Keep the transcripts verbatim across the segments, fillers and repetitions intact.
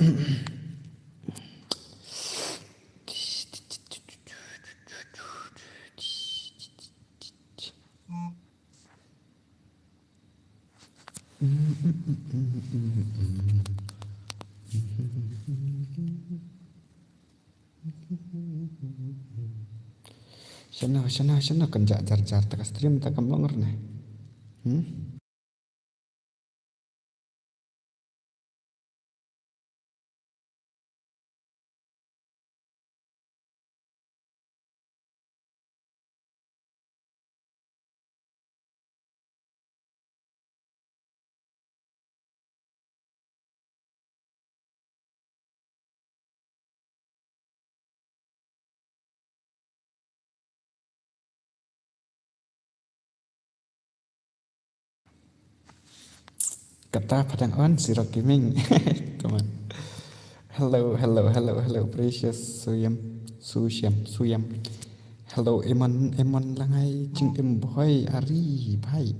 Shano, shano, shano kan jah jar jar ta ka stream ta kam long ne. Hmm? Kata padang on sirok kiming. Come on. Hello, hello, hello, hello, Precious Suyam, Susham, Suyam. Hello, Emon, Emon Langai, Ching Im Boy, Ari, Bhai.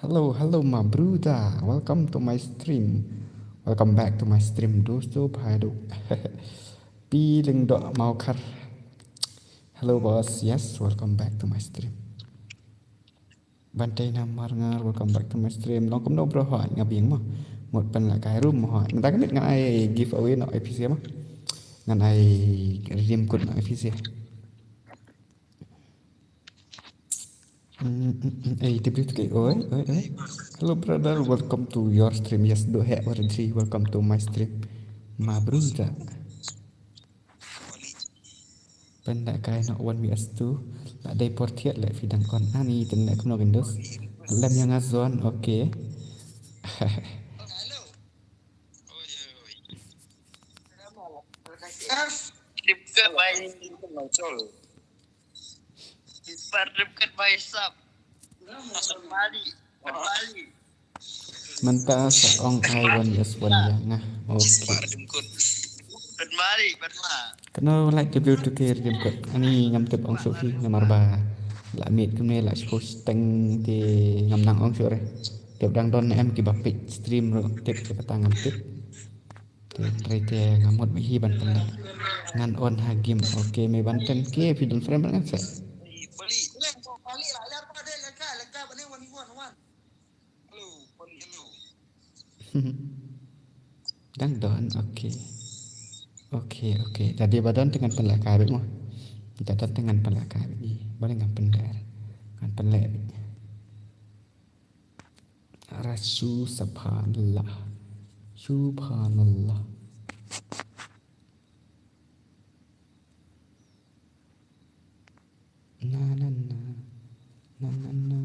Hello, hello, my brother. Welcome to my stream. Welcome back to my stream, dosto, bhai, do. Pi Lingdok Mawkhar. Hello, boss. Yes, welcome back to my stream. Bantei Namar Ngar, welcome back to my stream. Long kumno bro, hoi nga biang mo. Mut pynlehkai room mo hoi. Mynta ka miet ngan ai giveaway noh ai pisa mo. Ngan ai redeem code noh ai pisa. Mm, mm, mm. Ei, W T K, oi, oi, oi. Hello brother, welcome to your stream. Yes, do he or three, welcome to my stream. Ma brother. Pynlehkai noh one V S two. La dei por thied leh phi dang on. Ani tynleh kumno kin dus. Lem ïa nga zone, okay. Mynta sa ong ai one V S one ïa nga. Okay. Kano like W two K redeem code. Ani ngam tip ong shuh phi namar ba la miet kumne la shu post teng te ngam nang ong shuh re. Tip dang don em kiba peit stream ruh tip te kata ngam tip. Te trai te nga mut ma hi ban pynleh. Ngan on ha game. Okay, me ban ten K phi don friend ban ngan sa. Dang don, okay. Okay, okay. Tadi ba don te ngan pynlehkai beit mo. Tadi don te ngan pynlehkai beit. Ba ngan pynleh. Ngan pynleh beit. Rasu subhanallah. Subhanallah. Na, na, na. Na, na, na.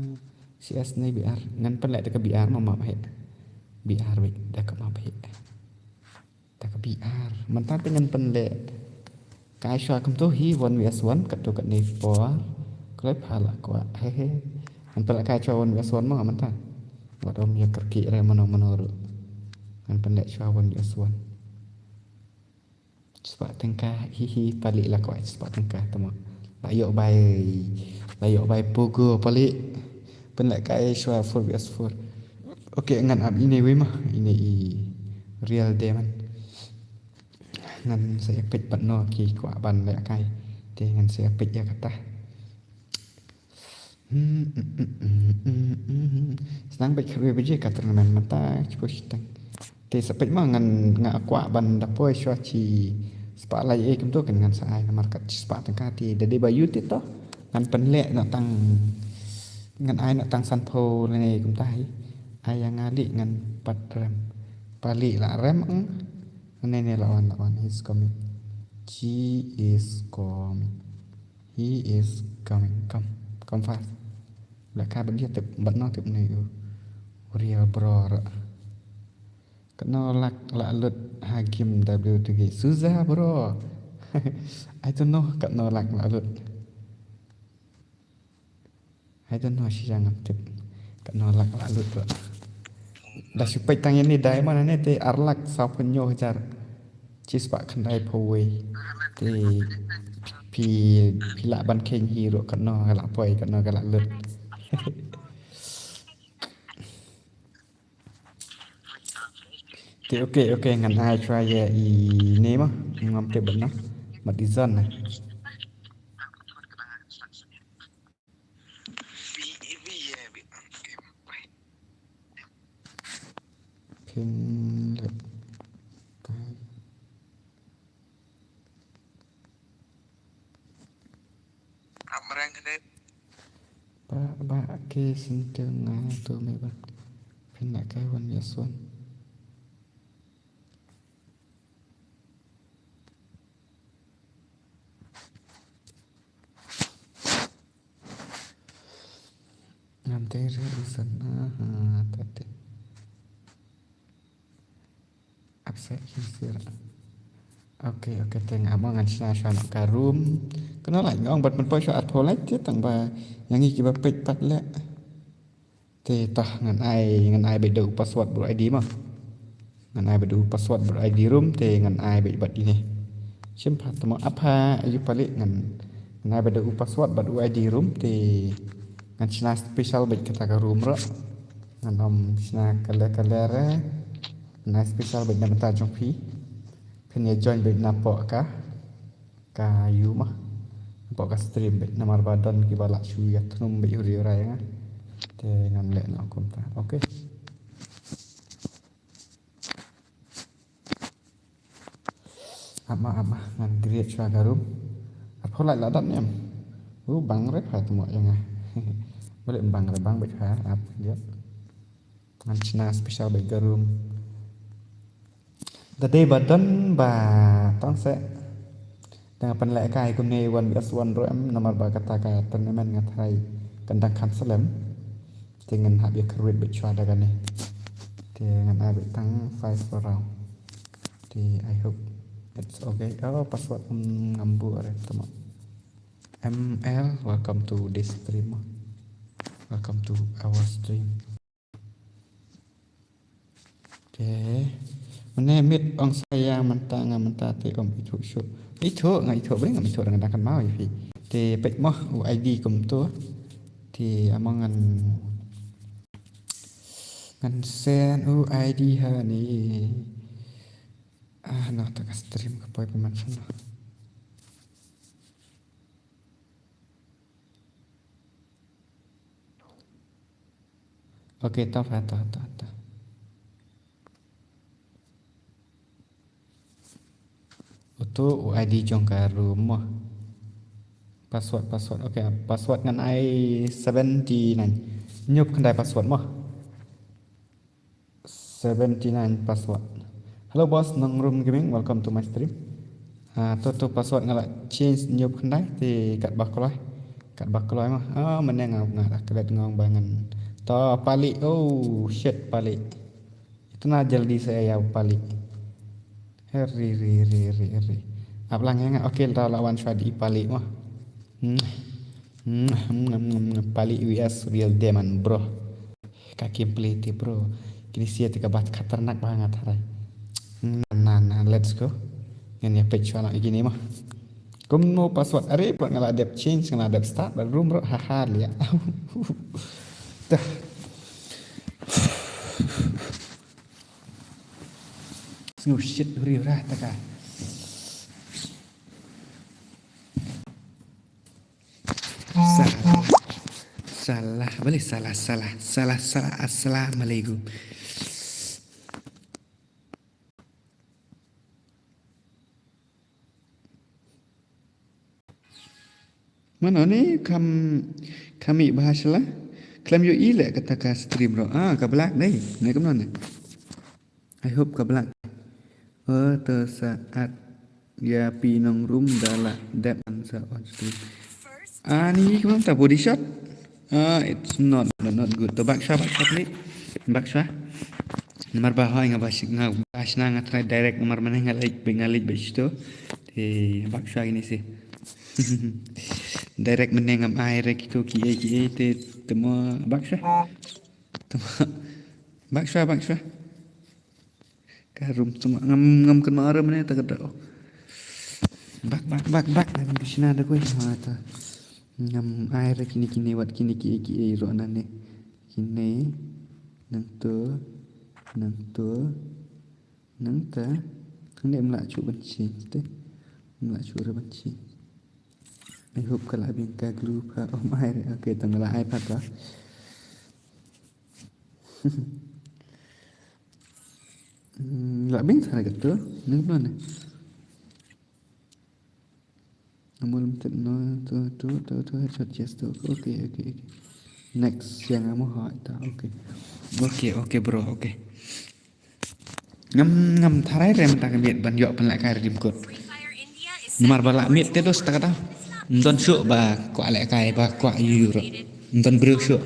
C S ne B R. Ngan pynleh da ka B R ma ma he. B R wei da ka ma he. Da ka B R. Mynta te ngan pynleh. Kai shuwa kumto hi one V S one katto katne por. Kloi pha la kwah. He he. Ngan pynleh kai shuwa one V S one ma mynta. Wat ym ïa kyrkieh re mano mano ruh. Ngan pynleh shuwa one V S one. Spah tyngka, hi hi, pali la kwah spah tyngka tamo. La ïoh bai, la ïoh bai pogo pali. Pynleh kai shuwa four V S four. Okay, ngan ap ine wei ma, ine i real diamond. Ngan sa ïa peit pat no ki kwah ban leh kai. Te ngan sa ïa peit ïa kata. Sdang bad khatwei baje ka tournament mynta, chipo shiteng. Te sa peit ma ngan nga kwah ban da poi shuwa chi spah lai ei kumto kan ngan sa ai namar kat chi spah tyngka te da dei ba ïoh te to. Ngan pynleh noh tang ngan ai noh tang sanphew lane kumta hi. Ai ïa nga leh ngan pat rem. Pali la rem ang. Ne ne la wan la wan, he's coming. She is coming. He is coming. Come, come fast. Leh kai bad ïa tip bad no tip ne u real bro. Katno lak la lut ha game W two K. Suza bro. I don't know katno lak la lut. I don't know, shi jang ngam tip. Katno lak la lut ruh. Da shu peit tang ïa ne diamond ne te ar lak saw phew hynñiew hajar. Chispah khyndai phew wei. Te phi, phi lah ban kheiñ hi ruh katno ka la poi, katno ka la lut. Te, okay, okay, ngan ai try ïa ine mo. Ngam tip bad na. Bad i zone na. Pin leh. Ba, ba, ke senteng nga tu me ba. Pin leh kai wan ïa suan. Ngam tei re reason. Aha, tati. Upset sincere. Okay, okay, te nga mo ngan shna shwa noh ka room. Kano lai nga ong bad man poi shwa arphew lai te tang ba ïa ngi kiba peit pat leh. Te tah ngan ai, ngan ai beit da u password bad u I D mo. Ngan ai beit da u password bad u I D room te ngan ai beit bad ine. Shim pat mo apa ayu palik ngan, ngan ai beit da u password bad u I D room te ngan shna special beit kata ka room ruh. Ngan ym shna kale kale re. Ngan ai special beit na bynta jong phi. Phin ïa join beit na poh ka. Ka ïu ma. Hapoh ka stream beit namar ba don kiba lah shu ïa thnum beit uri uri ïa nga. Te ngan leh noh kumta. Okay. Ap ma, ap ma, ngan create shwa ka room. Ap pholai la dat ne em. U bang re pha tmo ïa nga. Boleh bang re bang beit pha ap dia. Ngan shna special beit ka room. Da dei ba don ba tang se. Dang pynlehkai kumne one versus one ruh em namar ba kata ka tournament nga tharai kan dang cancel em. Te ngan hap ïa kyrwit beit shwa da kane. Te ngan ai beit tang five round. Te I hope it's okay. Oh, password, mm, ngam buh re tama. M L, welcome to this stream. Welcome to our stream. Te mane mit ong saya mynta nga mynta te ong ithuh shuh. Ithuh nga ithuh bri nga ithuh dengan akan mau ifi. Te pek moh u I D kumtu. Te amang ngan ngan send u I D ha ni. Ah, no, ta ka stream ka poi pynman sana. Okay, ta pha, ta, ta, ta. Utu u I D jong ka room mo. Password, password. Okay, password ngan ai seventy nine. Nyup khyndai password mo. Seventy nine password. Hello boss, Nongrum Gaming, welcome to my stream. Ah, to, to password nga la change nyup khyndai te kat ba kloi. Kat ba kloi ma. Ah, mane nga nga la klet ngong ba ngan. To pali. Oh shit, pali. Itna jaldi sa ïa pali. Heri, ri, ri, ri, ri. Ap lang ïa nga. Okay, la la wan shwa di pali ma. Hmm. Hmm, hmm, hmm, hmm. Pali V S Real Demon, bro. Ka gameplay te bro. Kine sia te ka ba khatarnak ba nga tharai. Na na na, let's go. Ngan ïa peit shwa na kine ma. Kumno password are bro, nga la dep change, nga la dep start bad room bro, haha lia. Dah. Sngewshit huri hura ta ka. Salah. Salah. Balik salah, salah. Salah, salah. Assalamualaikum. Mano ni kam kami bahas la. Klam ïohi leh kata ka stream ro. Ah, ka black dei. Ni kumno ni? I hope ka black. Oh, to saat ïa phi Nongrum da la dep an sa on stream. Ani kumno ta body shot? Ah, it's not, not, not good. To bak shwa, bak shwa ni. Bak shwa. Namar ba hoi nga ba shi-, nga ba shna nga try direct namar mane nga like, nga like ba shito. Te bak shwa ini si. Direct mane ngam ai re kito ki ai ki ai te temo bak shwa. Temo bak shwa, bak shwa. Ka room temo ngam, ngam kynmaw re mane ta ka da. Bak, bak, bak, bak. Ngam bishna da koi. Ha ta. Ngam ai re kine, kine wat kine ki ai ki ai ro nane. Kine. Nangto. Nangto. Nangta, hangne ym lah shuh ban change te. Ym lah shuh re ban change. I hope ka la biang ka glue pha, ym ai re. Okay, tang la ai pha ka. Hmm, la biang tha re ka tu. Nang pula ne. Amul mtet no, tu, tu, tu, tu, headshot, yes, tu. Okay, okay, okay. Next, yang amo ha, ta, okay. Okay, okay, bro, okay. Ngam, ngam tharai re mynta ka miet ban ïoh pynlehkai redeem code. Namar ba la miet te dos ta kata. Ym don shuh ba kwah lehkai ba kwah ïoh ruh. Ym don briew shuh.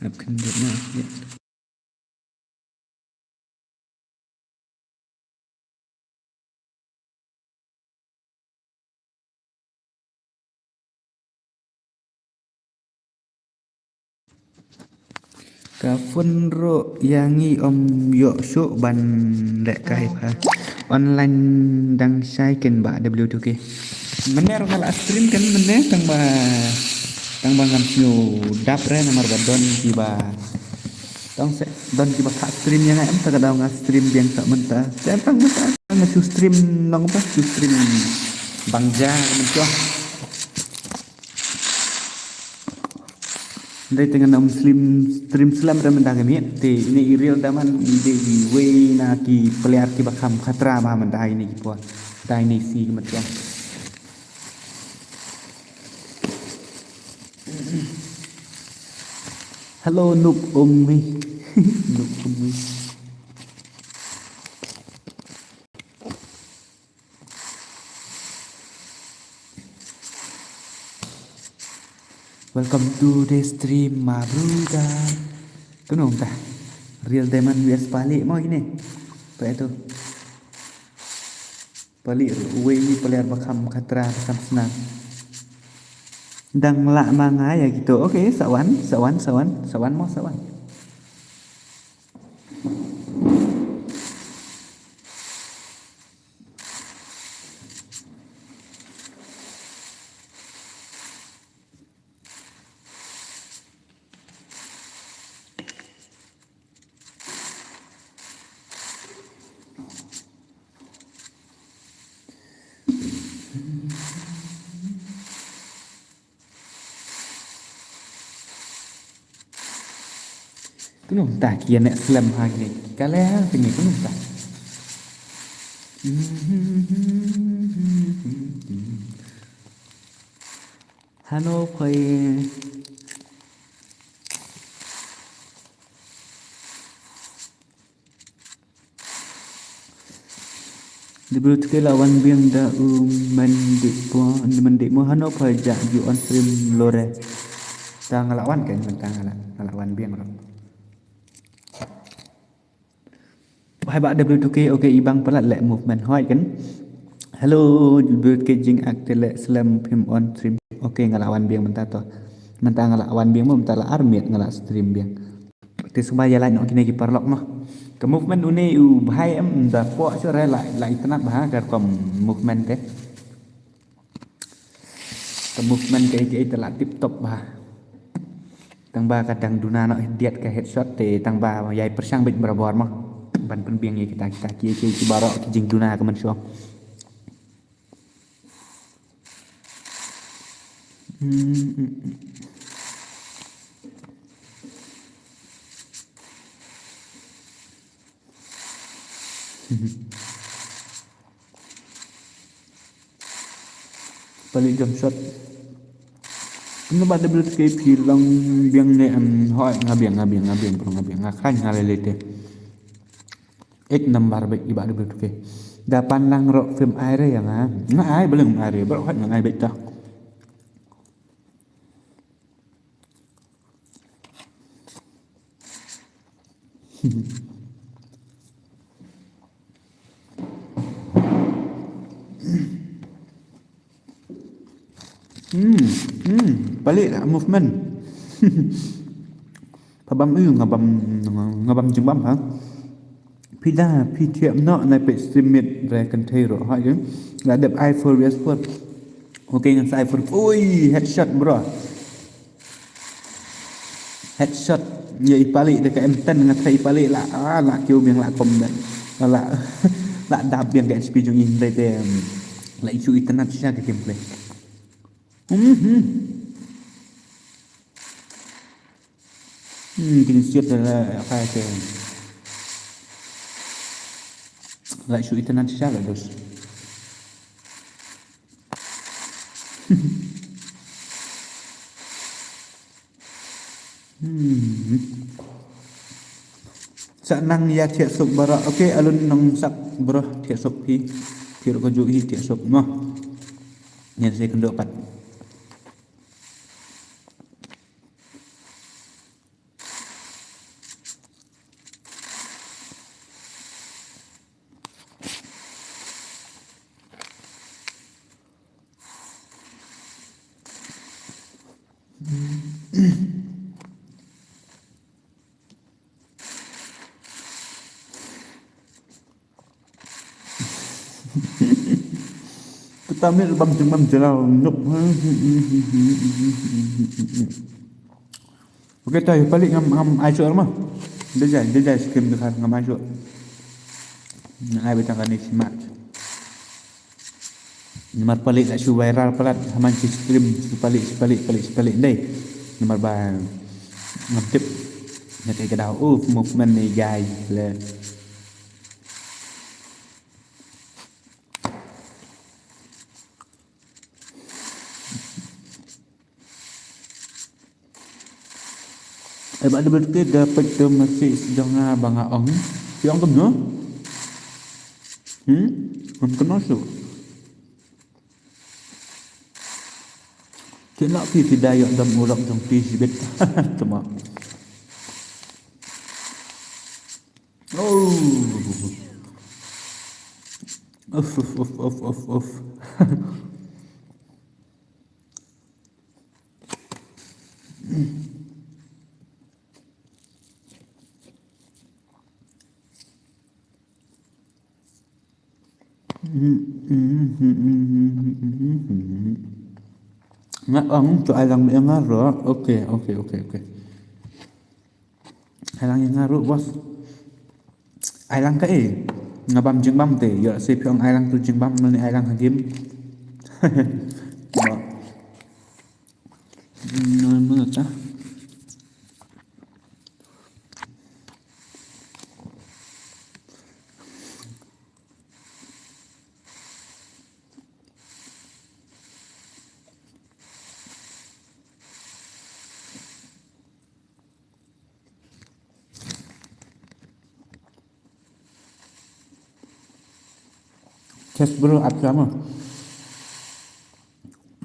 Ap kan dot na. Ka phone ruh ïa ngi ym ïoh shuh ban lehkai pha. Online dang shai ken ba W two K. Mynne ruh nga la stream ken mynne tang ba, tang ba ngam sngew dap re namar ba don kiba Tang se, don kiba kha stream ïa nga em, ta ka daw nga stream biang sa mynta. Te tang mynta nga shu stream nong ba, shu stream bang ja mynta. Dei te nga nam stream, stream slem re mynta ka miet. Te ine i reel da man i dei iwei na ki player kiba kham khatra ba mynta ine ki por. Da ine si ki mynta. Hello, Noob Ummi. Noob Ummi. Welcome to the stream, my brother. Kumno mynta? Real Diamond V S Pali mo kine. Apa itu? Pali uwei ni pali ar ba kham khatra ba kham sna. Dang lah ma nga ïa kito. Okay, sa wan, sa wan, sa wan, sa wan mo, sa wan. Kumno mynta ki ïa neh slem ha kine ki kale ha kine kumno mynta. Hano phai. Dibru tike la wan biang da u mendek po, mendek mo hano pha ja ju on stream lore. Ta nga la wan kan mynta nga la, nga la wan biang ro. Hai ba W two K, okay, i bang palat leh movement hoi kan. Hello, W two K jingak te leh slem phim on stream. Okay, nga la wan biang mynta to. Mynta nga la wan biang mo, mynta la ar miet nga la stream biang. Te sumba ïa lait noh kine ki paralok mo. Ka movement une u bhai em da pok sure la, la itynnad bha ka rukom movement te. Ka movement ka ïa te la tip top bha. Tang ba ka dang duna noh diat ka headshot te tang ba ïai pyrshang beit barabor mo. Ban pynbiang ïa kita kita ki ki ki baroh ki jingduna ka mynshuwa. Hmm, hmm, hmm. Palik jump shot. Kumno ba W two K phi long biang ne em, hoi nga biang, nga biang, nga biang, bro, nga biang, nga khlaiñ, nga lei lei te. Eight number beit i ba W two K. Da pan lang rok phim ai re ïa nga. Nga ai, balei ngam ai re, bro, hoi nga ai beit ta. Hmm, hmm, palik movement. Pha bam, ïu, nga bam, nga bam jingbam ha. Phi da, phi thiah noh na page stream miet re kynthei ruh ha ïa. La dep ai four versus four. Okay, ngan sa ai for, ui, headshot, bro. Headshot. Ïa i Palik da ka M ten, nga tharai i Palik la, ah, la kiew biang, la combat. La, la dap biang ka H P jong i, hynrei te, em, la i shu itynnad shisha ka gameplay. Mhm. Hmm, kine siat da la, apa te. La shu itynnad shisha la, dos. Hmm. Sa nang ïa thiah suk baroh. Okay, alun nang sak baroh thiah suk phi. Phi ruh kajuh hi thiah suk mo. Ngan sa ïakynduh pat. Kita mih bam jing bam jelaw nuk. Okay, tai Palik ngam, ngam ai shuh ma. Dejai, dejai scream te khar ngam ai shuh. Nang ai beit tang kane shi match. Namar Palik la shu viral palat ha man shi scream, shi Palik, shi Palik, Palik, shi Palik ndei. Namar ba ngam tip na kaei ka daw. Uf, movement ne guys le. Eh, ba da bad te da peit te message jong nga ba nga ong. Phi ong kumno? Hmm? Ngam kynmaw shuh. Kynmaw phi, phi da ïoh dam u lok jong phi shibit. Tama. Oh. Uf, uf, uf, uf, uf, uf. Nga ong to ai lang ïa nga ruh. Okay, okay, okay, okay. Ai lang ïa nga ruh, boss. Ai lang kaei? Nga bam jingbam te. Ïoh se phi ong ai lang to jingbam, mane ai lang ha game. Ba. Hmm, mana ta? Test bro, ap sama.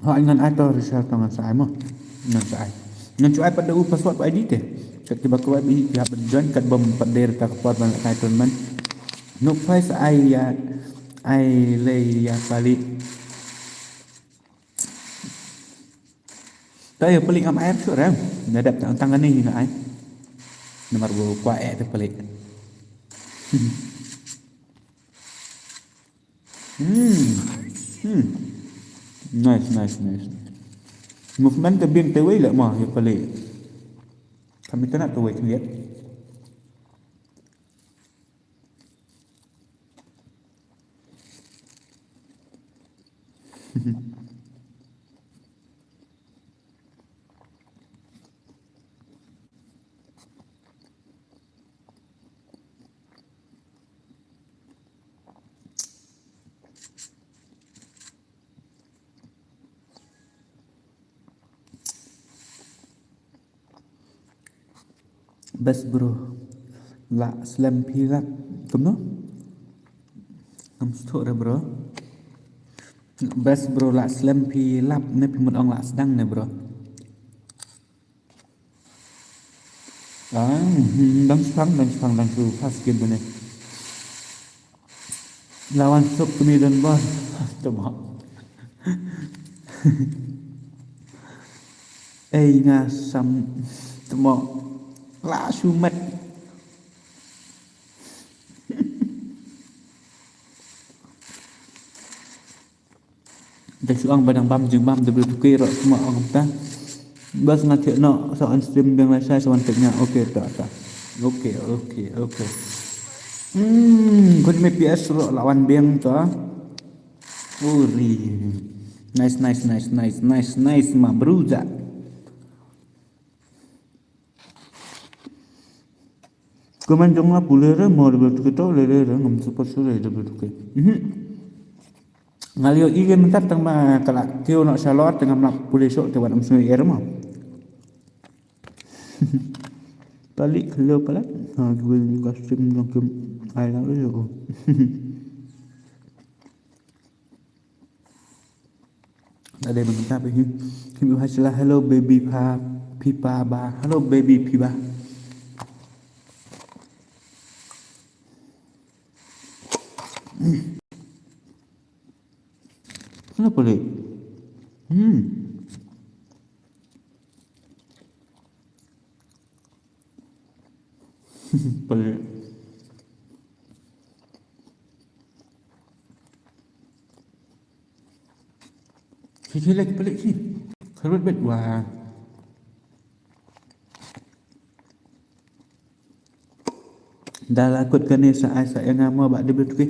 Ha, ngan ai to result to ngan sa ai mo. Ngan sa ai. Ngan sa ai pat da u password I D te. Kat kiba kwah bi ki hap join kat bym pat der ta ka por ban lehkai tournament. Nuk phai sa ai ïa, ai lei ïa Palik. Ta ïa Palik ngam ai shuh re. Nga dap tang tang kane hi nga ai. Namar ba kwah eh te Palik. Hmm. Hmm. Nice, nice, nice. Movement te biang te wei leh ma ïa Palik. Kami te na te wei khyndiat. Best bro. Lah slem phi lap. Kumno? Ngam sngewthuh re bro. Best bro, lah slem phi lap ne phi mut ong lah sdang ne bro. Ah, hmm, dang shipang, dang shipang, dang shu first game ne. Lawan suk kami don bor. Tama. Ei nga sam tama. La shu met. Te shu ong ba dang bam jingbam te bru tuki ro sma ong ta. Bas nga thiah noh sa on stream dang la sa sa wan tanya. Okay ta ta. Okay, okay, okay. Hmm, kun me P S ro la wan biang ta. Uri. Nice, nice, nice, nice, nice, nice, ma bruza. Kumne jong nga pule re mo de betuke to le re re ngam support sure de betuke. Mhm. Nga lio i gen mentat tang ma kala kio nak salor tengah melap pule sok te wan am sui er mo. Palik kelo palik. Ha gue ni ka stream jong kem ai la yo. Ada yang minta apa ni? Kimi hai sila hello baby pa pipa ba. Hello baby pipa. Kenapa leh? Hmm. Pelik. Sisi lagi pelik sih. Kerut bet wah. Da la kut kane sa ai sa ïa nga mo ba dei bad ki.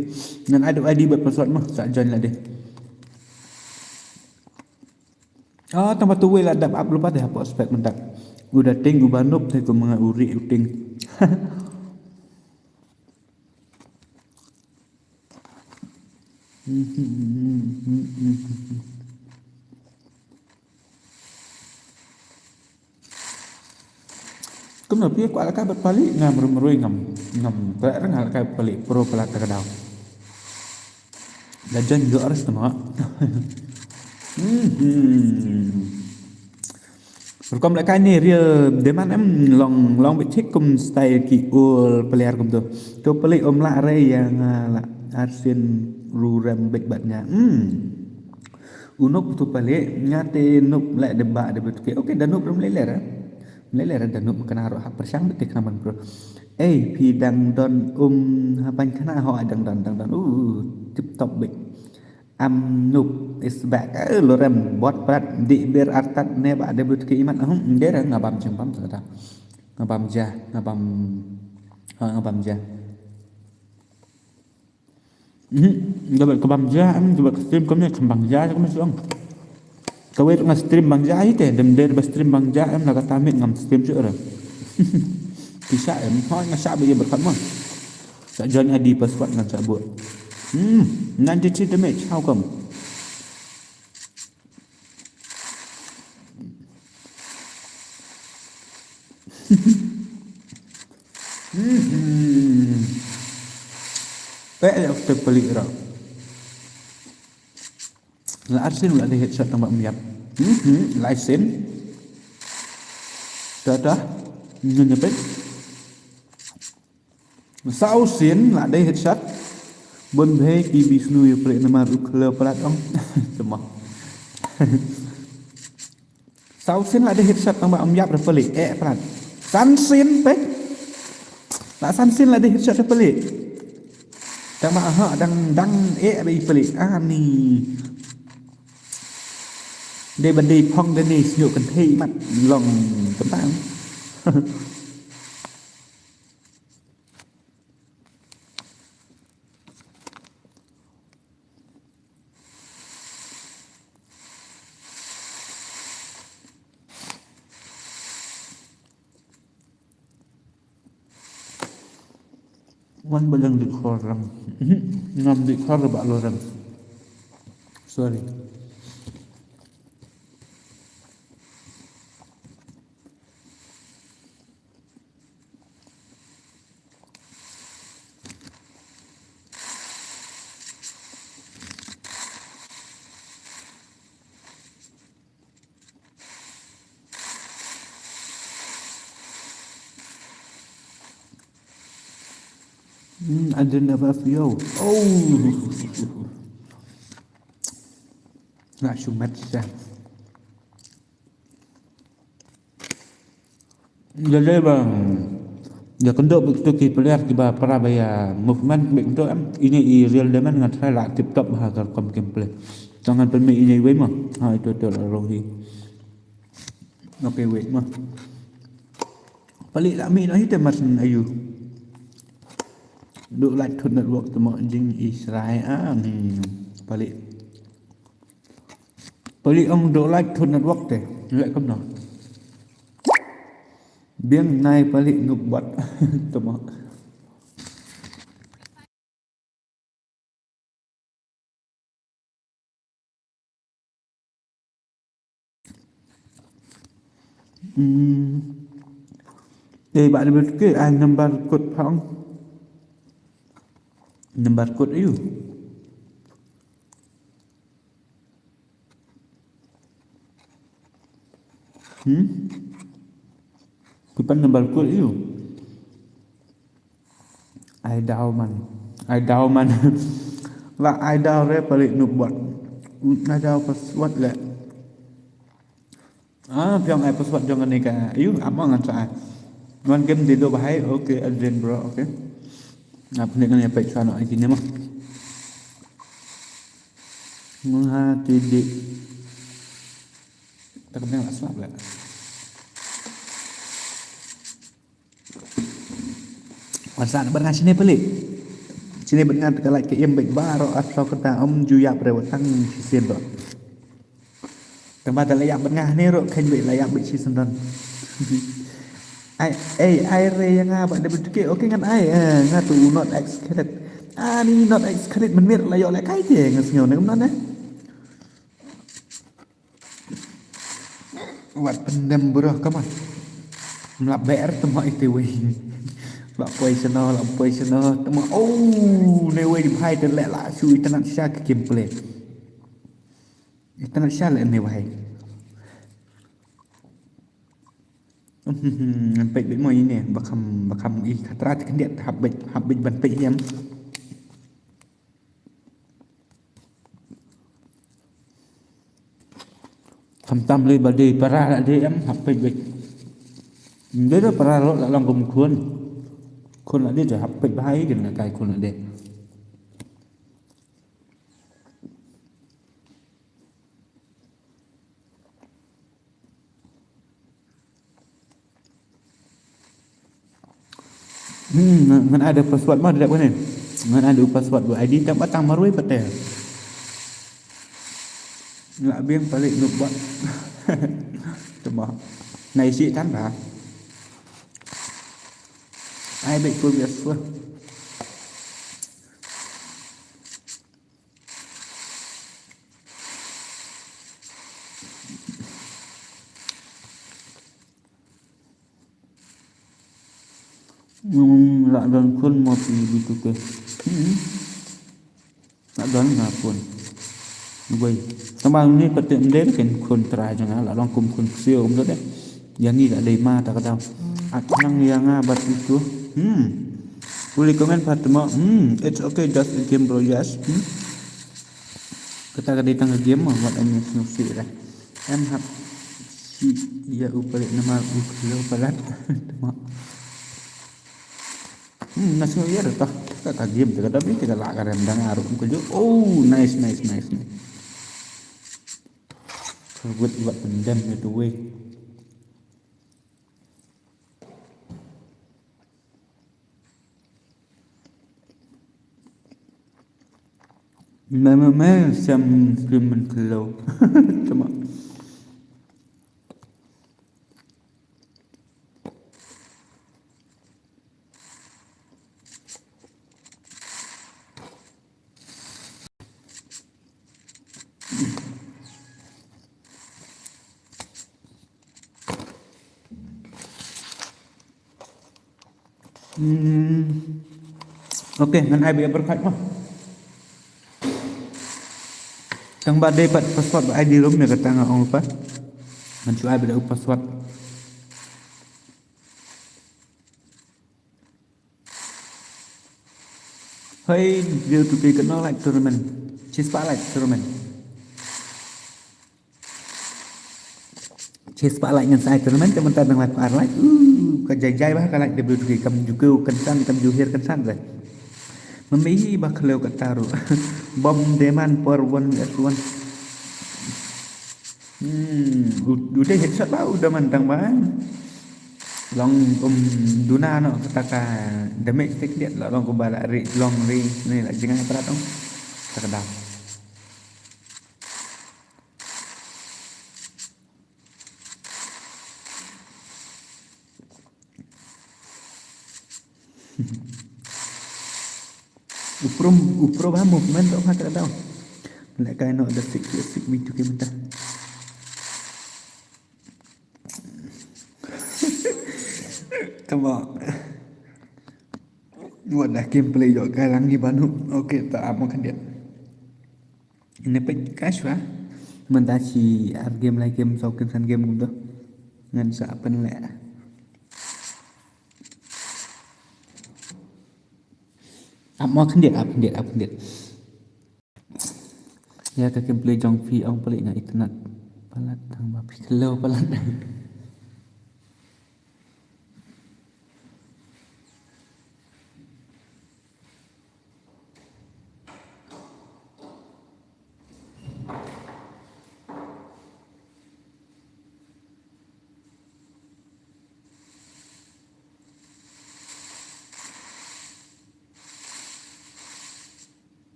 Ngan ai da ai di bad password mo sa join la dei. Ah, tang ba tu wei la dap ap lupa dei hapoh spek mentak. Uda ting uba nup te kum nga uri uting. Kumno phi kwah lehkai bad pali ngam rem roi ngam ngam treh reng lehkai bad pali pro pala ta ka daw. Da jan yo aris tama. Hmm. Rukom lehkai ni real demand em long long bit thik kum style ki ul player kum tu. Tu pali um lah re yang la arsin rurem bit bat nga. Hmm. Unuk tu pali nga te nuk leh deba deba tu ke. Okay da nuk rem leler. Mlei lei ra dang nup kena ruh ha pyrshang bad te kena man bro. Ei phi dang don um ha ban kena ho dang don dang don. Uh tip top bad. Am nup is back. Eh lorem bot prat di bir artat ne ba de blut ke imat ahum de ra ngabam jingpam sata. Ngabam ja ngabam ha ngabam ja. Mhm. Nga bad ka bam ja em nga bad ka stream kumne kam bang ja kumne song. Kawei nga stream bang ja hi te dem der ba stream bang ja em la kata mit ngam stream shu ra. Kisa em hoi nga sha ba ye berkat mo. Sa join adi password ngan sa buat. Hmm, ninety three damage how come? Mhm. Eh, eh, aku terpelik dah. La arsin la dei headshot tang ba um ïap. Mhm, la arsin. Dah dah. Nyen nyepet. Saw sin la dei headshot. Bon bhei ki bisnu ïa prek namar u khlem palat ong. Cuma. Saw sin la dei headshot tang ba um ïap da palik eh palat. San sin pek. La san sin la dei headshot da palik. Tang ba ha dang dang eh ba i palik. Ani. Dei ba dei phong dei ni sñiuh kynthei mat long kentang. Wan ba lang dei khor lang. Ngam dei khor ba lo lang. Sorry. Hmm, I didn't have a F P O. Oh. Nga shu mat sa. Ïa lei ba ïa kynduh bad kitu ki player kiba para ba ïa movement bad kitu em. Ini i real diamond nga try la tip top ha ka rukom gameplay. Jangan pynmih ine iwei ma. Ha, ito, ito la rong hi. Okay, wait ma. Palik la mih noh hi te mat ayu. Duk lait thut network te ma jing Israel. Ah, hmm. Palik. Palik ong duk lait thut network te. Lek kumno. Biang nai palik nuk bat. Te ma. Hmm. Eh, ba ni betul ke, ai number code pang. Number code ayu. Hmm? Kipan number code ayu. Ai daw man. Ai daw man. La ai daw re palik nuk bot. Ai daw password le. Ah, phi ong ai password jong kane ka. Ayu, ap ma ngan sa ai. Wan game dei duh bha hi. Okay, Adrian bro, okay. Ap ni kane peit shuwa noh ai kine ma. Nga ti di. Tak kena la slap le. Wan sa bad nga shane palik. Shane bad nga te ka lait ka im bad baroh arphew kata ym ju ïap re wat tang shisien ruh. Tang ba te la ïap bad nga hane ruh khein bad la ïap bad shisien don. Ai, ai, ai re ïa nga bad da bad ke, okay ngan ai, eh, nga tu not excluded. Ah, ni not excluded mynmiet la ïoh lehkai te nga sngew ne kumno ne. Wat pyndem bro, come on. Mlap ber temo ite wei. Lap poi seno, lap poi seno, temo. Oh, ne wei di bhai te leh la shu itynnad shisha ka gameplay. Itynnad shisha leh ne wei. Hmm, peit beit mo ine, ba kham, ba kham i khatra te khyndiat hap beit, hap beit ban peit ïam. Khamtam le ba dei para la dei em hap peit beit. Dei da para lo la long kum khun. Khun la dei da hap peit bha i kin kai khun la dei. Hmm, ngan, ngan ai da password ma da dep kane. Ngan ai da password ba I D tang ba tang marwei pate. La biang palik nuk ba. Temo. Nai shi tan ba. Ai beit kur biasa. Hmm, la don khun mo phi bitu ke. Hmm. La don nga khun. Wei. Tang ba ni pate ym dei ken khun trai jong nga la long kum khun ksiew kum de. Ïa ngi la dei ma ta ka dang. At nang ïa nga bad itu. Hmm. Uli comment pat mo. Hmm. It's okay, just a game bro. Yes. Hmm. Kata ka dei tang ka game ma wat em sngewsih re. Em hap shi ïa u palat namar u khlo palat. Temo. Hmm, nga sngew ïa re ta. Ka, ka game te ka dap ni te ka lah ka rem dang aru ka ju. Oh, nice, nice, nice, nice. Ka wet wat pyndem ïa tu wei. Me, me, me, sem film men khlo. Temo. Hmm. Okay, ngan ai beit ïa pyrkhat mo. Tang ba dei pat password ba I D rum ne kata nga ong pat. Ngan shu ai beit da u password. Hei, dia tu ke kena like tournament. Shispah like tournament. Shispah like ngan sa ai tournament te mynta dang like ar like. Uh, ka jai jai bah ka like W two K kam ju kiew kynsan kam ju hiar kynsan re. Mami hi ba khleo ka taru. Bom deman por one vs one. Hmm, u, u dei headshot ba u da man tang ba. Long um duna noh kata ka damage te khyndiat la long kumba la ri long ri ne la jngai palat ong. Kata ka daw. U pro, u pro ba movement ruh ha kata daw. Lehkai noh da six six B two K mynta. Tama. Wat da gameplay jong ka lang ni banu. Okay, ta amo khyndiat. Ine peit ka shwa. Mynta shi ar game lai game saw game san game kumto. Ngan sa pynleh. Ap mo khyndiat, ap khyndiat, ap khyndiat. Ïa ka gameplay jong phi ong palik nga internet palat tang ba phi kelo palat.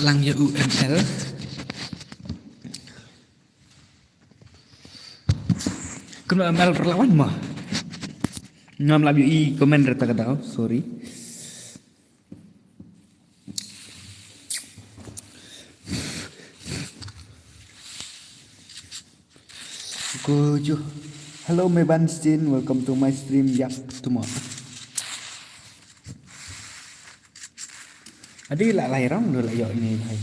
Lang ïa u M L. Kumno M L perlawan mo? Ngam lap ïohi comment reta ka daw, sorry. Gojo. Hello, Meban Stin. Welcome to my stream. Yap, tumo. Adi la lai rong do la yok ni bhai.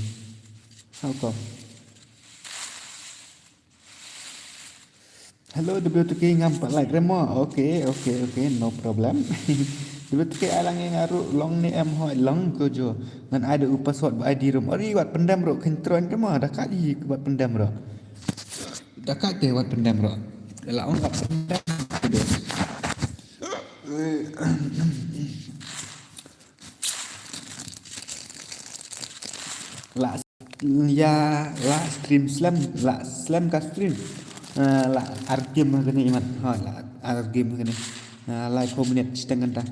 How come? Hello, W two K ngam pat like remo. Okay, okay, okay, no problem. W two K alang ïa nga ruh long ne em hoi long ko jo. Ngan ai da u password ba I D room. Ari wat pyndem ruh kyntroin remo. Da kat i wat pyndem ruh. Da kat te wat pyndem ruh. La ong wat pyndem. La, ïa, la stream slem, la slem ka stream. Eh, la ar game kane imat. Ha, la ar game kane. Eh, la ko minit setengah ta.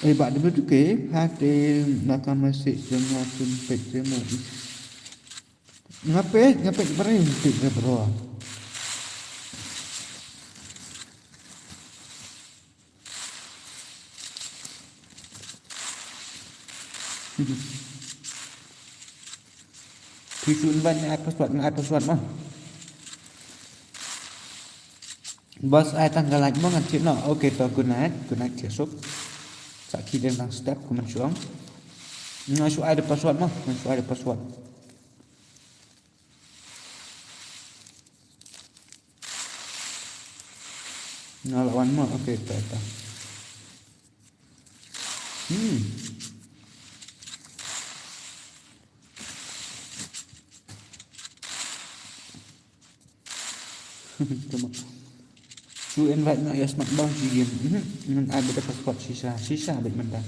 Eh, ba de betul ke, ha te na ka message jong nga pun pek je mo. Nga pek, nga pek bare pek je bro. Phi shu invite nga ai password, nga ai password mo. Boss ai tang ka like mo ngan tip noh. Okay to, good night. Good night, thiah suk. Sa ki dang tang step kumne shu ong. Nga shu ai da password mo, nga shu ai da password. Nga la wan mo, okay, ta ta. Hmm. Tama. Shu invite noh ïa Smackdown shi game. Mhm. Ngan ai beit da password shisha, shisha beit mynta.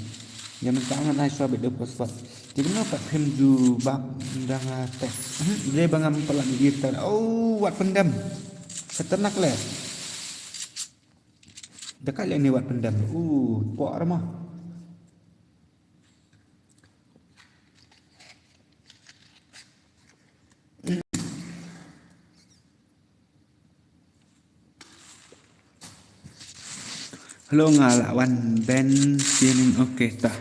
Ïa mynta ngan ai shuwa beit da password. Te kumno pat phim ju bak dang, ah, text. Mhm. Dei ba ngam pat lah ïa ta. Oh, wat pyndem. Kata nak leh. Da ka leh ni wat pyndem. Uh, pok ramah. Hello, nga la wan ben sien, okay ta.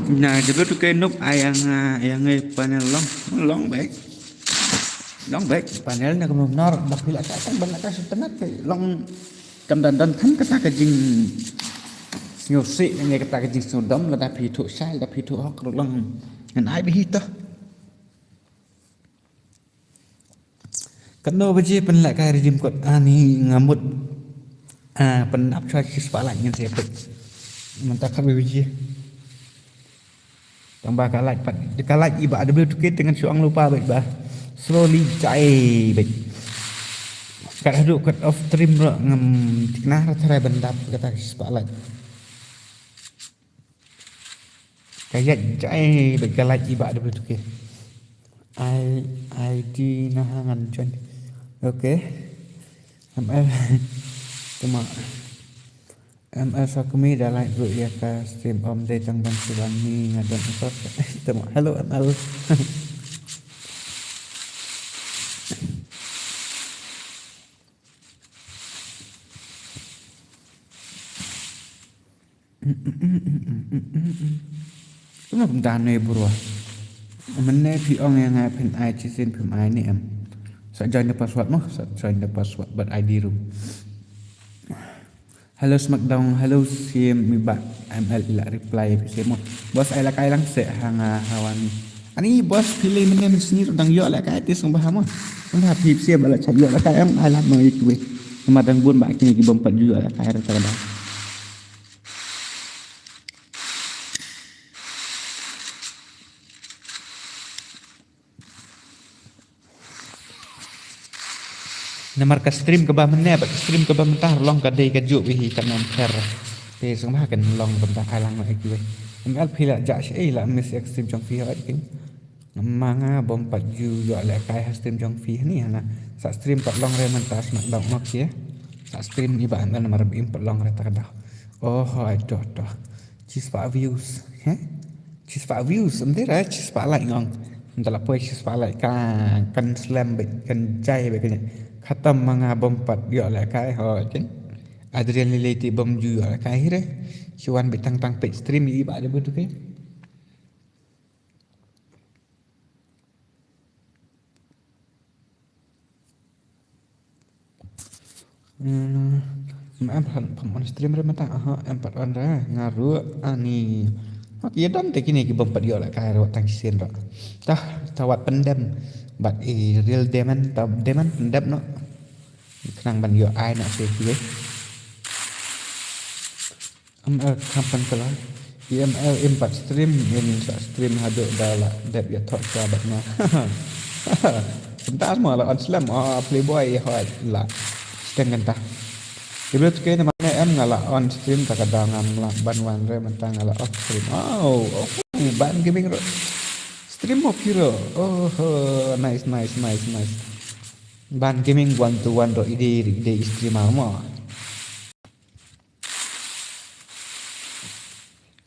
Na jabut tu ke nup ayang, ah, ayang ngai panel long, long bek. Long bek, panel na kumno nor, da phi la ka tang ban la ka shu tynat ke long kam don don kan kata ka jingsngewsih ne kata ka jingsngewdom, lada phi thuh shai, lada phi thuh hok ruh long. Ngan ai beit hi ta. Katno baje pynlehkai redeem code? Ani nga mut, ah, pynap chwa shi spah like ngan sa peit. Mynta khatwei baje. Tang ba ka like pat, ka like i Bah W two K te ngan shu ong lypa beit ba. Slowly jai beit. Kat haduh cut off stream ruh ngam thikna, hynrei ban dap kata shi spah like. Ka ïaid jai beit ka like i Bah W two K. I, I D na ha ngan join. Okay. M L. Tama. M L sa kmie da like ruh ïa ka stream, ym dei tang ban shu ban ni nga don akor. Tama. Hello M L. Kumno kumta ne bro? Mynne phi ong ïa nga phin ai shisien phim ai ne em? Sa join the password mo, sa join the password bad I D ruh. Hello Smackdown, hello Sim, mi Bah M L i la reply phi Sim mo. Boss ai lehkai lang seh ha nga ha wan. Ani boss phi lei mynne mynsngi ruh dang ïoh lehkai te sngewbha mo. Sngewbha phi Sim ba la cha ïoh lehkai em, ai lad mo ïa kiwei. Namar dang bun bah kine ki bym pat ju ïoh lehkai ruh ta ka daw. Namar ka stream kaba mynne bad ka stream kaba mynta long ka dei kajuh hi, kan ym pher. Te sngewbha kan long kumta, ai lang noh ïa kiwei. M L phi la jah shaei, la miss ïa ka stream jong phi hooid keiñ. Ma nga bym pat ju ïoh lehkai ha stream jong phi hani hana. Sa stream pat long re mynta Smackdown, ok ïa. Sa stream i Bah M L namar ba im pat long re ta ka daw. Oh hooid, doh doh. Chispah views, he? Chispah views, ym dei re chispah like nga ong. Ynda la poi chispah like ka kan slem beit, kan jai beit, kan khatam ma nga bym pat ïoh lehkai hooid keiñ. Adrian Lily te bym ju ïoh lehkai hi re. Shu wan beit tang tang peit stream i Bah W two K. Hmm, em pat, phim on stream re mynta, aha, em pat on re, nga ruh ani. Ok, ïa don te kine ki bym pat ïoh lehkai ruh tang shisien ruh. Tah, tah wat pyndem. Bad i Real Demon, tah Demon pyndem noh. Khnang ban ïoh ai noh sha kiwei. M L kham pynkylla. I M L im pat stream, in sa stream haduh da la dep ïathoh shuwa bad nga. Kumta mo la on slem, ah, Playboy ïa hooid la. Sdang kynta. Ïa bro tke namar ne em nga la on stream ta ka daw ngam lah ban wan re mynta nga la off stream. Oh, oh, Ban Gaming ruh. Stream mo phi ruh. Oh, oh, nice, nice, nice, nice. Ban Gaming one to one ruh i dei, i dei i streamer mo.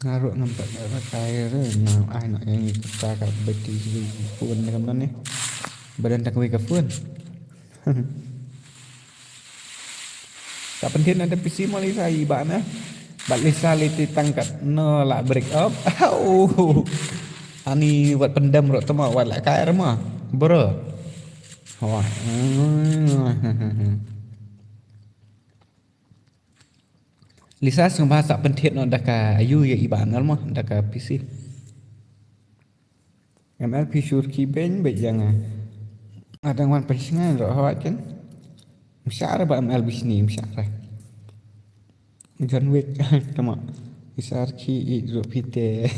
Nga ruh ngam pat ïoh lehkai re, nga ai noh ïa ngi kata ka beti phone ne kam don ne. Ba don tang kawei ka phone. Sa pynthied noh da P C mo Lisa i Bah ne. Bad Lisa lei te tang katno la break up. Au. Ani wat pyndem ruh tama wat lehkai re mo. Bro. Hoi. Lisa sngewbha sa pynthied noh da ka ayu ïa i Bah Anwar mo, da ka P C. M L phi shu rkhie beiñ beit ïa nga. Nga dang wan pynshngaiñ ruh hooid keiñ. Ym shah re ba M L bishni, ym shah re. John Wick. Tama. Isar ki i ruh pite.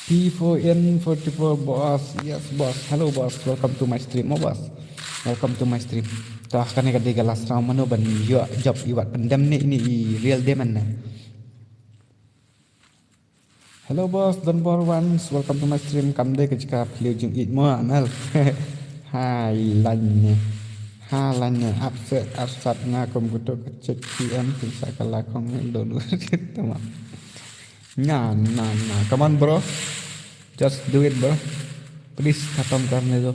P four N forty-four boss. Yes boss. Hello boss. Welcome to my stream. Oh boss. Welcome to my stream. Tah kane ka dei ka last round mano ban ïoh job iwat pyndem ne ini i real diamond ne. Hello boss, Don Bor once, welcome to my stream. Kam dei ka jaka phliew jingïeit mo M L. Hai lain ne. Ha lain ne. Upset, upset nga kum kutuk ka check P M, pynsa ka la khong ne don. Tama. Nya, na, na. Come on bro. Just do it bro. Please khatam karne do.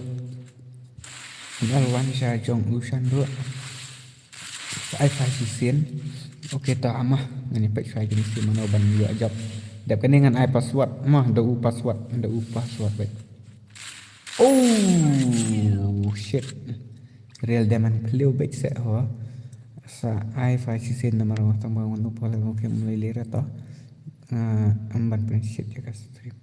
M L wan sha jong u shan do. Ai phai shisien. Okay ta ama. Ngani pek phai kini si mano ban ïoh job. Dep kani ngan ai password. Mah da u password. Da u password bet. Oh shit. Real diamond phliew bet se ho. Sa ai phai shisien namar tang ba ngan u pole mo ke mulai lera to. Ah, amban pynshit ïa ka stream.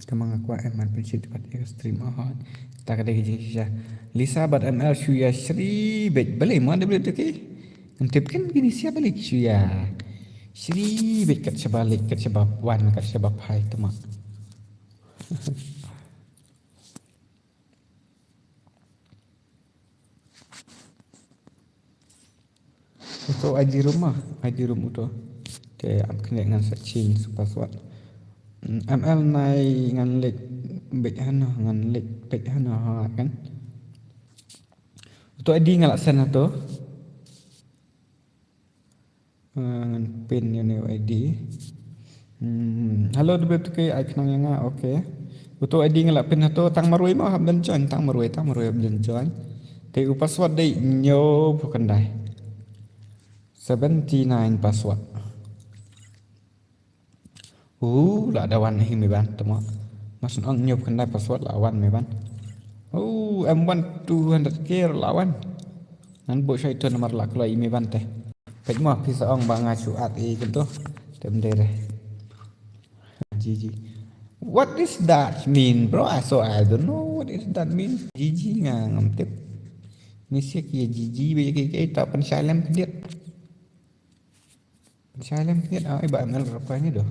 Tama nga kwah em ban pynshit pat ïa ka stream ahot. Ta ka dei ka jingshisha. Lisa bad M L shu ïa shri beit balei mo da balei tu ki. Ngam tip kan kini sia balei ki shu ïa. Shri beit kat shaba leit kat shaba wan kat shaba phai tama. Uto I D room ma, I D room uto. Te ap kene ngan sa change password. Mm, M L nai ngan lek bek hano, ngan lek bek hano ha kan. Uto I D ngan la send hato. Ah, ngan pin ïa ne I D. Hmm, hello, dube tu ke ai khnang ïa nga, okay. Uto I D nga la pin hato tang marwei ma hap ban join, tang marwei, tang marwei hap ban join. Te u password dei hynñiew phew khyndai. Seventy nine password. Uh, la da wan hi me ban, tama. Mas ong hynñiew phew khyndai password la wan me ban. Uh, M one two hundred K la wan. Ngan buh shai tu namar la kloi me ban te. Pek mo phi sa ong ba nga shu at i kyntu. Tem dere. G G. What is that mean, bro? I so I don't know what is that mean. G G nga ngam tip. Ni sia ki G G ba ki ki ta pan shalem kdit. Shalem kdit ah iba M L rap ni do.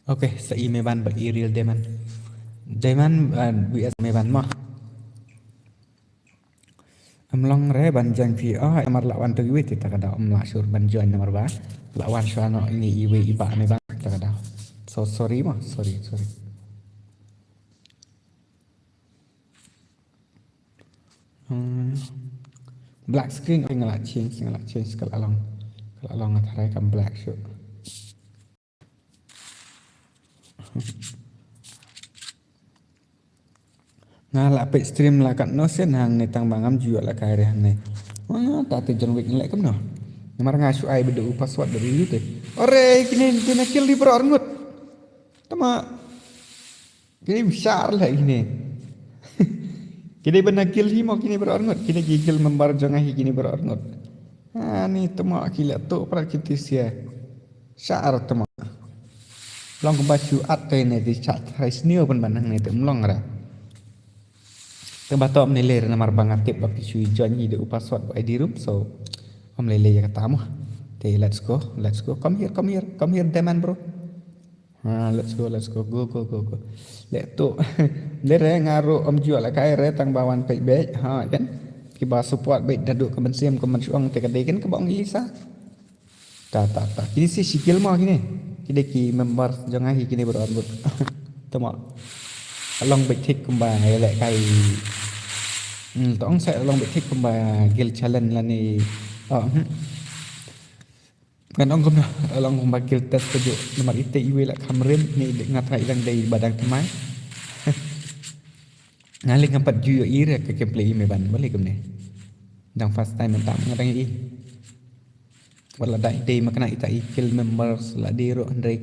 Okay, sa i me ban ba i real diamond. Diamond, uh, V S me ban mo. Em long re ban join phi, oh, em ar la wan tu iwi ti ta ka daw, em la sure ban join namar ba la wan shwa no ini iwi iba me ban ta ka daw. So sorry mo, sorry, sorry. Hmm. Black screen, oh, nga la change, nga la change ka la long. Ka la long nga tharai kam black shuh. Nga la peit stream la katno sien hangne tang ba ngam ju ïoh la kai re hangne. Nga ta te John Wick ngi leh kumno. Namar nga shu ai ba da u password da u te. Ore kine kine kill di bro arngut. Tama. Kine bishar la kine. Kine ba na kill hi mo kine bro arngut. Kine ki kill member jong nga hi kine bro arngut. Ani tama ki leh tu prat ki tisia. Shar tama. Long kumba shu at te ne di chat hai sniew ban ban hangne te em long ra. Te ba to em ne ler namar ba nga tip ba phi shu join hi de u password ba I D room so. Om le le ya kata mo. Te let's go, let's go. Come here, come here, come here, diamond bro. Ha, let's go, let's go. Go, go, go, go. Le tu. Le re nga ru om ju la kai re tang ba wan peit beit. Ha, kan. Ki ba support beit da du ka ban sim ka ban shuang te ka dei kan ka ba ong Elisa. Ta, ta, ta. Kini si shi kill mo kini. Kini ki member jong nga hi kini bro bro. Tama. Along beit thik kumba ngai leh kai. Hmm, tong sa along beit thik kumba guild challenge la ni. Oh, hmm. Kan ong kumno along kumba guild test ka ju. Namar ite iwi la kham rim ni de nga trai dang dei badang tmai. Nga leh ngam pat ju ïohi re ka gameplay i me ban ba leh kumne. Dang first time mynta nga dang ïohi. Wat la dei dei ma kane ita i kill members la dei ruh hynrei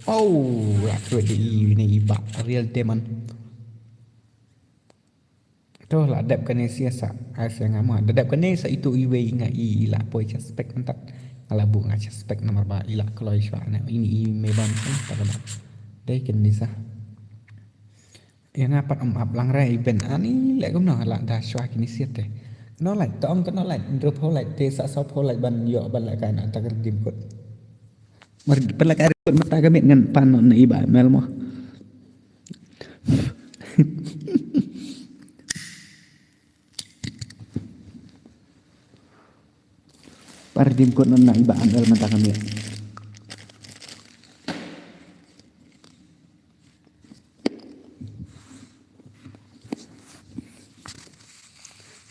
Oh, la khreh da i ne i ba real diamond. To la dep kane sia sa, ai sia nga ma. Da dep kane sa itu iwei nga i, i la poi suspect entat. Nga la bu nga suspect namar ba i la kloi shwa ne ini i me ban sa ta ka ba. Dei kane sa. Ïa nga pat ym ap lang re i Ben ani leh kumno la da shwa kine siat te. Kano lait tong kano lait drop ho lait te sa sop ho lait ban ïoh ban leh kai na ta ka redeem code. Mar pynleh kai redeem code mynta ka miet ngan pan na i ba mel mo. Par redeem code na i ba mel mynta ka miet.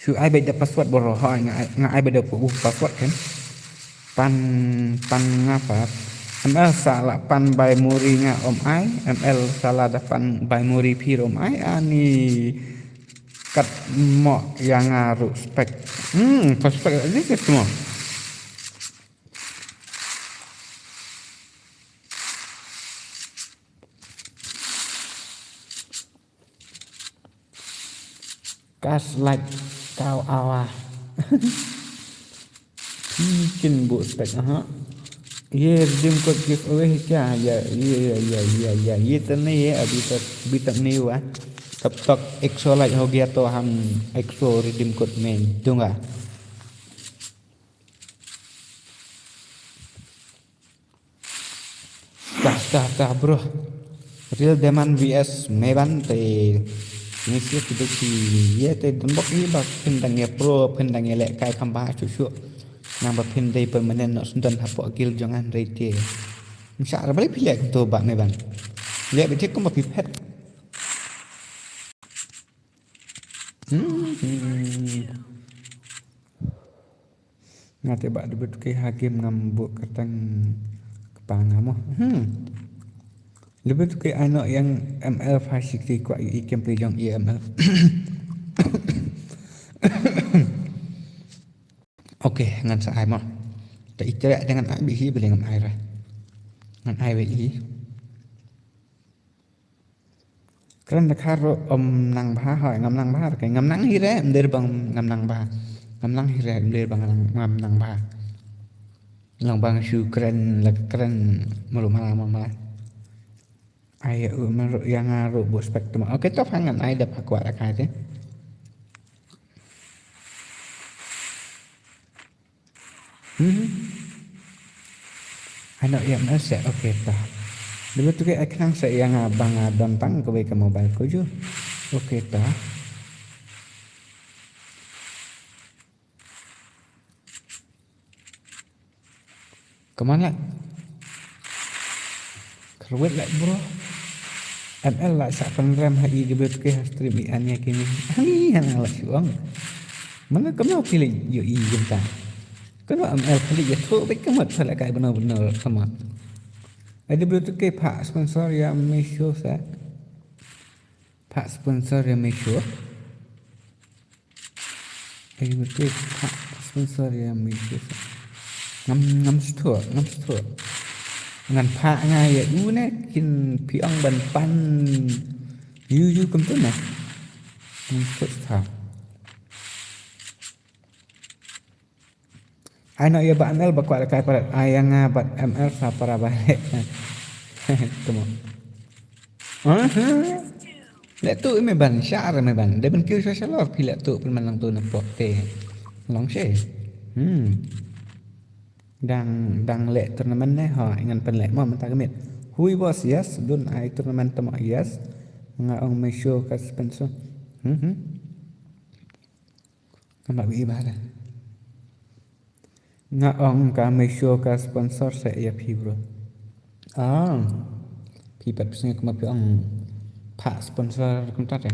Shu ai beit da password bro, ha nga ai, nga ai beit da pu- password kan. Pan pan nga pat. M L sa la pan bai muri nga ym ai, M L sa la da pan bai muri phi ym ai, ani kat mo ïa nga ruh spek. Hmm, suspect this is mo. Kas like kau awa. Phi kin bu spek aha. Ye redeem code giveaway kya ya ye ya ya ya ya ye tane ye abhi tak abhi tak nahi hua. Kab tak ek so like ho gaya to hum ek so redeem code mein dunga. Tah tah tah bro. Real Diamond V S Meban te. Ni sia kita ki ye te dembok ni ba phin dang ye pro phin dang ye leh kai kham ba shu shu. Nang ba phin dei permanent nok sendon hapoh guild jong ngan rei te. Msa ra balik phi leh kumto ba Meban. Leh ba thik kum ba phi phet. Hmm. Hmm. Nga te ba debut ke ha game ngam buk kertang kepang ngam. Hmm. Debut ke ano yang M L five sixty kwa i gameplay jong i M L. Okay, ngan sa ai mo. Ta i tere dengan ai bi hi beli ngam ai ra. Ngan ai bi hi. Kren da khar ro om nang bha ha ngam nang bha ke ngam nang hi re em der bang ngam nang bha. Ngam nang hi re em der bang ngam nang bha. Lang bang shu kren la kren malu mala mala. Ai u malu yang ro bu spek tu. Okay to pha ngan ai da pha kwa da kai te. Hmm. Ano ïa ma se okay ta. Dulu tu ke ai khnang se ïa nga bang nga don tang kawei ka mobile ko ju. Okay ta. Come on lah. Kyrwit lah bro. M L lah sa pynrem ha i debut ke ha stream i ania kini. Ani hana lah shuang. Mana kemno pilih yo i jemta. Kemno M L pilih ya tu baik kemat pala kai benar-benar sama. Ada debut ke pak sponsor ya Meisho sa. Pak sponsor ya Meisho. Ai betul pak sponsor ya Meisho. Ngam ngam stok, ngam stok. Ngan pak nga ya u ne kin piang ban pan. Yu yu kem tu ne. Ngam stok stok. Ai no ya ba M L ba kwah kai parat ai ya nga ba M L sa para ba. Temo. Aha. Leh tu me ban share me ban. De ban kiew sha shalor phi leh tu pynman lang tu na pok te. Long she. Hmm. Dang dang leh tournament ne ha ngan pynleh mo mynta ka miet. Hui boss yes dun ai tournament temo yes. Nga ong me show ka sponsor. Hmm. Hmm. Ngam lah wi ba da. Nga ong ka Meisho ka sponsor sa ïa phi bro. Ah. Phi pat phi sngew kumba phi ong pha sponsor kumta te.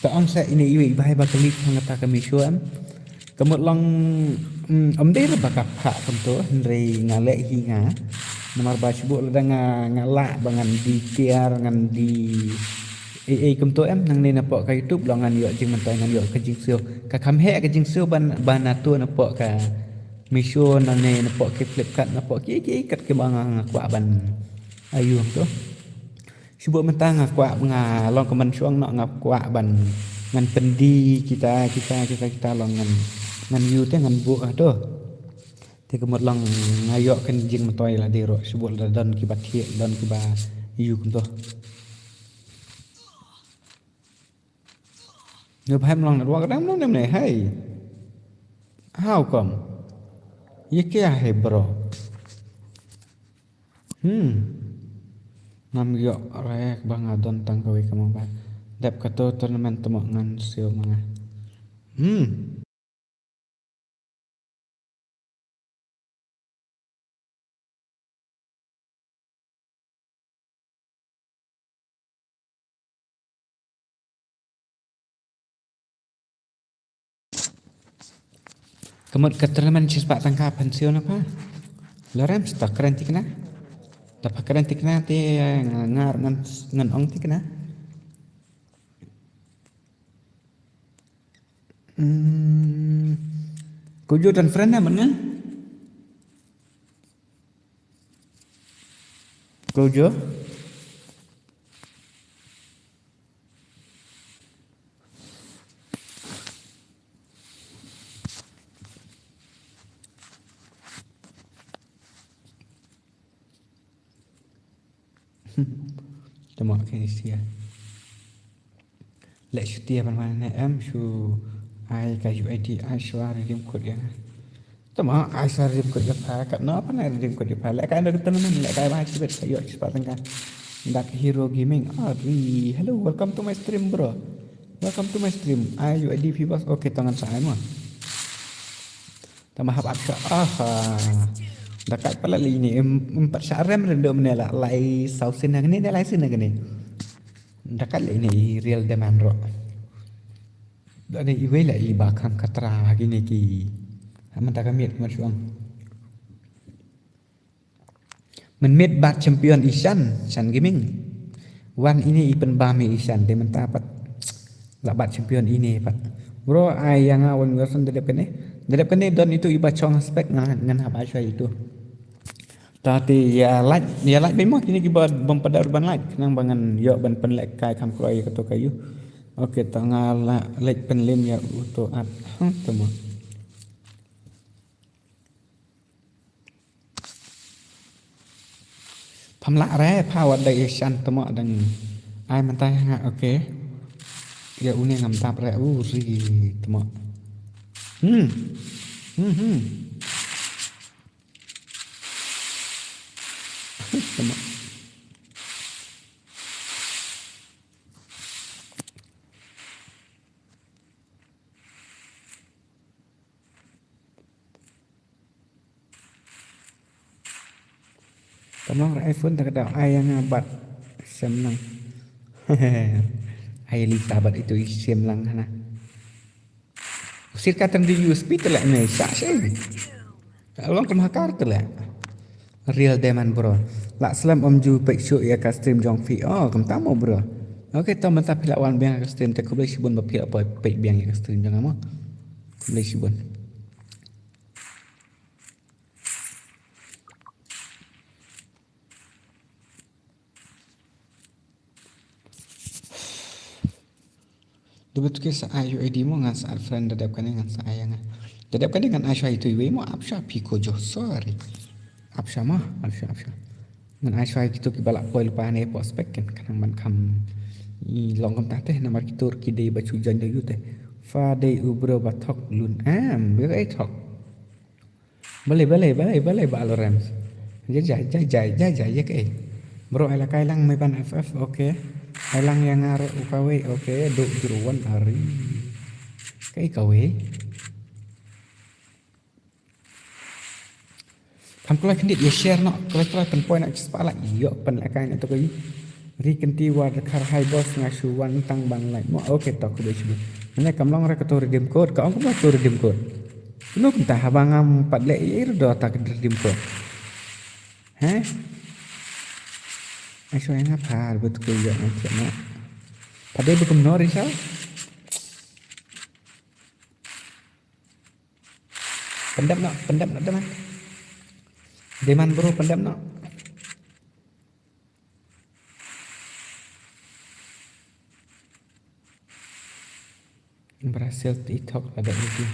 Ta ong sa ine iwei i bhai ba kali hangta ka Meesho em. Ka mut long, mm, ym dei ba ka phah kumto, hynrei nga leh hi nga. Namar ba shu bun lada nga, nga lah ba ngan die tiar, ngan die ei ei kumto em, nangne napoh ka YouTube long ngan ïoh jingmyntoi, ngan ïoh ka jingsiew. Ka kham heh ka jingsiew ban, ban ïa tu napoh ka Meesho, nangne napoh ki Flipkart, napoh ki, ki, kat kiba nga, nga kwah ban ïoh tu. Shu bun mynta nga kwah, nga long ka mynshuwa noh, nga kwah ban, ngan pyndie kita, kita, kita, kita long ngan, ngan ïoh te ngan buh ha tu. Te ka mut long nga ïoh ka jingmyntoi lade ruh, shu bun lada don kiba thiah, don kiba ïoh kumto. Nga bha em long network dang mlong ne mne, hey. How come? Ye kya hai bro? Hmm. Ngam ïoh rek ba nga don tang kawei ka mobile. Dep kato tournament te mo ngan siew ma nga. Hmm. Ka mut ka tournament shispah tyngka phan siew na pha. Lorem sta kren thikna. Da pha kren thikna te nga, nga, ngan, ngan ong thikna. Hmm. Ko ju dan friend na mana? Ko ju? Tama kani sia. Leh shuti ban man ne em shu ai ka U I D ai shwa redeem code ïa nga. Tama ai shwa redeem code ïa pha, kat no pha na redeem code ïa pha. Leh kai na ka tournament, leh kai ba chibet ka ïoh shispah tyngka. Dark Hero Gaming. Ah, ri. Hello, welcome to my stream, bro. Welcome to my stream. Ai U I D phi bas. Okay, tangan sa ai mo. Tama hap ap shah. Aha. Da kat pala lei ne em, em pat shah rem rem do mene la lai saw sin ha kane, da lai sin ha kane. Da kat lei ne i real demand ro. Da ne i wei la i ba kham khatra ha kine ki. Ha mynta ka miet ka mynshuwa. Mynmiet bat champion i Shan, Shan Gaming. Wan ine i pynbam i Shan, te mynta pat la bat champion ine pat. Bro, ai ïa nga wan Wilson da dep kane. Da dep kane don itu i ba chong spec ngan, ngan hap ai shwa itu. Ta te ïa like, ïa like beit mo kine kiba bym pat da ruh ban like. Khnang ba ngan ïoh ban pynlehkai kham kloi ïa kato ka ïu. Okay, ta nga la like pynlem ïa uto at. Huh, tama. Pham lah re, pha wat da ïa Shan tama dang. Ai mynta nga, okay. Ïa une ngam tap re, u ri tama. Hmm. Hmm, hmm. Tama. Tama ra iPhone ta ka daw ai ïa nga bat sem lang. Ai li ta bat itu i sem lang hana. Sir ka tang di U S B te leh ne sa shen. Ka long kum hakar te leh. Real demand bro. Lah slem ym ju peit shuh ïa ka stream jong phi. Oh, kam tamo bro. Okay, to mynta phi lah wan biang ka stream te khublei shibun ba phi lah poi peit biang ïa ka stream jong nga mo. Khublei shibun. Dubit ke sa ai U I D mo ngan sa add friend da dep kane ngan sa ai ïa nga. Da dep kane ngan ai shwa itu iwei mo ap shwa phi ko jo sorry. Ap shwa mo ap shwa ap shwa. Ngan ai shwa kito kiba lah poi lypa ne poi spec kan kan ban kham i long kam ta te namar kito ki dei ba chu jan da yu te. Fa dei u bro ba thok lun am ba ai thok. Balei, balei, balei, balei ba Lorenz. Jai, jai, jai, jai, jai, jai, jai, jai, eh. Bro, ai la kai lang mai ban F F, okay. Ai lang ïa nga ruh u kawei, okay. Duk juru wan hari. Kai kawei. Kam kloi khyndiat ïa share noh, kloi kloi pynpoi noh, just pala ïoh pynlehkai noh to kawei. Ri kynti wa da khar hai boss nga shu wan tang ban like mo. Okay to khublei shibun. Mane kam long re kato redeem code, ka ong kumno kato redeem code. Kumno kumta haba ngam pat leh ei ei ruh da ta ka redeem code. He? Ai shu ai nga pha ba tu ko ïoh ngan thiah na. Pha dei ba kumno Rishal? Pyndep noh, pyndep noh Demand. Demand bro, pyndep noh. Brazil TikTok ada lagi.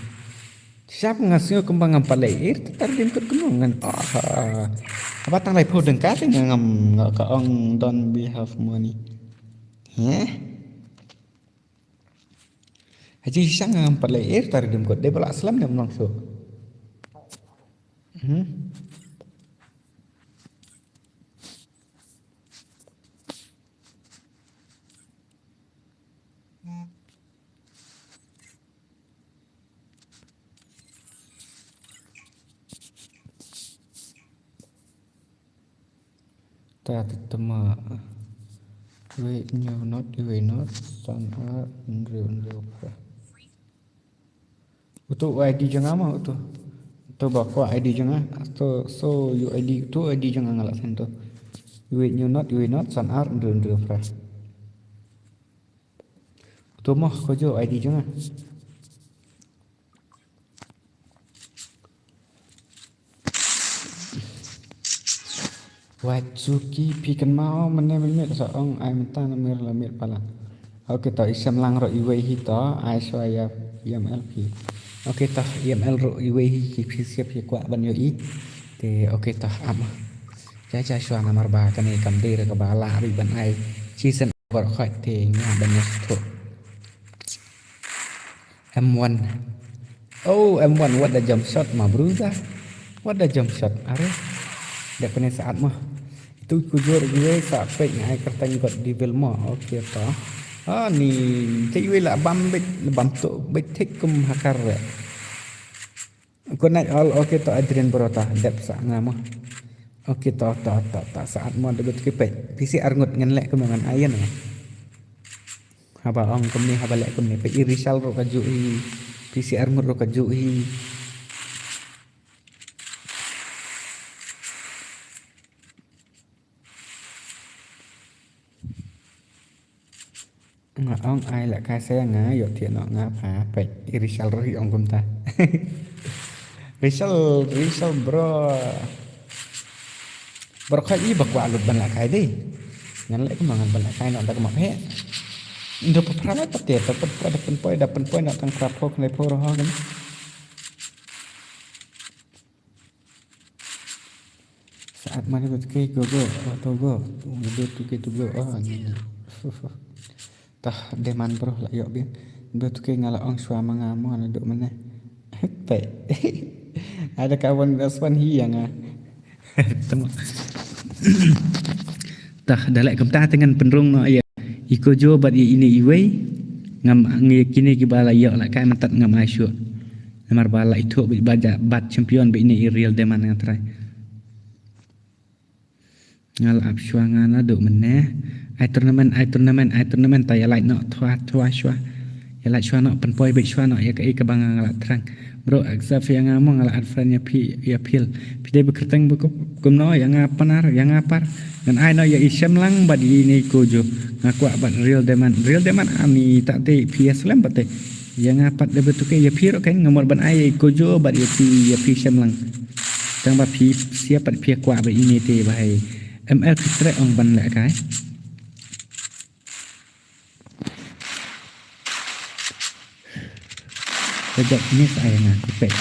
Siap nga sngew kumba ngam pat leh ei ei, ta redeem code kumno ngan. Ah. Haba tang laiphew tyngka te nga ngam, nga ka ong don't be have money. Heh? Haji shisha nga ngam pat leh ei ei, ta redeem code dei ba lah slem ne em long shuh. Hmm. Ta te tama. Iwei hynñiew not, iwei not san ar, hynriew hynriew phra. Uto u ID jong nga ma uto. Uto ba kwah ID jong nga. Uto so u ID, uto ID jong nga nga lah send to. Iwei hynñiew not, iwei not san ar, hynriew hynriew phra. Uto mo ko jo ID jong nga. Wat suki phi kynmaw mynne mynmiet sa ong ai mynta na mir la miet pala. Okay to i Shemlang ruh iwei hi to ai shwa ïa, ïa ML phi. Okay to i ML ruh iwei hi ki phi siap ïa kwah ban ïohi. Te okay to ap. Ja ja shwa namar ba kane kam dei ruh kaba lah ri ban ai. Chi sen baroh khoit te nga ban ïa shu. M one. Oh, M one, what a jump shot, my brother. What a jump shot. Are. Dep kane saat mo. Itu kujur gue sa pek ngai kerteng got di bil mo. Okay to. Ah, ni te gue lah bam bit, bam tu bit thik kum hakar re. Good night all. Okay to Adrian bro ta. Dep sa nga mo. Okay to, to, to, to. Saat mo dep tu kipek. P C R ngut ngan lek kum ngan ayan mo. Haba ong kumne, haba leh kumne, peit i Rishal ruh ka juh hi, P C R ngut ruh ka juh hi. Nga ong ai lehkai sa nga ïoh thiah noh nga pha, peit i Rishal ruh i ong kumta. Rishal, Rishal bro. Baroh khoit i ba kwah lut ban lehkai dei. Ngan leh kumno ngan ban lehkai noh da kumno phi. Indo pa phra lai pat te, da pynpoi, da pynpoi, da pynpoi noh tang phra phew khyndai phew ruh ha kane. Saat mane ba tu ke go go, oh, to go. Go to ke to go. Oh, ni. Tah, demand bro, la ïoh biang. Ba tu ke nga la ong shuwa ma nga mo naduh mynne. Peit. Ada kawan best friend hi ïa nga. Tah, da leh kumta te ngan pynrung noh ïa i Kojo bad ïa ine iwei. Ngam ngi kine kiba la ïoh lehkai mynta ngam ai shuh. Namar ba la ithuh bad ba ja bad champion bad ine i Real Diamond nga trai. Nga la ap shuwa nga naduh mynne. Ai tournament, ai tournament, ai tournament, ta ïa lait noh thwa thwa shuwa. Ïa lait shuwa noh, pynpoi beit shuwa noh ïa kaei kaba nga la thrang. Bro, accept ïa nga mo, nga la add friend ïa phi, ïa phi. Phi dei ba kyrteng ba kum, kumno ïa nga, Panar, ïa nga Par. Ngan ai noh ïa i Shemlang bad ine i Kojo. Nga kwah bad Real Diamond. Real Diamond ani ta te phi ïa slem bad te. Ïa nga pat dei ba tu ke ïa phi ruh kan nga mut ban ai ïa i Kojo bad ïa phi, ïa phi Shemlang. Tang ba phi siap pat phi kwah ba ine te ba hai. M L phi treh ong ban lehkai. Ba jop ine sa ïa nga phi peit.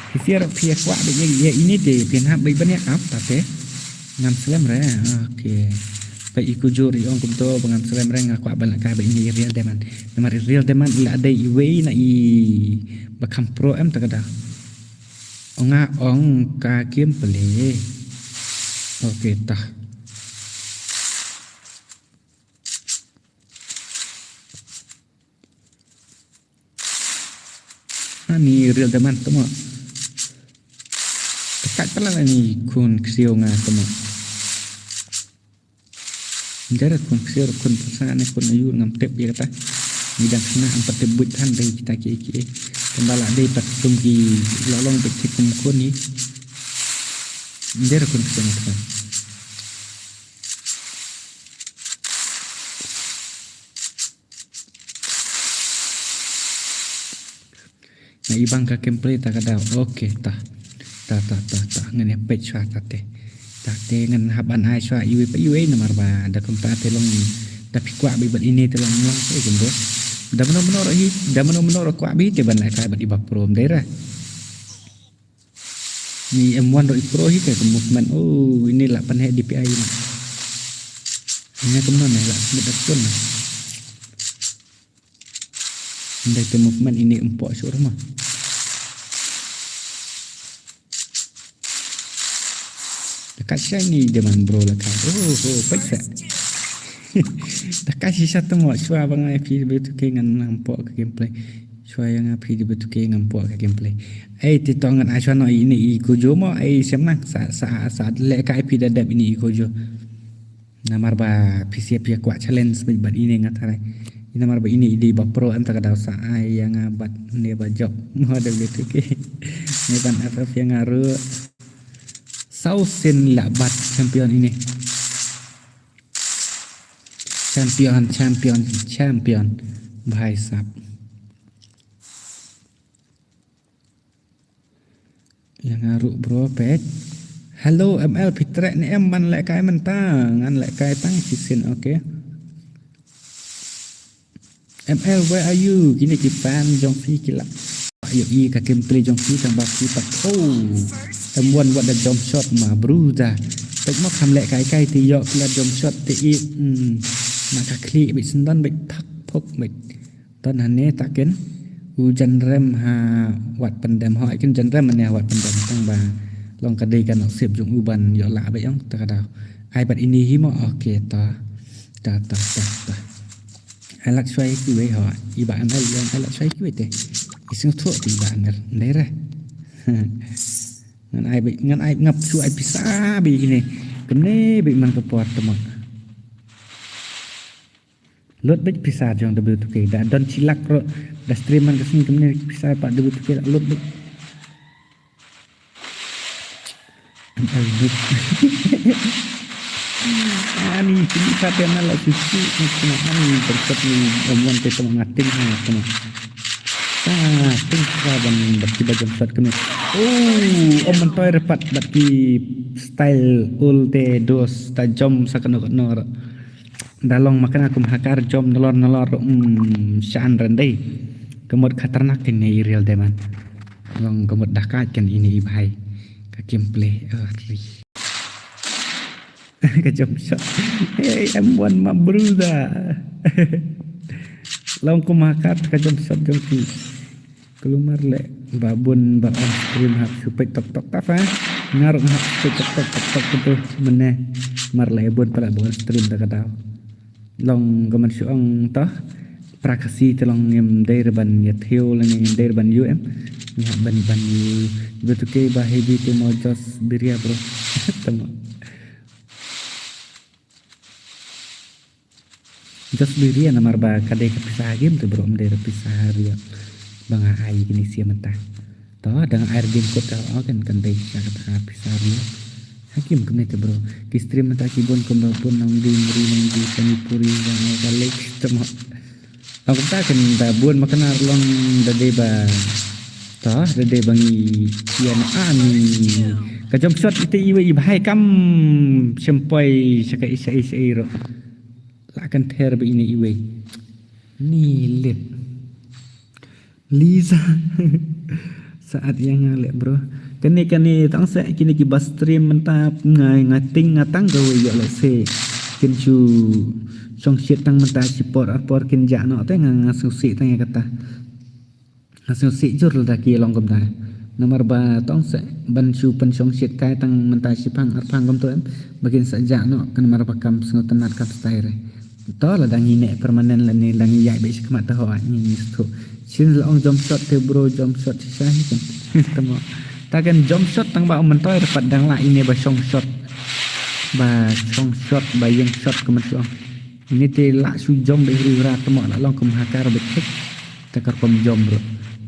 Phi siap phi kwah ba ïa, ïa ine te phin hap ba ban ïa ap ta te. Ngam slem re. Okay. Ba i Kojo i ong kumto ba ngam slem re nga kwah ban lehkai ba ine i Real Diamond. Namar i Real Diamond i la dei iwei na i ba kham pro em ta ka da. Ong nga ong ka kim pele. Okay tah. Ani Real Diamond tamo. Tekat pala ni khun ksiew nga tamo. Jara khun ksiar khun pasa ne khun ayu ngam tip ïa kata. Ni dang khana am pat tip buit than dei kita ki ki. Tamba la dei pat kum ki la long bit ki kum khun ni. Jara khun ksiar ne khun. Na ibang ka gameplay ta ka daw. Okay ta. Ta ta ta ta ngan ïa peit shwa ta te. Ta te ngan hap ban ai shwa iwei pa iwei namar ba da kumta te long da phi kwah beit bad ine te long long te kumbo. Da mano mano ro hi da mano mano ro kwah beit te ban lehkai bad iba pro ym dei ra. Ni M one ro i pro hi te ka movement. Oh ini la pan he D P I na. Ina kumno ne la smit action na. Ndai te movement ini empok syur ma. Dekat shiny de man bro la ka. Oh, oh, paisa. Dekat sisa tu mo shwa bang ai phi betu ke ngan empok ke gameplay. Shwa yang ai phi betu ke ngan empok ke gameplay. Eh, ti tong ngan ai shwa no ini i kojo mo, eh, sem nang sa sa sa le ka ai phi da dep ini i kojo. Namar ba P C F ïa kwah challenge bad bad ine nga tharai. Namar ba ine i dei ba pro em ta ka daw sa ai ïa nga bad ne ba jop. Mo da bit ke. Ne ban F F ïa nga ru. Sau sin la bad champion ine. Champion, champion, champion. Bhai sab. Ïa nga ruh bro peit. Hello M L phi treh ne em ban lehkai mynta. Ngan lehkai tang shisien okay. M L where are you? Kine ki fan jong phi ki la. Ïoh i ka gameplay jong phi tang ba phi pat. Oh. M one wat da jump shot ma bro da. Peit mo kham lehkai kai te ïoh ki la jump shot te i. Hmm. Na ka khlieh beit syndon beit phak phok beit. Ton hane ta ken u jan rem ha wat pyndem ho ken jan rem hane ha wat pyndem tang ba long ka dei ka nasib jong u ban ïoh lah ba ong ta ka daw. Ai bad ini hi mo okay ta ta ta ta ta. Ai lak shwai ki wei ho i ba an ai long ai lak shwai ki wei te. I sing thuh ti ba an dei re. Ngan ai ba ngan ai ngap shu ai pisa ba kine. Kemne ba man ka por ta mo. Lut beit pisa jong W two K da don shilak ro da stream man ka sngi kumne pisa pa W two K lut beit. Ani pisa te na la susu ni kuma ani berkat ni omuan te tong ngating ha kuma. Ah, ting sa ban berki bajam sat kumne. Oh, om mentoi repat berki style ul te dos ta jom sa kano kano. Da long ma kane kum hackar jom nalor nalor um shan randai. Ka mut khatarnak kane i real diamond. Long ka mut da ka kan ini i bhai. Ka gameplay. Oh, ka jump shot. Hey, M one ma bruda. Long kum hackar ka jump shot jump shot. Kulumar le ba bun ba on stream hap supek tok tok taf ha. Ngaruk hap supek tok tok tok tok kutu mene. Mar le bun pala ba on stream da ka daw. Long ka man shu ong toh. Prakasi te long ngim dei re ban ïa theo le ngim dei re ban yu em. Ngi hap ban ban yu. Betu ke ba heavy te mo jos biria bro. Tama. Just biria namar ba ka dei ka pisa ha game te bro, ym dei ka pisa ha riak. Ba nga ai kine sia mynta. To da nga ai game kot ka o kan kan dei ka kata pisa ha riak. Ha game kumne te bro. Ki stream mynta ki bun kumba bun nang di muri nang di pani puri nang ka lek tama. Long kumta kan da bun ma kane long da dei ba. To da dei ba ngi ïa na ani. Ka jump shot ite iwei i bhai kam shempoi sha ka isa isa iro. La kan ther ba ine iwei. Ni lit. Lisa. Saat ïa nga le bro. Kane kane tang se kine ki ba stream mynta nga nga ting nga tang ka wei ïoh le se. Kin shu shong shit tang mynta shi por ar por kin ja no te nga nga sngewsih tang ïa kata. Nga sngewsih jur lada ki long kumta. Namar ba tong se ban shu pynshong shit kai tang mynta shi phang ar phang kumto em. Ba kin sa ja no kan namar ba kam sngewtynnat kam style re. To lada ngi ne permanent lane lada ngi ïaid beit shi khmat te ho ngi ngi sngewthuh. Shin la ong jump shot te bro jump shot shisha hi kan. Tamo. Ta kan jump shot tang ba ong myntoi re pat dang la ine ba shong shot. Ba chong shot, ba ïeng shot kumne shuh. Ini te lah shu jom ba hri hra tmo lah long kum hakar ba thik. Ta kar kum jom bro.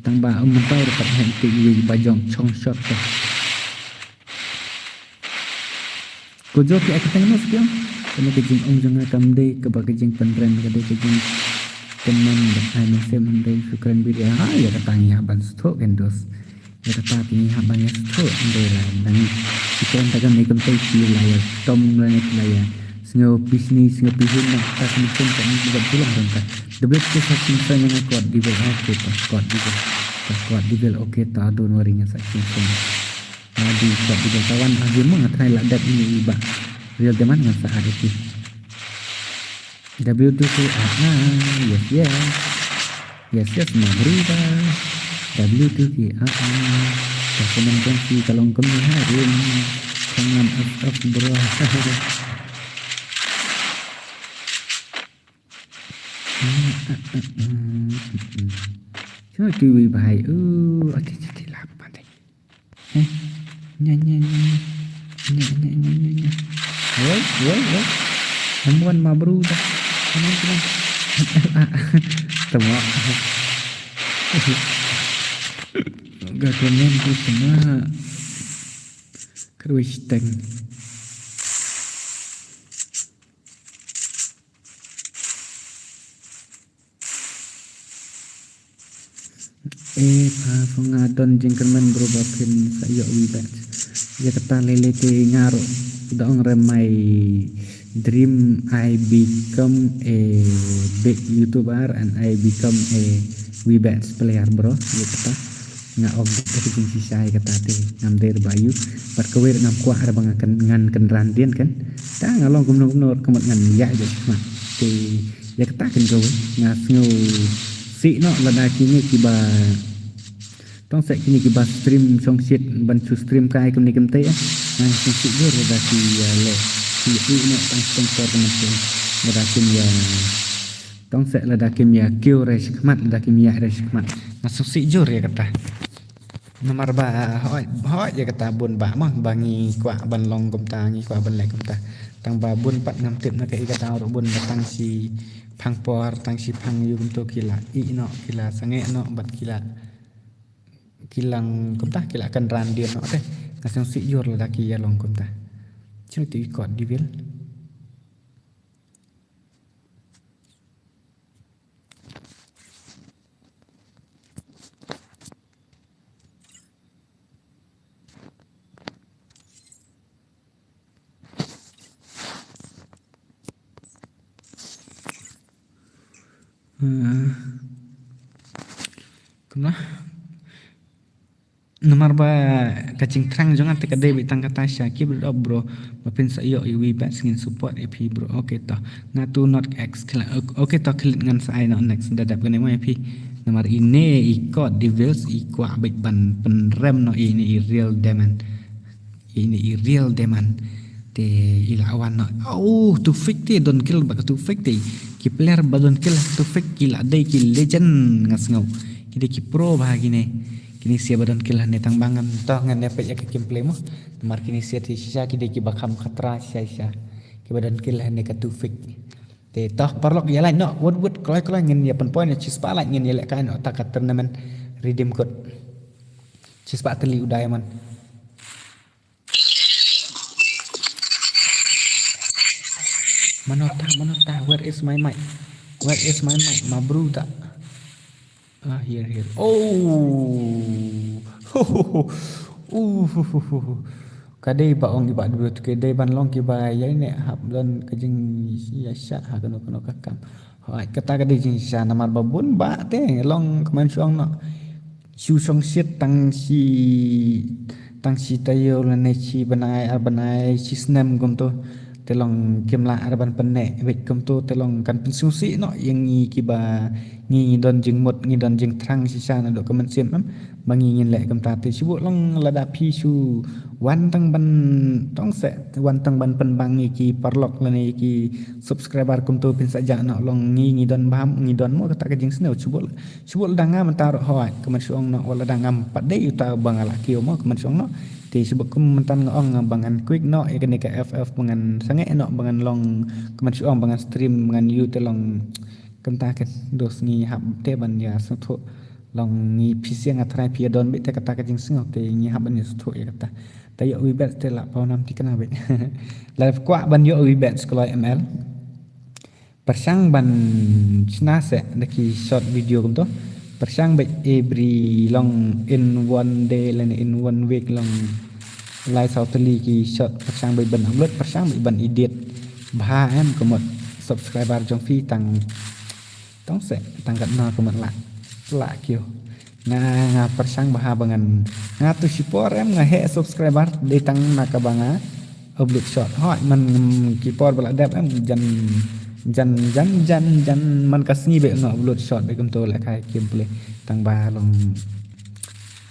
Tang ba um mynta ruh pat heng te iwi ba jong chong shot te. Ko jo ki ai ka teng no skiang. Kane ka jingong jong nga kam dei kaba ka jingpynrem ka dei ka jingpynman ba ai mynsiem hynrei shu kren bit ïa ha ïa kata ngi hap ban sdang kan dos. Ïa kata te ngi hap ban ïa sdang hynrei la dang ngi. Ki kren ta kam ne kam tei ki la ïa tom la ne ki la ïa. Sngew pisni sngew pihin na kata ka mynsiem ka ngi buat bulang dong ta. Double kiss ha sing sa ngi kot di bel ok ta kot di bel. Ta kot di bel ok ta don't worry nga sa sing sing. Adi, kat di tawan agi mung atai la dep ini iba. Real teman ngan sa ada ki. W two K A A, yes yes. Yes yes, ma beri ba. W two K A A. Dah komen kongsi kalong kemi harum. Kangen F F bro. Cuma kiwi bahai. Uh, ati ati lap mati. Eh, nya nya nya nya. Nya nya nya nya nya. Woi, woi, woi. Number one ma bro dah. Come on, come on. Tama. Gak komen tu tama. Kerwisteng. Eh, pha, pha nga don jingkyrmen bro ba phin sa ïoh wi batch. Ïa kata lele te nga ruh da ong re my dream I become a big YouTuber and I become a wi batch player bro. Ïa kata nga ong da ka jingshisha ïa kata te ngam dei re ba ïoh. Bad kawei ruh ngam kwah re ba nga kyn ngan kynran dien kan. Ta nga long kumno kumno ruh ka mut ngan ïa ïa ma. Te Ïa kata kan kawei nga sngew sih noh lada kine kiba tong seh kine kiba stream shongshit ban shu stream kai kumne kumte eh. Nga sngew sih jur lada ki ïa leh ki ïa ih noh tang shteng por kumne lada kim ïa tong seh lada kim ïa kiew re shikmat lada kim ïa re shikmat. Nga sngew sih jur ïa kata. Namar ba hoi hoi ïa kata bun ba mah ba ngi kwah ban long kumta ngi kwah ban leh kumta. Tang ba bun pat ngam tip na ka ïa kata ruh bun ba tang shi phang por tang shi phang ïu kumto ki la ih noh ki la sangeh noh bad ki la ki lang kumta ki la kynran dien noh te. Nga sngewsih jur lada ki ïa long kumta. Sngewsih kot di bil. Kumno? Namar ba ka jingthrang jong nga te ka dei beit tang kata sha keep it up bro. Ba phin sa ïoh ïa wi batch ngin support ïa phi bro. Okay to. Nga tu not X khla. Okay to khlit ngan sa ai noh next da dap kane mo ïa phi. Namar ine i kot devils i kwah beit ban pynrem noh ine i real diamond. Ine i real diamond. Te i la wan noh. Oh, tu fake te don kill ba ka tu fake te. Ki player ba don kill tu fake ki la dei ki legend nga sngew. Ki dei ki pro ba kine. Kine sia ba don kill ne tang ba ngan to ngan ne peit ïa ka gameplay mo. Namar kine sia te shisha ki dei ki ba kham khatra shisha shisha. Ki ba don kill ne ka tu fake. Te to paralok ïa lain noh wut wut kloi kloi ngin ïa pynpoi ne chispah lain ngin ïa leh kai noh ta ka tournament redeem code. Chispah tylli u diamond. Mano ta, mano ta, where is my mic? Where is my mic? Ma bru ta. Ah, here, here. Oh. Uh. Ka dei ba ong iba dei ban long kiba ïa ne hap don ka jing ïa sha ha kano kano ka kam. Hooid, kata ka dei jingshisha namar ba bun ba te long kmen shuh noh. Shu shongshit tang shi tang shi taïew lane shi bnai ar bnai shi snem kumto. Te long kim lah ar ban pynneh beit kumto te long kan pynsngewsih noh ïa ngi kiba ngi don jingmut ngi don jingthrang shisha naduh ka mynsiem em. Ba ngi ngin leh kumta te shu buh long lada phi shu wan tang ban tong seh wan tang ban pynbang ïa ki paralok lane ïa ki subscriber kumto phin sa jah noh long ngi ngi don bam ngi don mo kata ka jingsngew shu buh shu buh lada nga mynta ruh hooid ka man shu ong noh wat lada ngam pat dei uta ba nga la kiew mo ka man shu ong noh Te shu bok kum mynta nga ong ba ngan quick noh ïa kane ka F F ba ngan sangeh noh ba ngan long kumne shu ong ba ngan stream ba ngan ïoh te long kumta kan dos ngi hap te ban ïa sngewthuh long ngi phi siang nga trai phi ïa don bit te kata ka jingsngew te ngi hap ban ïa sngewthuh ïa kata. Te ïoh wi bet te la paw nam ti kana bet. La kwah ban ïoh wi bet skloi M L. Pyrshang ban shna seh da ki short video kumto. Pyrshang bad every long in one day lane in one week long lai saw tylli ki short pyrshang bad ban upload pyrshang bad ban edit. Bha em kumut subscriber jong phi tang tang seh tang kat na kumut la la kyo. Nga nga pyrshang bha ba ngan nga tu shipor em nga heh subscriber dei tang na kaba nga upload short. Hoi man ki por ba la dep em jan jan jan jan jan man ka sngi bad nga upload short bad kumto la kai gameplay tang ba long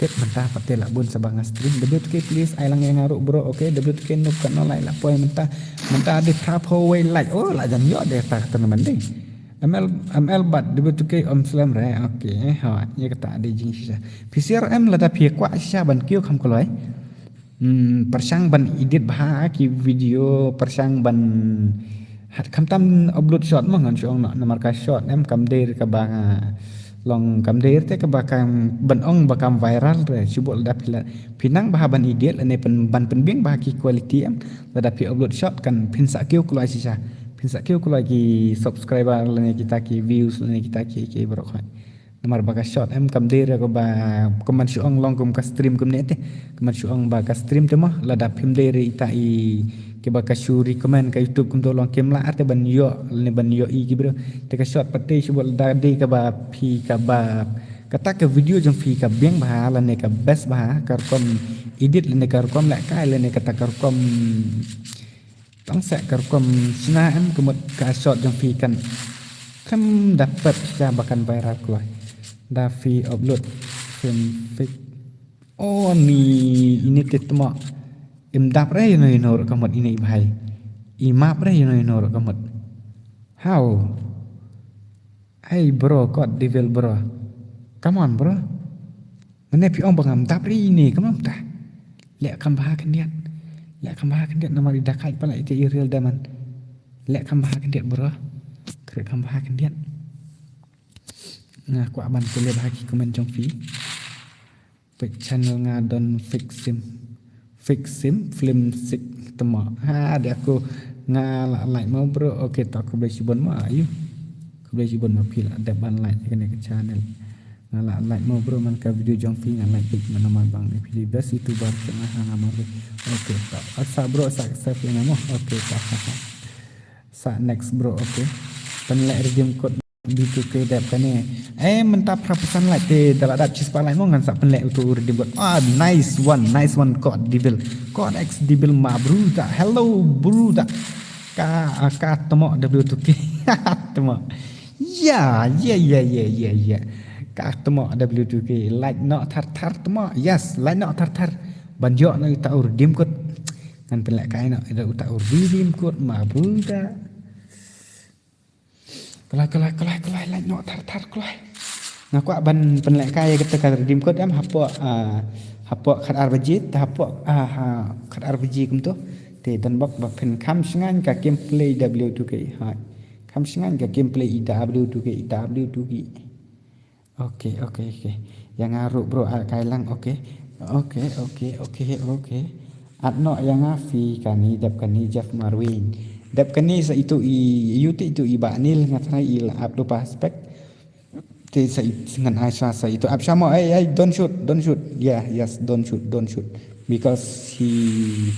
tip mynta pat te la bun sa ba nga stream. W two K please ai lang ïa nga ruh bro. Okay, W two K nup kat no lai la poi mynta mynta dei phra phew wei like. Oh la jan ïoh dei ta ka tournament dei. M L M L bad W two K om slem re. Okay, ha ïa kata dei jingshisha. Phi sir em lada phi kwah shisha ban kiew kham kloi. Hmm, pyrshang ban edit bha ki video pyrshang ban hat khamtam upload short mo ngan shu ong noh namar ka short em kam dei kaba long kam dei te kaba kam ban ong ba kam viral re shu bok lada phi la phi nang bha ban edit lane pyn ban pynbiang bha ki quality em lada phi upload short kan phin sa kiew kloi shisha phin sa kiew kloi ki subscriber lane kita ki views lane kita ki ki baroh khoi. Namar ba ka short em kam dei re kaba kumne shu ong long kum ka stream kumne te. Kumne shu ong ba ka stream te mo lada phim dei re ita i kiba ka shu recommend ka YouTube kumto long kim lah te ban ïoh lane ban ïoh i ki bro. Te ka short pat te shu bok lada dei kaba phi kaba kata ka video jong phi ka biang bha lane ka best bha ka rukom edit lane ka rukom lehkai lane kata ka rukom tang seh ka rukom shna em kumut ka short jong phi kan khlem da pep sha ba kan viral kloi. Da phi upload film fake. Oh ni ini te tmo. Im dap re ino ino ruh kamut ini i bhai. I map re ino ino ruh kamut. How? Hey bro, God Devil bro. Come on bro. Mane phi ong ba ngam dap ri ni, come on ta. Leh kham bha khyndiat. Leh kham bha khyndiat namar i da kait pala ite i real diamond. Leh kham bha khyndiat bro. Kre kham bha khyndiat. Nga kwah ban pule bha ki comment jong phi. Page channel nga don fix sim. Fix sim film sik tmo. Ha, de aku nga la like mo bro. Okay, to khublei shibun mo ayu. Khublei shibun mo phi la dep ban like kane ka channel. Nga la like mo bro man ka video jong phi nga like big man man bang phi best YouTuber ka nga ha nga mo. Okay, to. Asa bro sa sa phi nga mo. Okay, to. Sa next bro. Okay. Pynleh redeem code. B two K dep kane. Eh, mynta phra percent like te da la dap chispah like mo ngan sa pynleh utu u redeem code. Ah, nice one, nice one, God Devil. God X Devil ma bruda. Hello bruda. Ka ah, ka tmo W two K. Tmo. Ya, ya, ya, ya, ya, ya. Ka tmo W two K. Like no thar thar tmo. Yes, like no thar thar. Ban ïoh no uta u redeem code. Ngan pynleh kai no uta u redeem code ma bruda. Kloi, kloi, kloi, kloi, like noh thar thar kloi. Nga kwah ban pynlehkai ïa kata ka redeem code em hapoh, ah, hapoh khat ar baje, te hapoh, ah, ha, khat ar baje kumto. Te don bok ba phin kham shngaiñ ka gameplay W two K. Ha. Kham shngaiñ ka gameplay i W two K, i W two K. Okay, okay, okay. Ïa nga ruh bro, ah, kai lang, okay. Okay, okay, okay, okay. At noh ïa nga phi kani dep kani Jeff Marwin. Dep kani sa itu i, ïa uti itu i Bah Anil nga tharai i la ap lupa spec. Te sa i ngan ai sa sa itu ap shamo, ai, ai, don't shoot, don't shoot. Yeah, yes, don't shoot, don't shoot. Because he,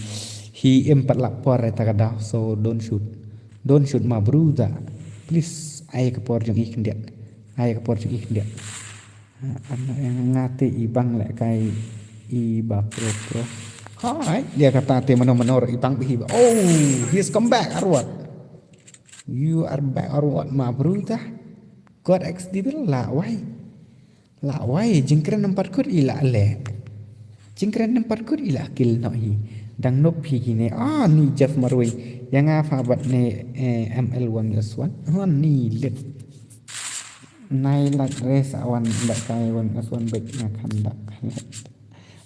he im pat lap por ïa ta ka daw, so don't shoot. Don't shoot ma bruda. Please, ai ka por jong i khyndiat. Ai ka por jong i khyndiat. Ano ïa nga te i bang lehkai i ba pro pro. Hai, ïa kata te mano mano i bang bhi ba. Oh, he's come back, Arwat. You are back, Arwat, ma bruda. God X Devil la wai. La wai, jingkren nampat kut i la le. Jingkren nampat kut i la kill no hi. Dang nop hi kine. Ah, ni Jeff Marwei. Ïa nga pha bat ne, eh, M L one S one. Ah, ni lit. Nai lak re sa wan lak kai one S one bek nga khan dak.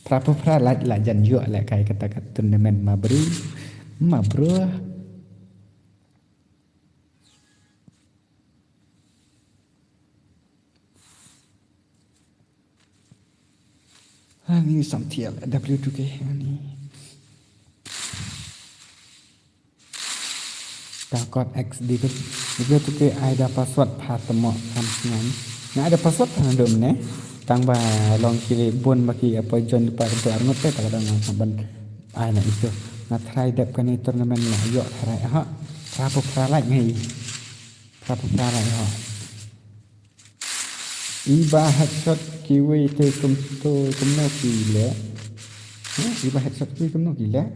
Phra phew phra lait la jan ïoh lehkai kata ka tournament ma bro. Ma bro. Ani Samthiah W two K ani. Tang kot X David. W two K ai da password pha tamo kam sngan. Nga ai da password pha nadum ne. Tang ba long ki le bun ba ki apoi join pa tu arngut te ta ka dang ban ai na itu. Nga try dep kane tournament la ïoh try ha. Phra phew phra lait ngai. Phra phew phra lait ha. Iba headshot kiwei te kumto kumno ki leh. Huh? Iba headshot kiwei kumno ki leh.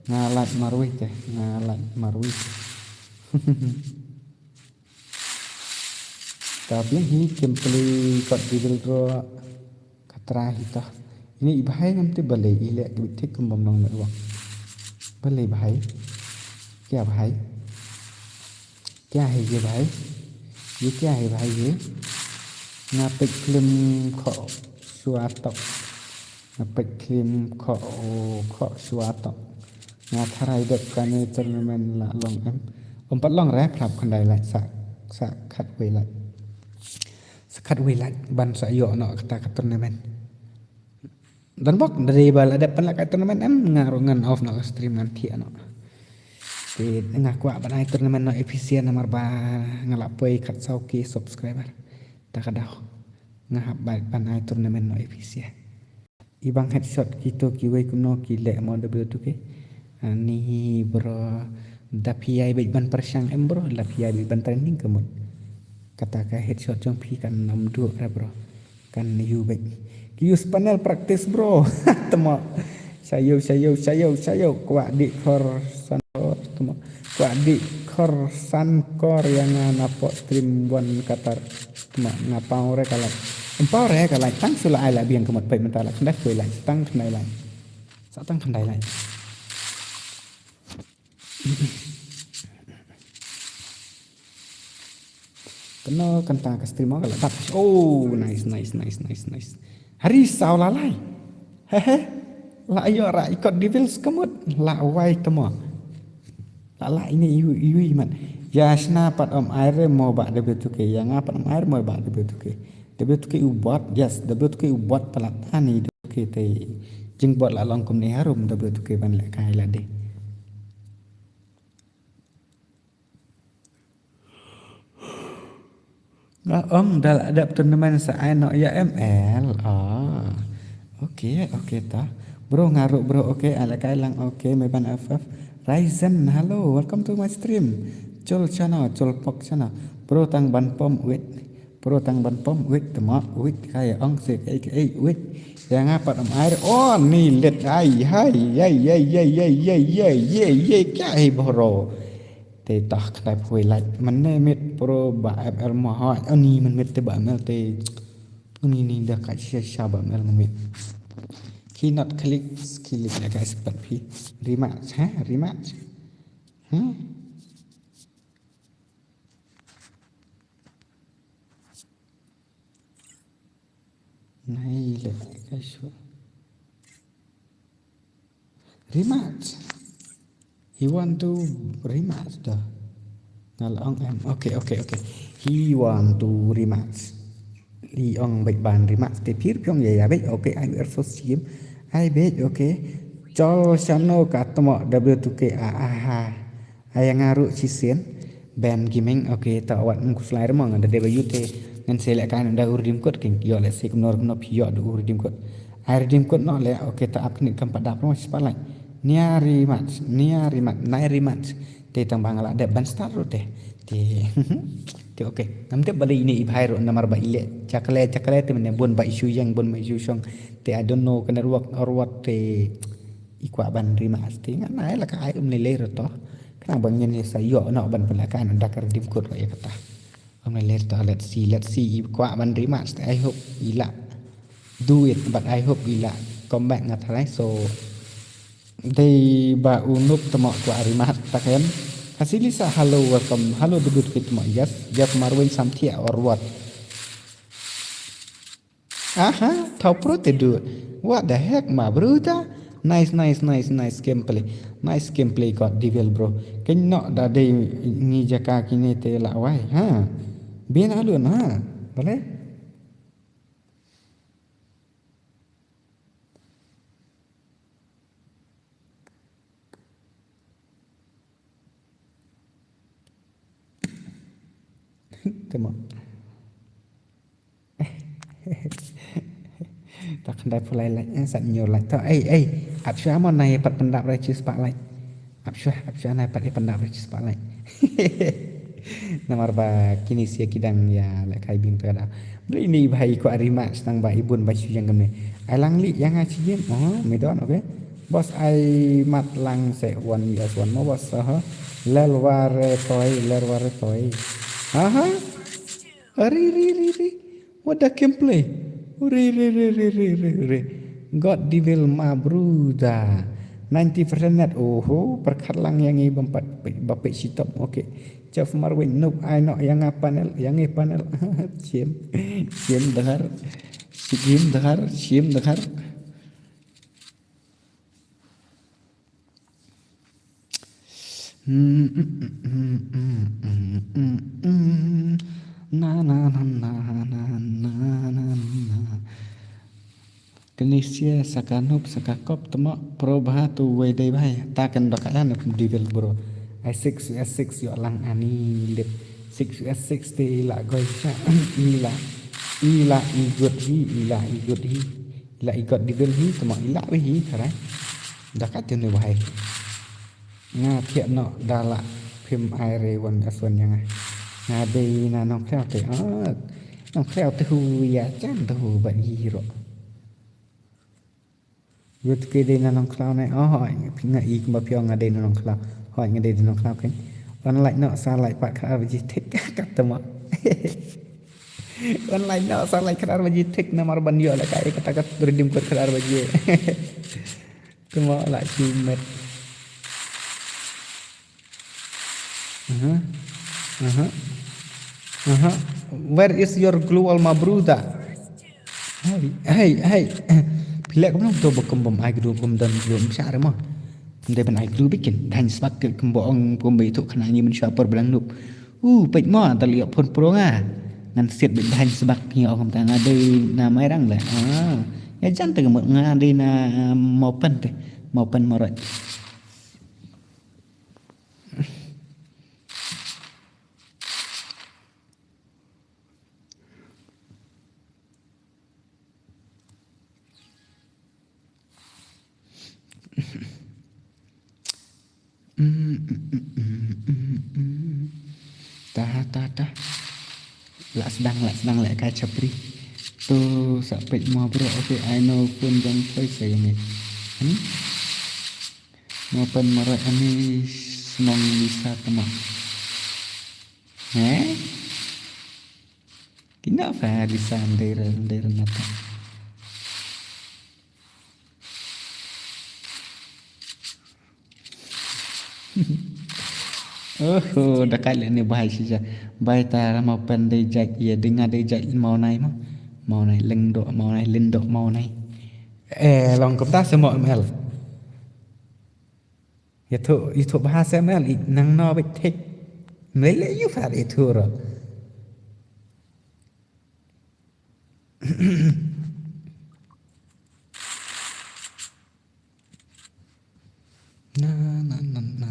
Nga lait marwei te, nga lait marwei. Tapi hi kim peli kot didil ro katra hi ta. Ini iba hai ngam te balei i leh kibit te kum bom nong network. Balei iba hai. Kya hai? Kya hai ye bhai? Ye kya hai bhai ye? Nga peit film kho shuwa tok. Nga peit film kho, kho shuwa tok. Nga tharai dep kane tournament la long em. Ym pat long re, phrap khyndai lait sa, sa khatwei lait. Sa khatwei lait ban sa ïoh noh kata ka tournament. Don bok, da dei ba la dep ban lehkai tournament em, nga ruh ngan off noh ka stream ngan thiah noh. Te nga kwah ban ai tournament noh A P C namar ba nga la poi khatsaw K subscriber. Ta ka daw. Nga hap ban, ban ai tournament noh A P C. Ibang headshot kito kiwei kumno ki leh mo W two K. Ani bro, da phi ai beit ban pyrshang em bro, da phi ai beit ban training ka mut. Kata ka headshot jong phi kan ym duh re bro. Kan yu beit. Ki use panel practice bro. Tamo. Shayo, shayo, shayo, shayo. Kwah dih khor san kor. Tamo. Kwah dih khor san kor ïa nga napoh stream wan Qatar. Tamo. Nga paw re ka like. Em paw re ka like. Tang shu la ai la biang ka mut peit mynta la khyndai khyndai like. Tang khyndai like. Sa tang khyndai like. Kano kanta ka stream ka la dap. Oh, nice, nice, nice, nice, nice. Hari saw la lai. Hehe. La ïoh ra i kot Devils ka mut. La wai tamo. La la ini iu iu imat. Ïa shna pat ym ai re mo ba W two K. Ïa nga pat ym ai re mo ba W two K. W two K u bot, yes, W two K u bot palat ani W two K te. Jingbot la long kumne harum W two K ban lehkai la dei. Nga ong da la dep tournament sa ai noh ïa M L. Ah. Okay, okay ta. Bro nga ruh bro, okay, ai lehkai lang, okay, Meban F F. Ryzen, hello, welcome to my stream. Chul channel, chul pok channel. Bro tang ban pom wait. Bro tang ban pom wait tamo wait ka ïa ong se kaei kaei wait. Ïa nga pat ym ai re. Oh ni let ai hai ai ai ai ai ai ai ai ai kya hai bro. Te tah khnai phuai lait. Mane mit pro ba M L mo ha. Ani man mit te ba M L te. Ani ni da ka sha sha ba M L man mit. Khi not click khi lik na ka spat phi. Rematch ha rematch. Hmm. Nai le ka shu. Rematch. He want to rematch da. Ngal ong em. Okay, okay, okay. He want to rematch. He ong beit ban rematch. Te pir pyong ya ya beit. Okay, I will force him. I beit, okay. Chol shano ka tmo W two K a a ha. Ai nga ruh shisien. Ben Gaming, okay, ta wat ngam khuslai re mo ngan da dei ba ïu te ngan se lehkai noh da u redeem code king ïoh leh se kumno kumno phi ïoh da u redeem code. Ai redeem code noh leh, okay, ta ap khnit kam pat dap re mo spotlight. Nia rematch, nia rematch, nai rematch. Te tang ba nga la dep ban start ruh te. Te, te okay. Ngam tip ba dei ine i bhai ruh namar ba i leh jakle jakle te mane bun ba i shu ïeng bun ba i shu shong. Te I don't know ka network or what te i kwah ban rematch te nga nai la ka ai um lei lei ruh to. Khnang ba ngin ïa sa ïoh noh ban pynlehkai noh da ka redeem code ruh ïa kata. Ym lei lei to, let's see, let's see i kwah ban rematch te I hope i lah do it, but I hope i lah come back nga tharai. So dei ba u Noob tmo kwah rematch ta ken. Khasi Lisa, hello, welcome. Hello, debut kit tmo. Yes, Jeff Marwin Samthiah or what? Aha, thaw pro te du. What the heck, ma bro ta? Nice, nice, nice, nice gameplay. Nice gameplay, God Devil, bro. Ken nok da dei ngi jaka kine te la wai, ha? Bien alun, ha? Boleh? Te mo. Ta khandai pulai lai, eh, sat nyo lai. To, ei, ei. Ap shwa mo nai pat pyndap rai chi spah lai. Ap shwa, ap shwa nai pat i pyndap rai chi spah lai. Namar ba kini sia ki dang ïa leh kai bing ta da. Bli ni ba i ko ari ma stang ba i bun ba shu yang kemne. Ai lang li yang a chi yen. Oh, me don, okay. Bos ai mat lang se wan yes wan mo bos, aha. Lel ware toi, lel ware toi. Aha. Ari ri ri ri. What the gameplay? Ri ri ri ri ri ri ri. God Devil ma bruda. Ninety percent net. Oho, perkhat lang yang i bampat ba pe sitop. Okay. Chef Marwin, noob ai nok yang a panel, yang i panel. Shim. Shim dahar. Shim dahar, shim dahar. Na, na, na. Kane sia saka noob saka kop tma pro bha tu wei dei bhai. Ta kan da ka ya noob Devil bro. Ai six, ai six yo lang ani lip. Six, ai six te la goi sha. Ila, ila igot hi, ila igot hi. Ila igot Devil hi, tma ila bhi hi, tharai. Da ka tene bhai. Nga thiah noh da lah phim ai re wan ka suan ïa nga. Nga dei na nongkhlaw te, ah, nongkhlaw te hu ïa chan te hu bad yi ro. Yut ke dei na nongkhlaw ne, oh, hoi, nga i kumba phi ong nga dei na nongkhlaw. Hoi, nga dei na nongkhlaw kan. Wan like noh sa like pat khat ar baje thik kat te mo. Wan like noh sa like khat ar baje thik namar ban ïoh la ka e kata ka redeem code khat ar baje. Tuma la ki met. Aha. Aha. Aha. Where is your glue wall, my brother? Hey, hey, hey. Phi leh kumno to ba kum bym ai glue, bym don glue, ym shah re mo. Ym dei ban ai glue bikin. Dhan sbak ke kum ba ong kum ba itu khana ngi mynshuwa por blang noob. U peit mo, ta leh phone pro nga. Ngan siat beit dhan sbak ngi ong kumta nga dei na Mairang le. Ah. Ïa jan te nga dei na, ah, Mawpen te. Mawpen Marwet. Tah, tah, tah. Lah sdang, lah sdang leh kai chapri. Tu sa peit mo bro. Okay, I know phone jong poi sa ini. Hmm? Mo pen marai ani snong Lisa tama. He? Kina fa Lisa ndai ra, ndai ra nata. Oh, da kai le ne bai shisha. Bai ta ra mo pen dei jait ye, dei nga dei jait mo nai mo. Mo nai leng do, mo nai len do, mo nai. Eh, long kumta se mo M L. Ïathuh, ïathuh bha se M L, i nang no bit thik. Mlei le ïu far ïathuh ro. Na, na, na. Na, na.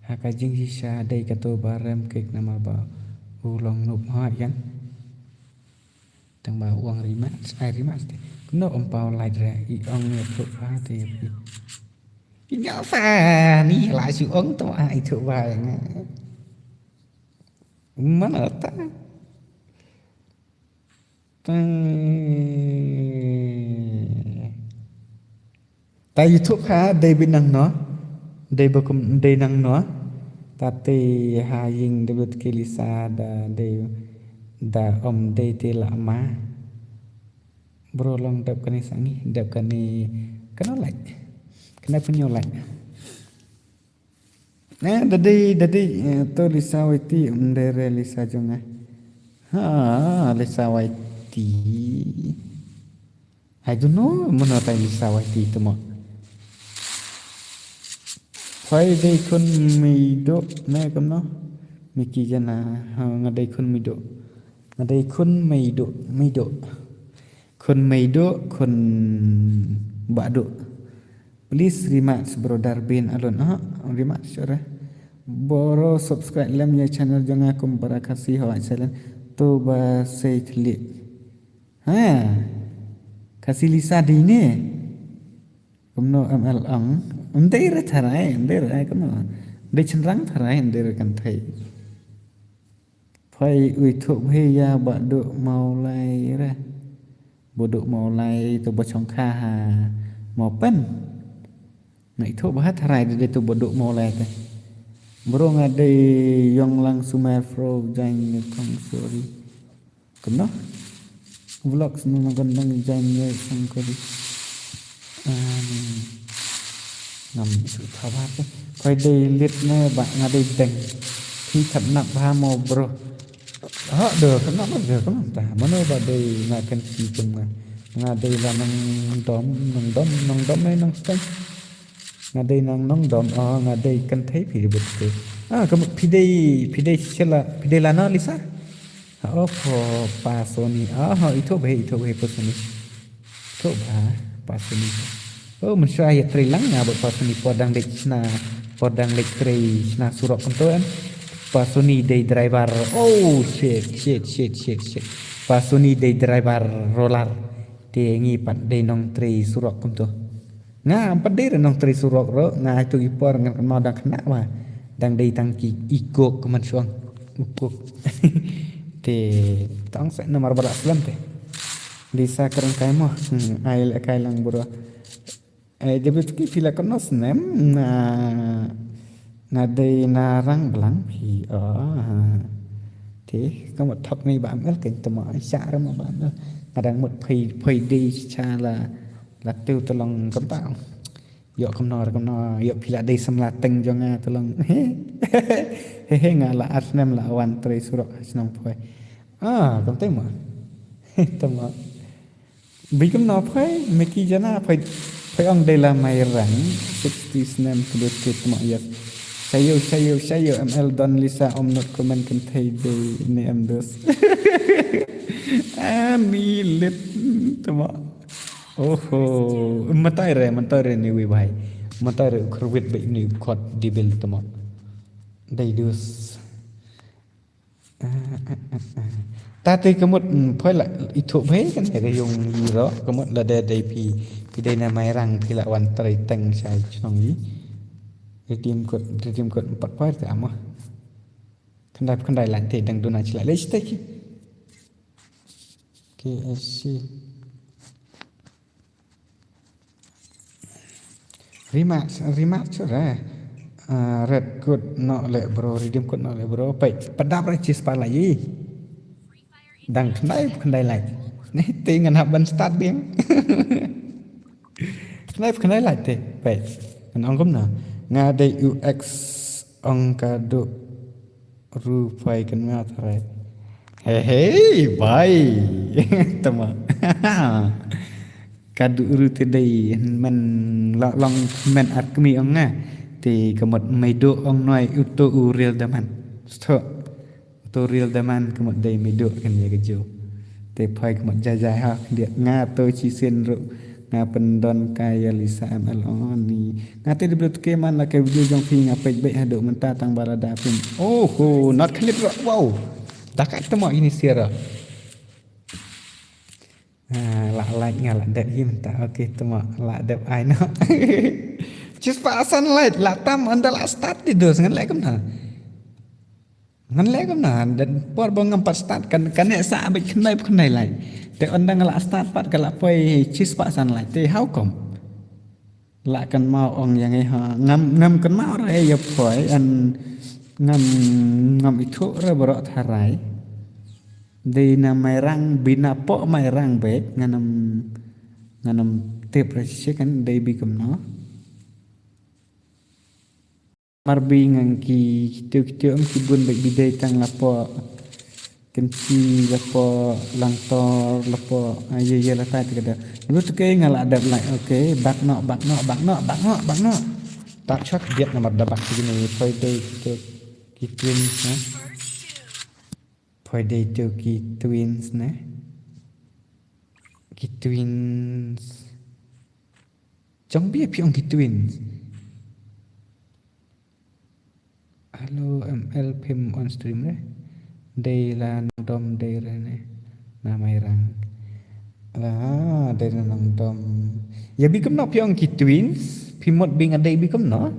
Ha ka jingshisha dei kato ba rem kik namar ba u long noob ha ïan. Tang ba u ong rematch, ai rematch te. Kumno ym paw like re, i ong ïathuh bha te ïa phi. I nga fa ni la shu ong to ai thuh bha ïa nga. Mana ta. Ta. Ta ïathuh ha dei bit nang no. Dei ba kum dei nang no. Ta te ha ïing dei bit ki Lisa da dei da ym dei te la ma. Bro long dep kane sa ngi, dep kane kane like. Kane pynïoh like. Eh, da dei, da dei, eh, to Lisa Waiti, um, dei re Lisa jong nga. Ha, Lisa Waiti. I don't know, mano tai Lisa Waiti te mo. Phai dei khun Meido, ne kumno? Miki jana, ha, nga dei khun Meido. Nga dei khun Meido, Meido. Khun Meido, khun Bado. Please rematch brother Bin Alon. Ah, rematch ora. Boro subscribe lem ïa channel jong nga kum para Khasi hawai silent. To ba sei thli. Ha. Khasi Lisa dei ne. Kumno M L ang. Em dei re tharai, em dei re kumno. Dei chynrang tharai, em dei re kan thei. Phai u ïathuh bha ïa Bah Duh Mawlai re. Bah Duh Mawlai to ba chong kha ha Mawpen. Nga ïathuh bha tharai de to Bah Duh Mawlai te. Bro nga dei Yong Lang Sumer Pro Jaiñ Thong Sori. Kumno? Vlogs nang kon dang Jaiñ Sangkori. Ngam shu thabar te. Koi dei lit ne ba nga dei deng. Phi khatnap bha mo bro. Ha de khatnap ba de khamtam ta. Mano ba dei nga kan si kum nga. Nga dei la nang dom, nang dom, nang dom ne nang steng. Nga dei nang nang dom, oh nga dei kan thei phi dei bit te. Ah, kam phi dei, phi dei sila, phi dei la na Lisa. Ha, oh, pho, pa Sony. Ah, ha, ito bhe, ito bhe, pa Sony. Ito ba, pa Sony. Oh, mynshuwa ïa trei lang nga bad pa Sony por dang leit shna, por dang leit trei shna surok kumto em. Pa Sony dei driver. Oh, shit, shit, shit, shit, shit. Pa Sony dei driver roller. Te ngi pat dei nongtrei surok kumto. Nga pat dei re nongtrei surok ro, nga ito i por ngan kynmaw dang khynnah ba. Dang dei tang ki i kok kman shuang. U kok. Te tang se namar ba la slem te. Lisa kren kai mo. Hmm, ai le kai lang bro. Ai de bit ki phi la kono snem na nga dei na Rangblang phi. Oh. Te ka mut thok ni ba mel ken tama sha ra ma ba mel. Nga dang mut phai phai dei cha la la tu tolong kempa. Ïoh kumno ra kumno, ïoh phi la dei samla teng jong nga tolong. He he nga la ar snem la wan trei surok ha shnong phai. Ah, kam te ma. Tama. Bi kumno phai, Miki jana phai, phai ong dei la Mairang, sixty snem kedut kit ma yes. Shayo, shayo, shayo, M L Don Lisa, om not comment kan thei dei ne em dos. Ani lit, tama. Oho, matai re, matai re ni wi bai. Matai re u khrwit bai ni kot dibil tama. Dei dus. Ta te ka mut, mm, phai la ithuh bhai kan ka yung yi ro, ka mut la dei dei phi, phi dei na Mairang phi la wan trei teng shai chnong yi. Redeem code, redeem code empat phai te ama. Khyndai, khyndai lai te dang duna chi lai. Lai chi te ki. K S C. Rematch, rematch ra. Ah, red code noh leh bro, redeem code noh leh bro. Peit, padap ra chi spah lai. Dang khyndai, khyndai lai. Ni te ngan hap ban start biang. Khyndai, khyndai lai te. Peit. Ngan ong kumno. Nga dei U X ong ka duh ru phai kan ma tharai. He he bai. Tama. Ka duh ru te dei men la long men ar kmi ong nga. Te ka mut Meido ong noi uto u real daman. Sto. Uto u real daman ka mut dei Meido kan ïa ka jo. Te phai ka mut jai jai ha khyndiat nga to chi sien ruh. Nga pyndon ka ïa Lisa M L ong ni. Nga te dei bluetooth ke man la ka video jong phi nga peit beit haduh mynta tang ba la da phin. Oh ho, not clip ruh. Wow. Da ka tama ini siara. Ah, la like nga la dep hi mynta. Okay, tama la dep ai no. Just pa san like la tam ynda la start di dos ngan leh kumno. Ngan leh kumno, da por ba ngam pat start kan, kan ne sa beit khyndai khyndai lai. Te ynda nga la start pat ka la poi chis pa san lai. Te how come? La kynmaw ong ïa ngi ha. Ngam, ngam kynmaw re ïa poi an ngam, ngam ithuh re baroh tharai. Dei na Mairang, bi na poh Mairang beit, ngan ym, ngan ym tip re shi kan dei bi kumno. Mar bi ngan ki, ki tiew, ki tiew em ki bun bad bi dei tang lapoh Kynshi lapoh Langtor lapoh, ah, ye, ye la tai te ka da. Lu tu ke nga la dep like, okay. Bak noh, bak noh, bak noh, bak noh, bak noh. Tak shot biat namar da bak ki ne poi dei ki tiew ki twins, ha. Poi dei tiew ki twins ne. Ki twins. Jong bi phi ong ki twins. Hello, M L phim on stream re. Dei la nang dom dei re ne. Na mai rang. La, dei la nang dom. Ya bi kumno phi ong ki twins. Phi mut bi nga dei bi kumno.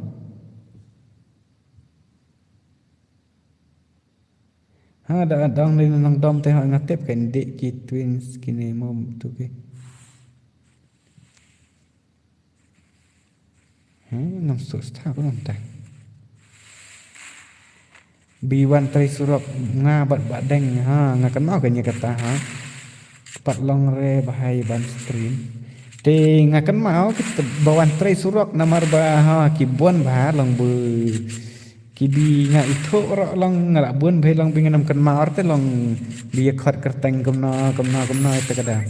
Ha, da dang dei nang dom te ha nga tip kan dei ki twins kine mo tu ki. He, ngam suk stha ko nang ta. Bi wan trei surok nga bad ba deng ha, nga kynmaw ka nia kata ha. Pat long re ba hai ban stream. Te nga kynmaw kita ba wan trei surok namar ba ha ki bun ba long bu. Ki bi nga ithuh ro long nga la bun ba long bi nga nam kynmaw te long bi ya khot kyrteng kumno, kumno, kumno ita kada.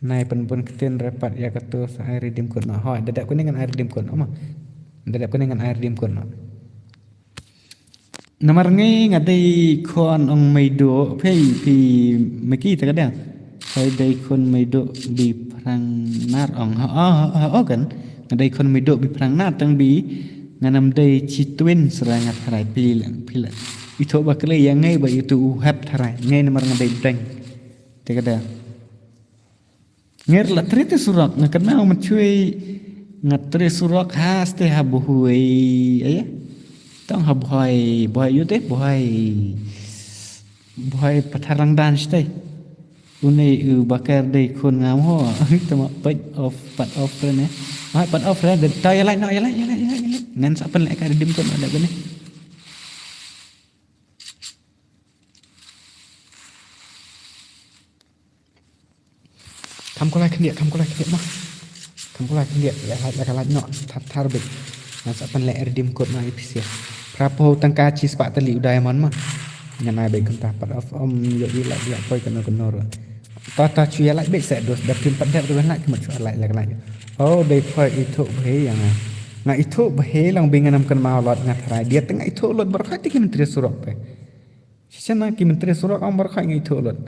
Nai pynbun ktien re pat ïa katu sa ai redeem code noh. Hooid, da dep kane ngan ai redeem code noh ma. Da dep kane ngan ai redeem code noh. Namar ngi nga dei khun ong Meiduh, phi, phi Meki ta ka dei. Phi dei khun Meiduh Biphrang Nar ong. Ha, ha, ha, ha, kan. Nga dei khun Meiduh Biphrang Nar tang bi nga nam dei chi twins ra nga tharai phi la, phi la. Ithuh ba kle ïa ngi ba itu u hep tharai. Ngi namar nga dei bdeng. Te ka dei. Nger la trei te surok, nga kynmaw mynshuwa nga trei surok ha ste ha Bhoi, aya. Tang ha Bhoi, Bhoi yu te, Bhoi. Bhoi Patharlangdan ste. Une u bakar dei khun ngam ho. Tama pat off, pat off re ne. Ai, pat off re, de, ta ïa like noh, ïa like, ïa like, ïa like, ïa like. Ngan sa pynleh ka redeem code noh da bene. Kham kulai khyndiat, kham kulai khyndiat noh. Kham kulai khyndiat, ïa like, ïa like noh, thar, thar bit. Ngan sa pynleh redeem code noh ïa phi sha. Phra phew tyngka chi spah tylli u diamond ma. Ngan ai bit kumta pat off, ym ïoh ïa like, ïa poi kano kano ruh. Ta, ta chu ïa like bit sa dos, da phim pat dep ruh ban like, ki mut chu like, like, like. Oh, dei poi ithuh bha ïa nga. Nga ithuh bha long bi nga nam kynmaw lut nga tharai. Dia te nga ithuh lut baroh khoit te ki myntri surok te. Shisha na ki myntri surok ong baroh khoit nga ithuh lut.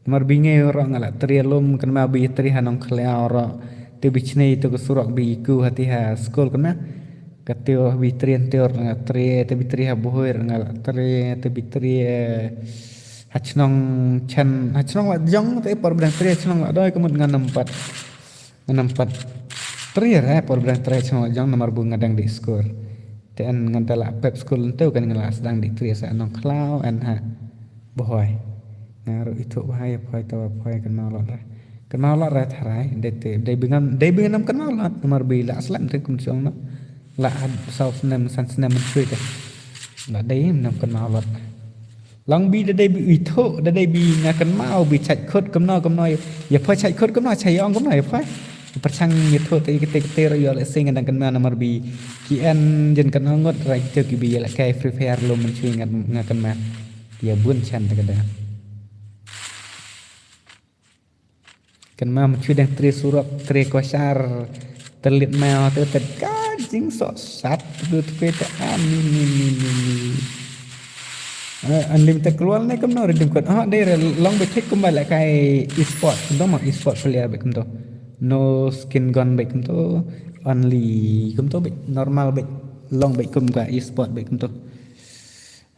Namar bi ngi ruh nga la trei lum kynmaw bi trei ha Nongkhlaw ruh. Te bi chne ito ka surok bi ku hati ha skul kynmaw. Ka te bi trei, te ruh nga trei, te bi trei ha Bhoi ruh nga la trei, te bi trei, eh, ha chnong Chen, ha chnong la jong te por ba dang trei chnong la doi ka mut nga nam pat. Nga nam pat trei re por ba dang trei chnong la jong namar bu nga dang dih skul. Te en ngan da la pep skul ntu kan nga la sdang dih trei sa Nongkhlaw en ha Bhoi. Nga ruh ithuh bha ïa Bhoi, te Bhoi kynmaw lut re. Kynmaw lut re tharai, dei te, dei bi ngam, dei bi ngam kynmaw lut namar bi la slem te kum jong no. La had saw snem san snem mynshuwa te. La dei ngam kynmaw lut. Long bi da dei bi ithuh, da dei bi nga kynmaw bi chait khut kumno kumno. Ïa poi chait khut kumno, chait ïa ong kumno ïa poi. Pyrshang ïathuh te kite kite ruh ïoh lehse nga dang kynmaw namar bi ki en jan kynmaw ngut ra kito ki bi ïa lehkai Free Fire lum mynshuwa nga, nga kynmaw. Ïa bun chan te ka dang. Kynmaw mynshuwa dang trei surok, trei koshar, tyllit maw te te ka jingsoh sat tu tu te ani ni ni ni ni. Eh, unlimited keluar ne kumno redeem code. Ah, dei re long beit thik kumba lehkai e-sport. Kumto ma e-sport player beit kumto. No skin gun beit kumto. Only kumto beit normal beit. Long beit kum ka e-sport beit kumto.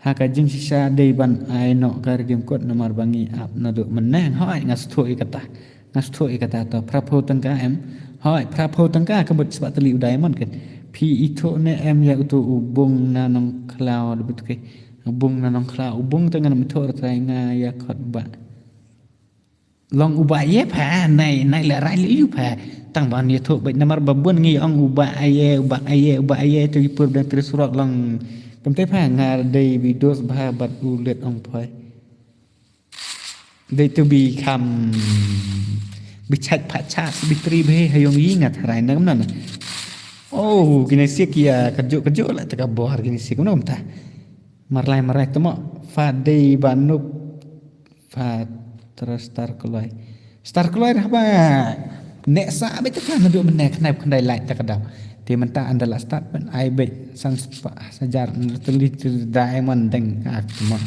Ha ka jingshisha dei ban ai noh ka redeem code namar ba ngi ap naduh mynne. Hooid nga sngewthuh ïa kata. Nga sngewthuh ïa kata to. Phra phew tyngka em. Hooid, phra phew tyngka ka mut spah tylli u diamond kan. Phi ithuh ne em ïa uto u bung na Nongkhlaw da bit ke. U bung na Nongkhlaw, u bung te ngan ithuh re trai nga ïa khot ba. Long u ba ye pha, nai, nai le rai le yu pha. Tang ban ïathuh beit namar ba bun ngi ong u ba aye, u ba aye, u ba aye, te ki pur ba dang trei surok long. Kumte pha nga dei bi dos bha bad u let ong phai. Dei tu bi kham bi chait pha chas bi trei bha ha ïong yi nga tharai na kumno na. Oh, kine sik ya, kajuk kajuk la taka bor kine sik, no mta. Marlai marlai temo, fa dei ba nup, fa tra star kloi. Star kloi dah ba. Nek sa be ta fa nadu mene khnai khandai light taka dau. Te menta anda la start ban ai be san spa sajar nrteli diamond deng ak temo.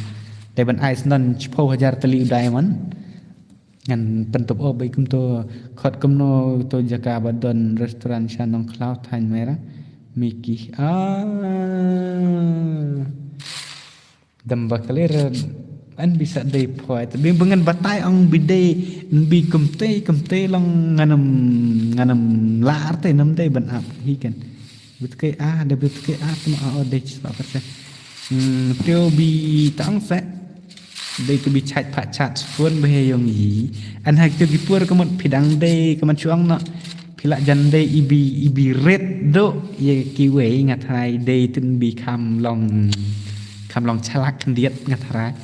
Te ban ai snon chipau hajar teli diamond. Ngan pyntup o bai kumto khot kumno to jaka ba don restaurant sha Nongkhlaw Thaiñ Mera. Miki. Ah. Dam ba klir an bi sa dei phoi. Te bi ngan batai ong bi dei bi kumtei kumtei long nganam nganam lar te nam dei ban ap hi kan. Bit ke a da bit ke a tma a o dei chispa persen. Hmm, teo bi tang se. Dei tu bi chat pha chat phone be yong yi. An hak teo bi pur kemot pidang dei keman chuang no. Pila jan dei ibi ibi ret do ye kiwei ngat hai dei tun bi kham long kham long chalak khyndiat ngat hai.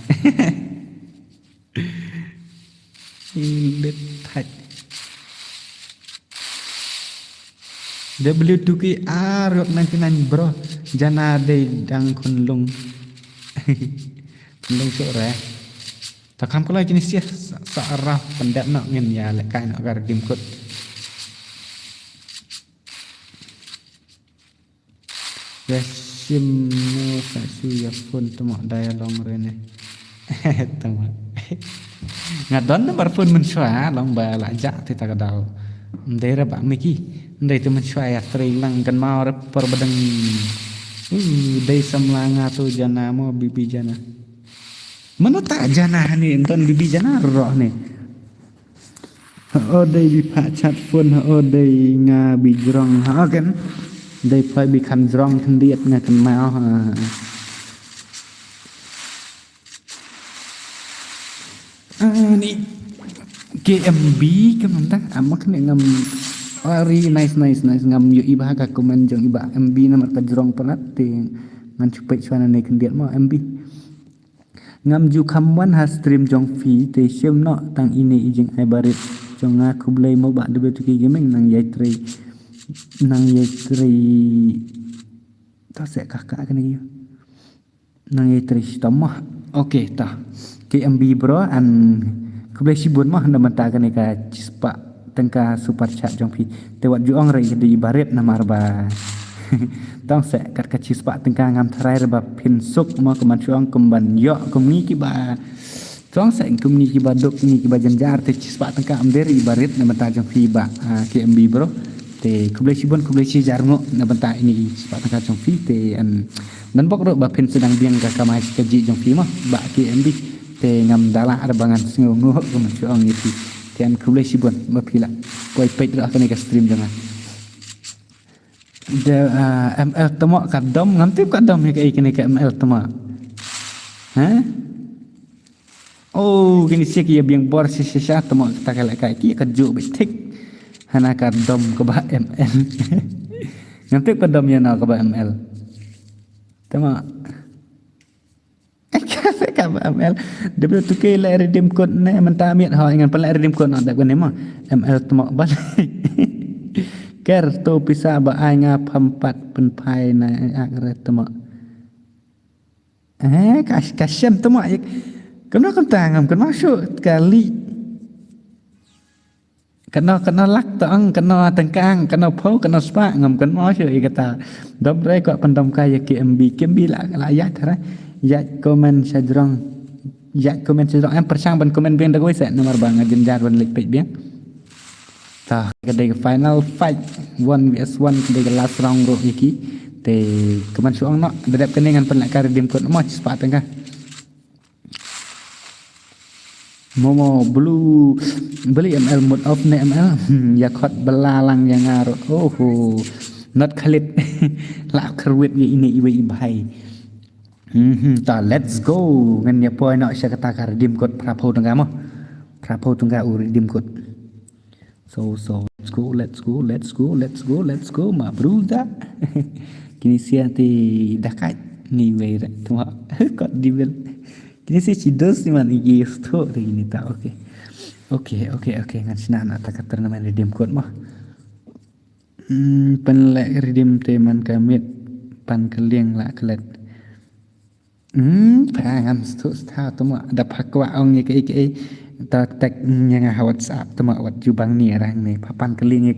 Ilet thait. W two K R yok nine nine bro. Jana dei dang khun lung. Khun lung sok re. Ta kham ko lai kini sia sa arah pendat nak ngin ya lekai nak gar dim kut. Ya sim no sa su ya phone temo dai long re ne. Temo. Nga don number phone mynshuwa long ba la ja te ta ka dau. Ndai re ba miki. Ndai tu mynshuwa ya trei lang kan mau re por badang. Uh, dai samla nga tu jana mo bibi jana. Mano ta jana hani don bibi jana roh ni. Ha o dei bi pha chat phone ha o dei nga bi jrong ha o ken. Dei phai bi kham jrong khyndiat nga kan mau ha. Ah, ni K M B kam ta amak ni ngam ari nice nice nice ngam yo iba ka comment jong iba M B namar ka jrong palat te ngan chupet chwana ne khyndiat mo M B. Ngam ju kham wan ha stream jong phi te shem noh tang ine i jing ai barit jong nga khublei mo ba debe tuki gaming nang yai trei nang yai trei ta se ka ka kane yo nang yai trei stom mo. Okay ta K M B bro an khublei shibun mo na menta kane ka chispa tengka super chat jong phi. Te wat ju ong rei dei barit namar ba tong se kat ka chispa tengka ngam tharai re ba phin suk mo keman chuang kum ban yo kum ngi ki ba tong se kum ngi ki ba duk ngi ki ba janjar te chispa tengka am deri barit na menta jong phi ba ah, K M B bro. Te khublei shibun khublei shi jar ngo na menta ini chispa tengka jong phi te an nan bok ro ba phin sedang biang ka kamai ka ji jong phi mo ba K M B. Te ngam dala ar ba ngan sngew ngo keman chuang ngi phi. Te an khublei shibun ba phi la. Koi peit ro kane ka stream jong nga. De ah, M L temo ka dom ngam tip ka dom ya ka ikene ka M L temo. Ha? Oh, kini sik ya biang bor si si sa temo ta ka lekai ki ka ju bi thik. Hana ka dom ka ba M L. Ngam tip ka dom ya na ka ba M L. Temo. Ka ba M L. W two K le redeem code ne menta miet ho ngan pala redeem code no da ne mo. M L temo bal. Ker to pisa ba ai nga phampat pen pai na ak re temo. Eh ka ka shem temo ik. Kena kentang ngam kena masuk kali. Kena kena lak tang kena tengkang kena pau kena spa ngam kena masuk i kata. Dom rai ko pendom ka ya K M B K M B la la ya thara. Ya komen sajrong. Ya komen sajrong em persang ban komen biang da koi se nomor bang ajin jar ban lik pek biang. Ta ka dei final fight one versus one ka dei last round ro iki. Te keman suang no dedep kene ngan pen la ka redeem code mo spa tengka. Momo blue beli M L mut of ne M L. Hmm, ya khot belalang ya ngar. Oh, not khalit. La kharwit ya ini iwe ibhai. Hmm, ta let's go. Ngan ya poi no sha kata ka redeem code prapho tengka mo. Prapho tengka u redeem code. So so let's go let's go let's go let's go let's go ma bruda. Kini sia ti dakai ni wei re tuma kot di bel. Kini sia ci dos ni man igi sto ti kini ta okay. Okay okay okay ngan sina na ta kater na man redeem code ma. Hmm, pynleh redeem te man ka miet pan ka lieng la klet. Hmm, pha ngam sngewthuh sngewthuh te mo da pha kwah ong ïa kaei kaei. Ta tek ïa nga ha WhatsApp te mo wat ju bang ni rang ni pha pan ka lieng ïa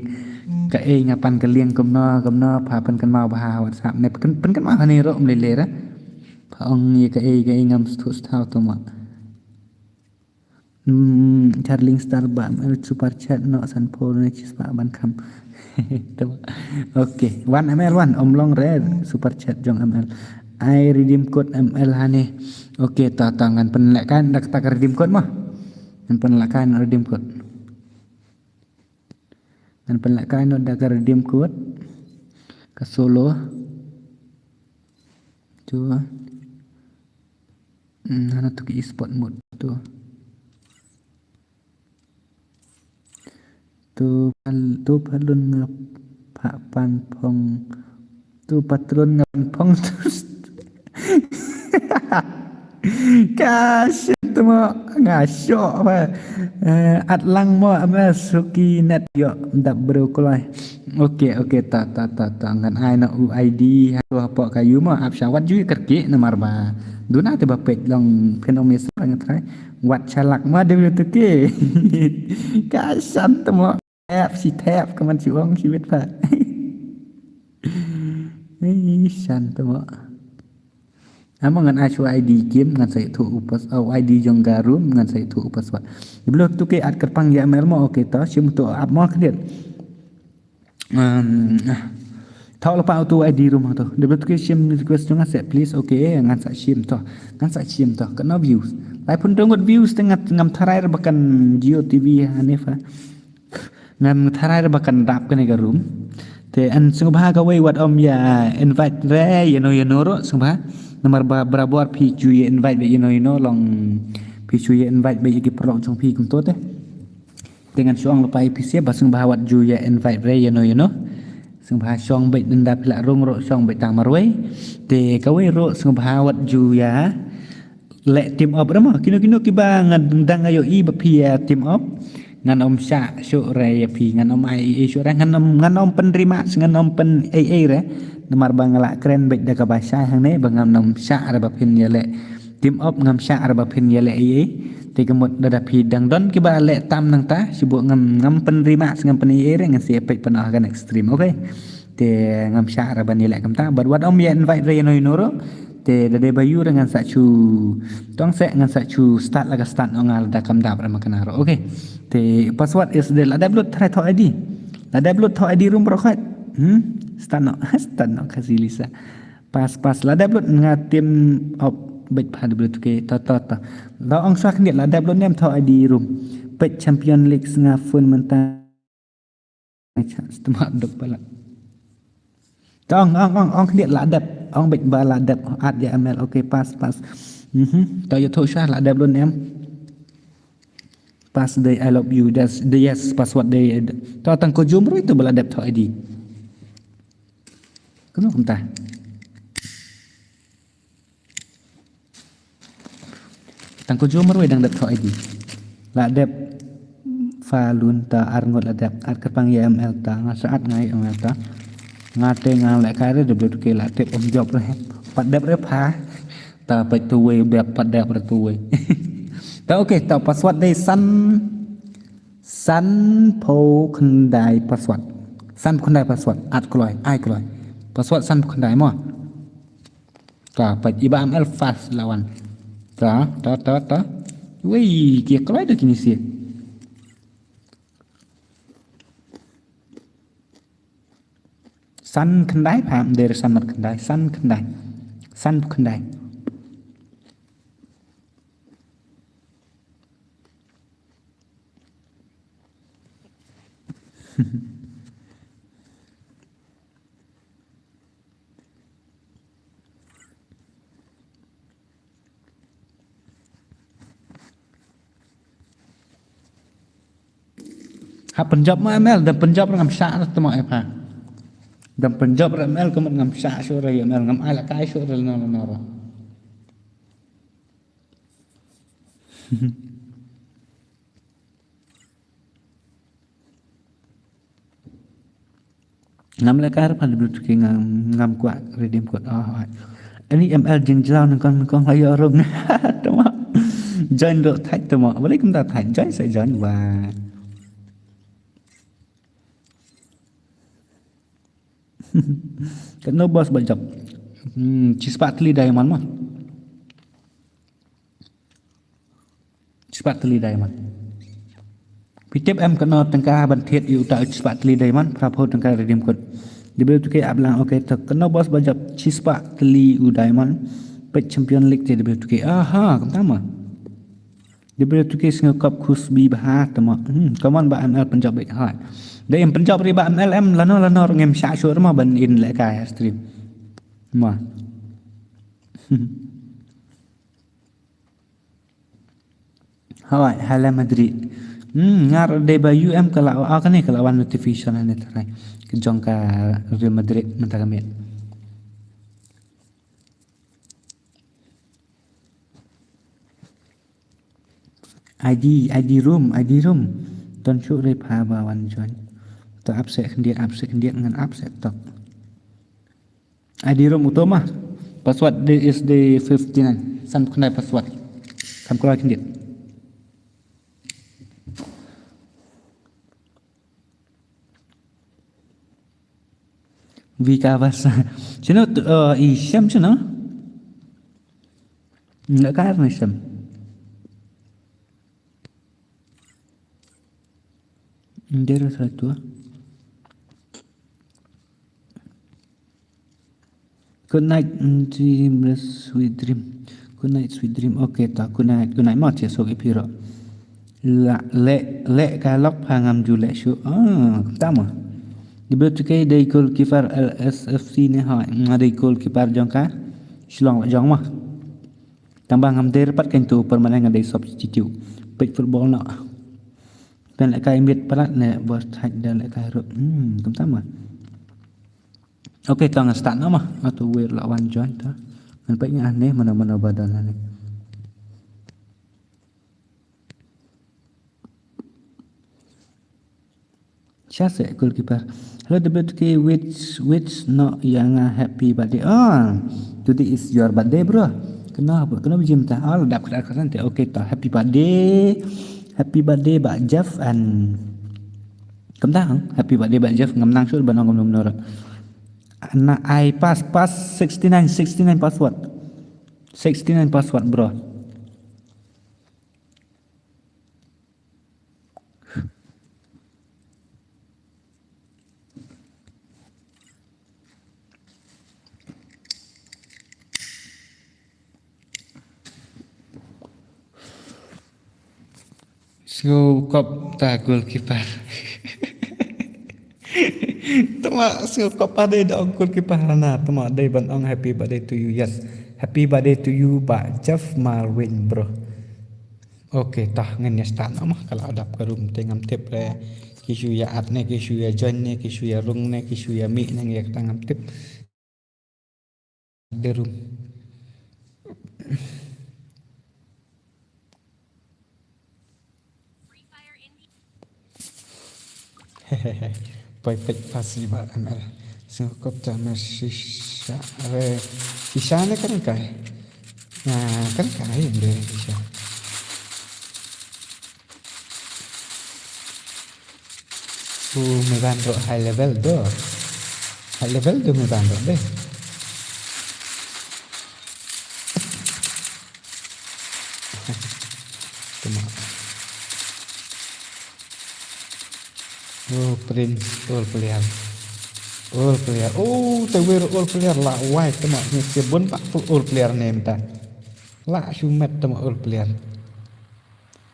kaei nga pan ka lieng kumno kumno pha pynkynmaw bha ha WhatsApp ne pyn pynkynmaw ha ni ruh mlei lei ra. Pha ong ïa kaei kaei ngam sngewthuh sngewthuh te mo. Hmm, Charling Star ba M L super chat no san pho ne chis ba ban kham. Te mo. Okay, wan M L wan om long re super chat jong M L. Ai redeem code M L ha ni. Okay, ta ta ngan pynleh kai da ka redeem code mo. Ngan pynleh kai redeem code. Ngan pynleh kai no da ka redeem code. Ka solo. Tu. Hmm, hana tu ki esport mode tu. Tu pal tu palun nga pha pan phong. Tu patron nga pan phong tu. Ka shit tu mo nga shoh ba. Eh, at lang mo ama suki net yo dap bro kulai. Okay, okay, ta ta ta ta ngan ai na u I D ha tu hapoh ka yu mo ap shawat ju kerki namar ba. Duna te ba pet long phen ong mes ba ngan trai. Wat chalak ma de tu ke. Ka san tu mo. Tep si tep ka man si ong si wit pa. Ei san tu mo. Ama ngan ai shu I D kim ngan sa ïathuh u pas au I D jong ka room ngan sa ïathuh u password. Deblo tu ke at kyrpang ïa email mo okay to shim tu ap mo khdiat. Um, ah. Thaw lepa tu I D room tu. Deblo tu ke shim request jong nga sa please okay ngan sa shim to. Ngan sa shim to. Kano views. Lai pun dong views te ngat ngam tharai ba kan Jio T V Hanifa. Ngam tharai ba kan dap kane ka room. Te an sngewbha kawei wat ym ïa invite re ïano ïano ruh sngewbha. Namar ba barabor phi ju ïa invite ba ïano ïano long phi ju ïa invite ba ïa ki paralok jong phi kumto te. Te ngan shong lepa ïa phi sha ba sngewbha wat ju ïa invite re ïano ïano. Sngewbha shong beit nda phi la rung ruh shong beit tang marwei. Te kawei ruh sngewbha wat ju ïa leh team up re mo kino kino kiba ngan dang ayo i ba phi ïa team up ngan ym shah shuh re ïa phi ngan ym ai ei shuh re ngan ym ngan ym pynrima ngan ym pyn ei ei re namar ba nga la kren beit da kaba shai hangne ba ngan ym shah re ba phin ïa leh team up ngam shah re ba phin ïa leh ei ei te ka mut da da phi dang don kiba leh tam nangta shibun ngam ngam pynrima ngam pyn ei ei re ngan sa peit pynah ka next stream okay. Te ngam shah re ban ïaleh kumta bad wat ym ïa invite re ïano ïano ruh. Te da dei ba ïu re ngan sa shu tong se ngan sa shu start la ka start ong nga lada kam dap re ma kane ruh okay. Te password is de la dep lut tharai tho I D. La dep lut tho I D room bro khait. Hmm? Start no start no kasi Lisa. Pas pas la dep lut nga team up beit pha dep lut okay to to to. La ong sa khyndiat la dep lut nem tho I D room. Peit Champion League nga phone mynta. Stma dok pala. Tong ong ong ong khyndiat la dep ong beit ba la dep at ïa email okay pas pas. Mhm. To ïa tho sha la dep lun em. Pas dei I love you das the yes password dei. To tang ko jum rui to ba la dep tho I D. Kumno kumta. Tang ko jom marwei dang dep tho I D. La dep pha lun ta ar ngut la dep at kyrpang ïa M L ta nga sa at ngai M L ta. Nga te nga leh kai re dep dep ke la tep um jop re. Pat dep re pha. Ta pat tu wei dep pat dep re tu wei. Ta okay ta password dei san san pho khyndai password. San pho khyndai password at kloi ai kloi. Password san pho khyndai mo. Ta pat iba M L fast lawan. Ta ta ta ta. Wei ki kloi da kini si. San khyndai pha der san mat khyndai san khyndai. San khyndai. Ha pynjop ma M L, da pynjop ngam shah na tma e pha. Da pynjop ra M L ka mut ngam shah shuh ra M L ngam ai la kai shuh ra no no no. Ngam leh kar pha W two K ngam, ngam kwah redeem code. Oh, hooid. Ani M L jingjlaw nyngkong nyngkong la ïoh rung. Tama. Join ruh thait tama. Balei kumta thait. Join sa join wa. Katno boss ba jop. Hmm, shispah tylli diamond ma. Shispah tylli diamond. Phi tip em katno tyngka ban thied ïa uta u shispah tylli diamond, phraphew tyngka redeem code. W two K ap lang, okay, to katno boss ba jop shispah tylli u diamond. Peit Champion League te W two K. Aha, kumta ma. W two K sngewkop khusbi bha tama. Hmm, come on ba M L pynjop beit ha. Da em pynjop ri ba M L em lano lano ngem shah shuh ma ban in lehkai ha stream. Ma. Hooid, Hala Madrid. Hmm, ngar dei ba U M ka la, ah, kane ka la wan notification hangne tharai. Ka jong ka Real Madrid mynta ka miet. I D, I D room, I D room. Don shu re pha ba wan join. To ap seh khyndiat, ap seh khyndiat ngan ap seh tok. I D room uto ma. Password de is de fifty nine. San khnai password. San khnai khyndiat. Vika bas. Sino tu, eh, i Shem sino? Nggak kar ni Shem. Ndero satu. Good night, mm, dream, sweet dream. Good night, sweet dream. Okay, ta good night, good night. Ma che so ke piro. La, le, le ka lok pha ngam ju le shu. Ah, tama. Di betu ke dei goalkeeper L S F C ne ha. Nga dei goalkeeper jong ka. Shillong jong ma. Tang ba ngam dei pat kan tu permanent nga dei substitute. Peit football no. Pen le kai mit palat ne bos thaj da le kai rup. Hmm, kum tama. Okay, to ngan start noh ma. Atu wir la wan join ta. Ngan peit nga ne mano mano ba don ne. Sha se goalkeeper. Hello, the birthday which, which no ïa nga happy birthday. Ah, today is your birthday, bro. Kena apa? Kena bijim ta. Ah, dap kena kena. Okay, ta happy birthday. Happy birthday, Bah Jeff and Kam dang, happy birthday Bah Jeff, ngam nang shuh ban ong kumno kumno. Na ai pass, pass sixty nine, sixty nine password. Sixty nine password, bro. Sngewkop ta goalkeeper. Tama sngewkop pa dei da ong goalkeeper hana. Tama dei ban ong happy birthday to you. Yes. Happy birthday to you, Bah Jeff Marwin, bro. Okay, tah ngan ïa start noh ma ka la dap ka room te ngam tip re. Ki shu ïa add ne, ki shu ïa join ne, ki shu ïa rung ne, ki shu ïa mih ne, ïa kata ngam tip. The room. Poi peit pas ni ba M L. Sngewkop ta mer shisha. Are shisha ne kan kai. Na kan kai de shisha. U me ban ro high level do. High level do me ban ro de. Tama. Oh, Prince, all player. All player. Oh, te wir all player la wai tama. Ni se bun bak all player ne mynta. La shu met tama all player.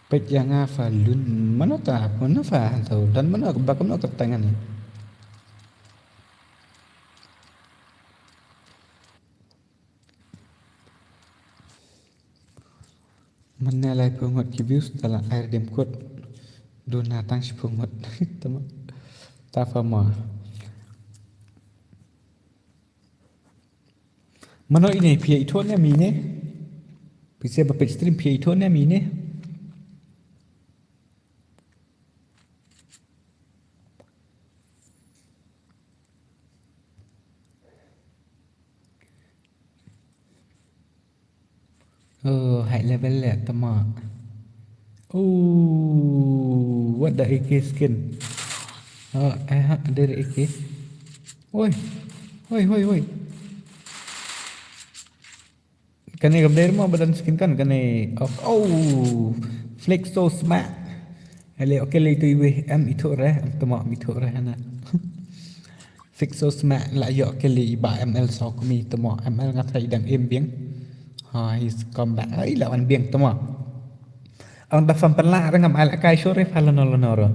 Peit ïa nga fa lun mano ta mano fa hantau dan mano ba kumno ka tangan ni. Mane lai phew ngut ki views ta la ai redeem code. Duna tang shiphew ngut. Tama. Ta fa ma. Mano ine phi ïa ithuh ne mine? Phi se ba peit stream phi ïa ithuh ne mine? Oh, high level le tama. Oh, what the A K skin? Oh, eh, ha, ada A K. Oi, oi, oi, oi. Kane kam dei mo ba don skin kan kane. Oh, oh. Flex so smart. Ale, okay, le tu iwe em itu re, em tama itu re hana. Fix so smart la ïoh kill i Bah M L so kumi tamo M L nga tharai i dang im biang. Ha, he's come back. Ai la wan biang tamo. Ang da fan pynlah re ngam ai la kai sure pha lano lano ro.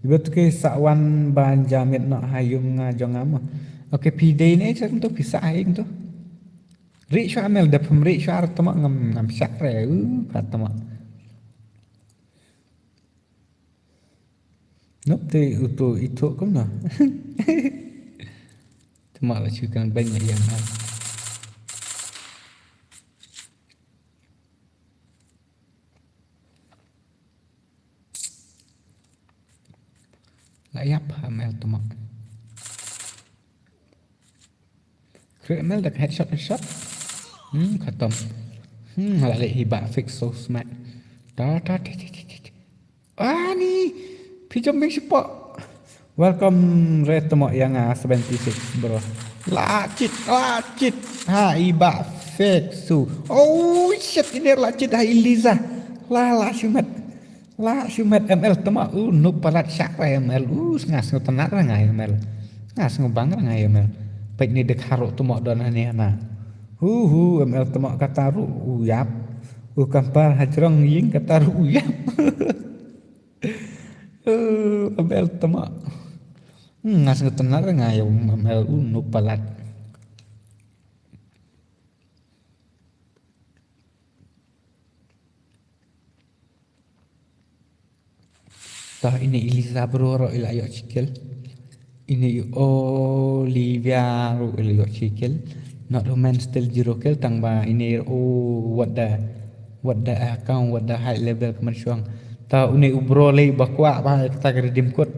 Iba tu ki sa wan ban jamit no ha ïung nga jong nga mo. Okay, phi dei ne chak tu phi sa ai tu. Ri shuwa M L da phim ri shuwa tamo ngam ngam shak re. Uh, pha tamo. Nop te uto ito kumno. Tama la shu kan bang ïa nga. La ïap ha M L tama. Khreh M L da ka headshot, headshot. Hmm, khatam. Hmm, la leh hi ba fix so smart. Ta, ta, ti, ti, ti, ti, ti. Ani, phi jom beng sipa. Welcome re tamo ïa nga seventy six, bro. La chit, la chit. Ha, i ba fix su. Oh, shit, ini la chit ha Eliza. La, la shumat. La shumat M L tama u nup palat shak ra M L u sngas ngu tanat ra ngai M L. Sngas ngu bang ra ngai M L. Pek ni dek haru tama don hani hana. Hu hu M L tama kata ru u yap. U kampar hajrong ying kata ru u yap. Uh, M L tama. Hmm, ngas ngu tanat ra ngai M L u nup palat. Tah ini Eliza bro ro ila yok cikel. Ini Olivia ro ila yok cikel. Not human still zero kill tang ba ini oh what the what the account what the high level kemen syuang. Tah ini u bro lei ba kwah ba kata ke redeem code.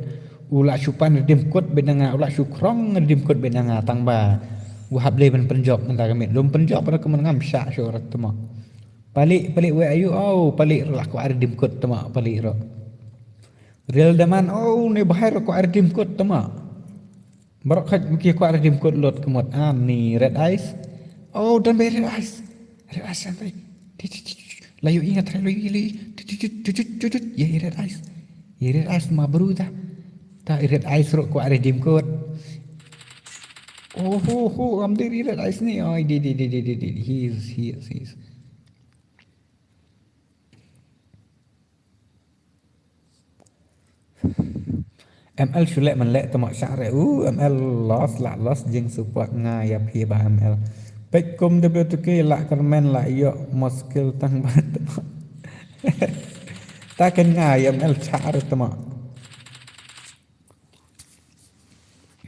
Ula syupan redeem code benanga ula syukrong redeem code benanga tang ba. Wahap lei ben penjok menta kami lum penjok pada kemen ngam syak syurat tema. Palik, palik weh ayu, oh, palik ro lah kwah redeem code tama, palik ro. Real daman, oh, ne bahai ro kwah redeem code tama. Barok khaj mki kwah redeem code lot kemot, ah, ni red eyes. Oh, dan be red eyes. Red eyes santai. Layu ingat layu ili. Ye red eyes. Ye red eyes ma baru ta. Ta red eyes ro kwah redeem code. Oh, ho, ho, am diri red eyes ni. Oh, di, di, di. He is, he is, he is. M L shu leh man leh tama shah re u M L loss lah loss jing support nga ïa phi ba M L. Pek kum de betu ke lah kermen lah ïoh muskil tang ba tama. Ta ken nga ïa M L shah re tama.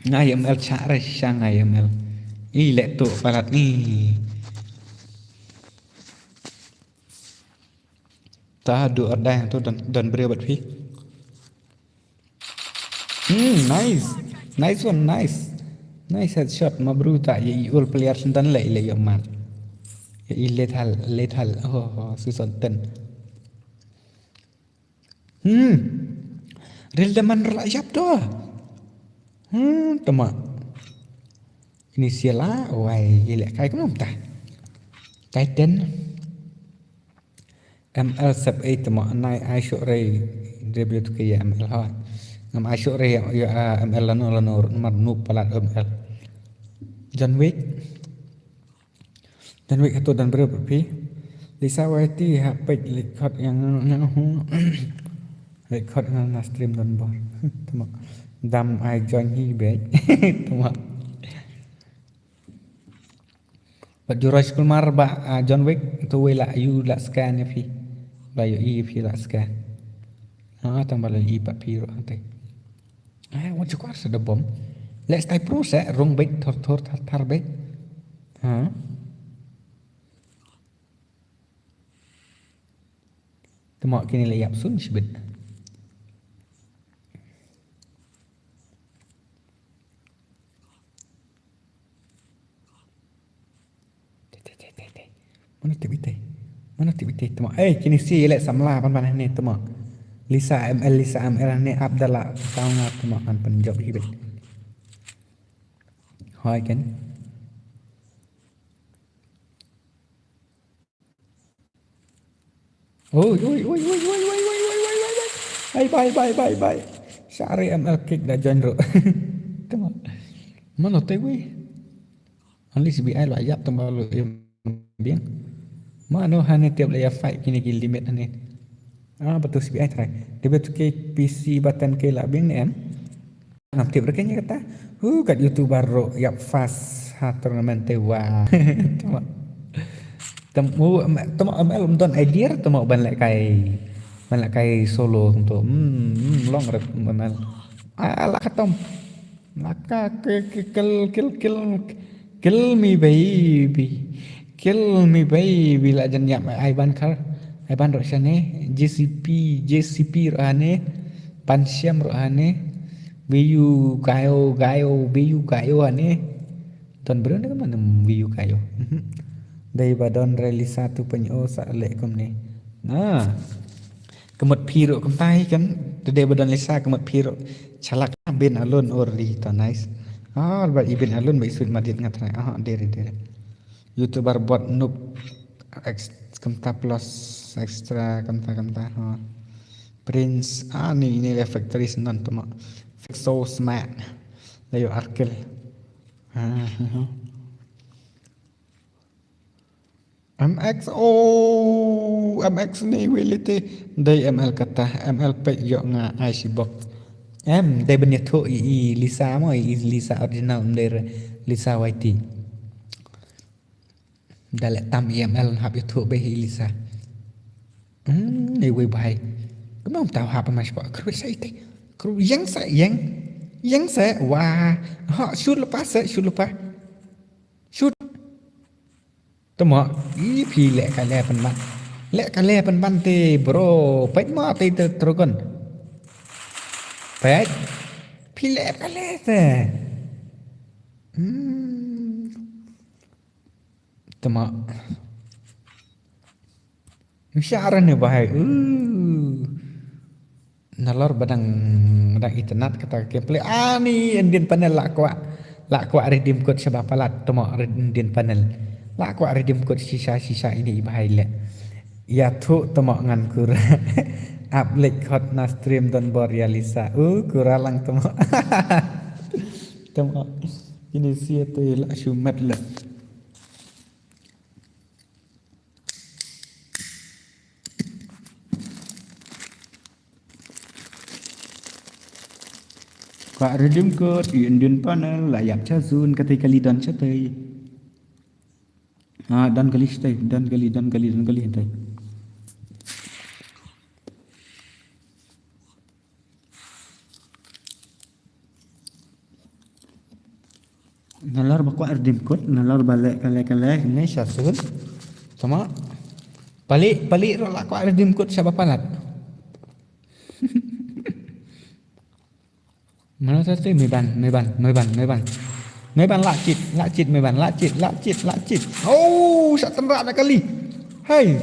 Nga ïa M L shah re sha nga ïa M L. I leh tu palat ni. Ta do or die tu don don briew bad phi. Hmm, nice. Nice one, nice. Nice headshot ma bro ta ye i ul player sentan le le yo man. Ye i lethal lethal. Oh, oh, season ten. Hmm. Ril da man rla yap to. Hmm, tama. Ini siala wai ile kai kumta. Titan. M L sep ei tama nai ai shok rei debut ke ya M L ha. Ngam ai shok rei ya M L lano lano mar nu palat M L. John Wick. Dan wik hatu dan briew phi. Lisa Y T ha page record yang yang hu. Record ngan na stream dan bor. Tama. Dam ai join hi bek. Tama. But Juraj Kumar ba John Wick tu wei la yu la scan ya phi. Ba yu i phi la scan. Ha tang ba la i pa phi ro ante. Eh, wat ju kwar sa da bom. Let's type pro sa rung bek thor thor thar thar bek. Ha. Tama kini la yap sun shibit. Te te te te te. Mana te bite. Mano tip ite tuma. Eh, kini si leh samla pan pan ne tuma. Lisa M L, Lisa M L ne ap da la tau nga tuma kan pen jop hi bet. Hoi ken. Oi, oi, oi. Ai, bye, bye, bye, bye. Share M L kick da join ro. Tuma. Mano te wi. Only C B I lo ayap tuma lo im biang. Mano hane tiap la ya fight kini ki limit hane. Ah, betul C B I try. Dia betul ke P C button ke la biang ne em. Ngam tip reken ïa kata. Hu kat YouTuber ro ïap fast ha tournament te wa. Tuma. Temu temu M L um don idea temu ban leh kai. Ban leh kai solo kumto. Hmm, hmm, long rep M L. Ah, la khatam. La ka ke ke kill kill kill kill me baby. Kill me baby la jan ïap ai ban kar. Ai ban ro shane. J C P, J C P ro hane. Pan siam ro hane. Biu gayo gayo biu gayo hane. Don bro ne ka man biu gayo. Dei ba don re Lisa tu pen o sa leh kumne. Na. Ka mut phi ruh kumtai kan. Te dei ba don Lisa ka mut phi ruh. Chalak bin alun or ri to nice. Ah, ba i bin alun ba i sut madit ngat rai. Ah, dere dere. YouTuber bot noob ex kumta plus extra kumta kumta ha. Prince ah ni ni le factory senan tuma. Fix so smart. Layo arkil. Ah, ah, ah. M X oh M X ni wilite dei M L kata M L pek yok nga ai sibok. Em dei ben yathu i, i Lisa mo i Lisa original em dei Lisa Y T. Dale tam i M L hap yathu be i Lisa. Hmm, ni wei bai. Kemam tau hap mas pa kru sa ite. Kru yang sa yang. Yang sa wa. Ha shoot lepas sa shoot lepas. Shoot. Tuma i phi leh ka leh pen ban. Leh ka leh pen ban te bro. Pait ma te te trogon. Pait. Phi leh ka leh te. Hmm. Tuma. Msha ne bahai. Uh. Nalor badang badang internet kata gameplay ani Indian panel la kwah la kwah redeem code shaba palat temo Indian panel la kwah redeem code shisha shisha ini i bahai le ya thu temo ngan kur up lek hot na stream don bor ya Lisa u kura lang temo temo ini sia tu la shumat le. Kwah redeem code i Indian panel la yak cha zun kata kali don cha tei. Ah don kali cha tei don kali don kali don kali tei. Nalor ba kwah redeem code nalor ba leh ka leh ka leh ne sha sun. Tama pali pali ro la kwah redeem code sha ba palat. Mana sate meban meban meban meban meban la chit la chit meban la chit la chit la chit. Oh sha tendra na kali. Hai.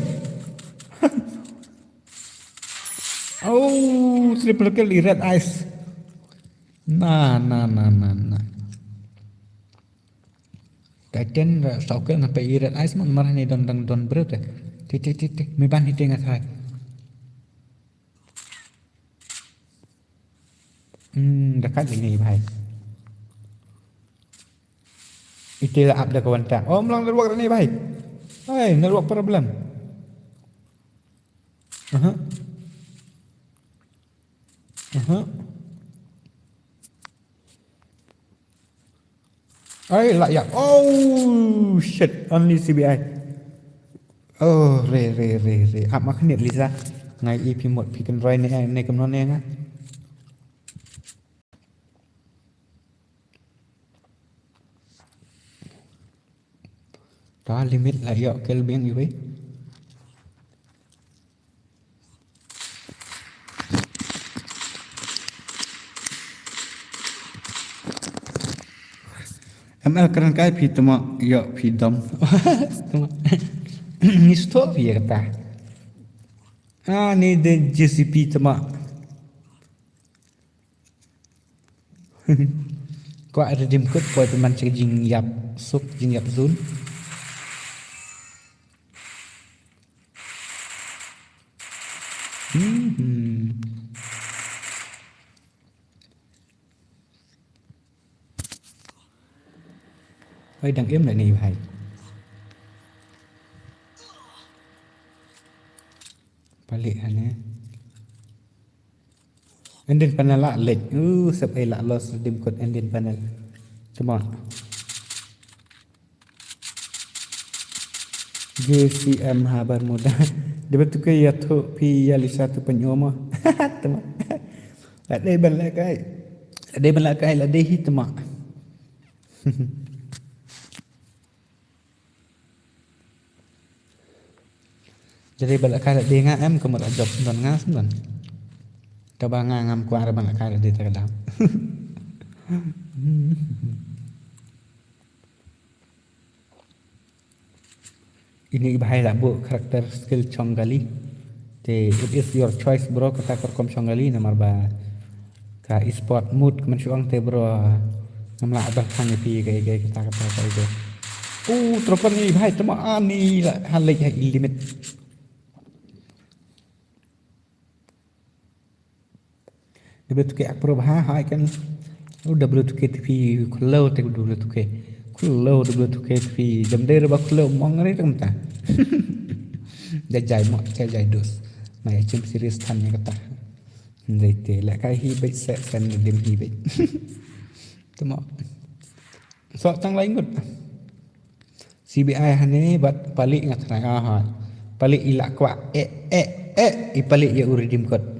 Oh, triple kill i Red Eyes. Na na na na na. Titan ra saukel na pe i Red Eyes man marah ni don don don bro te. Ti ti ti ti. Meban hiti ngat hai. Hmm, dekat ini bhai. Iti la up da kawan ta. Oh, melang network ni bhai. Hai, network problem. Aha. Aha. Ai la ya. Oh shit, only C B I. Oh re re re re. Ap ma khniat Lisa. Ngai i phi mot phi kan roi ne ne kam non ne nga. Ta limit la ïoh kill biang iwei. M L kren kai phi tama ïoh phi dom. Tama. Ngi stop ïa kata. Ah, ni de J C P tama. Kwah redeem code poi pynban cha ka jingïap suk, jingïap zone. Hmm. Oi, dang im lane bhai. Palik hane. Ending panel la lek. Uh, sep ai la lost redeem code ending panel. Come on. J C M habar muda. Debe tu ke ya tu pi ya lisa tu penyoma. Tema. La dei ban la kai. La dei ban la kai, la dei hi tema. Jadi bala kai la dei nga em ka mut ajop don nga sendon. Kaba nga ngam kwah ra bala kai la dei ta ka dam. Ini i bhai la buh character skill Chongali. Te it is your choice bro, kata ka rukom Chongali namar ba ka esport mode ka man shuang te bro. Ngam lah ban thang ïa phi ka, ka, kata, kata, kata, kata. Uh, tropan ni bhai, tama ani la halek ha limit. Double two K ak pro bha ha kan. Oh, double two K T V khullo te double two K. Khullo double two K T V. Jam dei reba khullo mong re tam ta. Jai jai mo, jai jai dos. Mai chim serious than ïa kata. Ndai te la kai hi beit se sen dim hi beit. Tama. So tang lai ngut. C B I hane bad palik nga try. Aha. Palik i la kwah. Eh, eh, eh. I palik ïa u redeem code.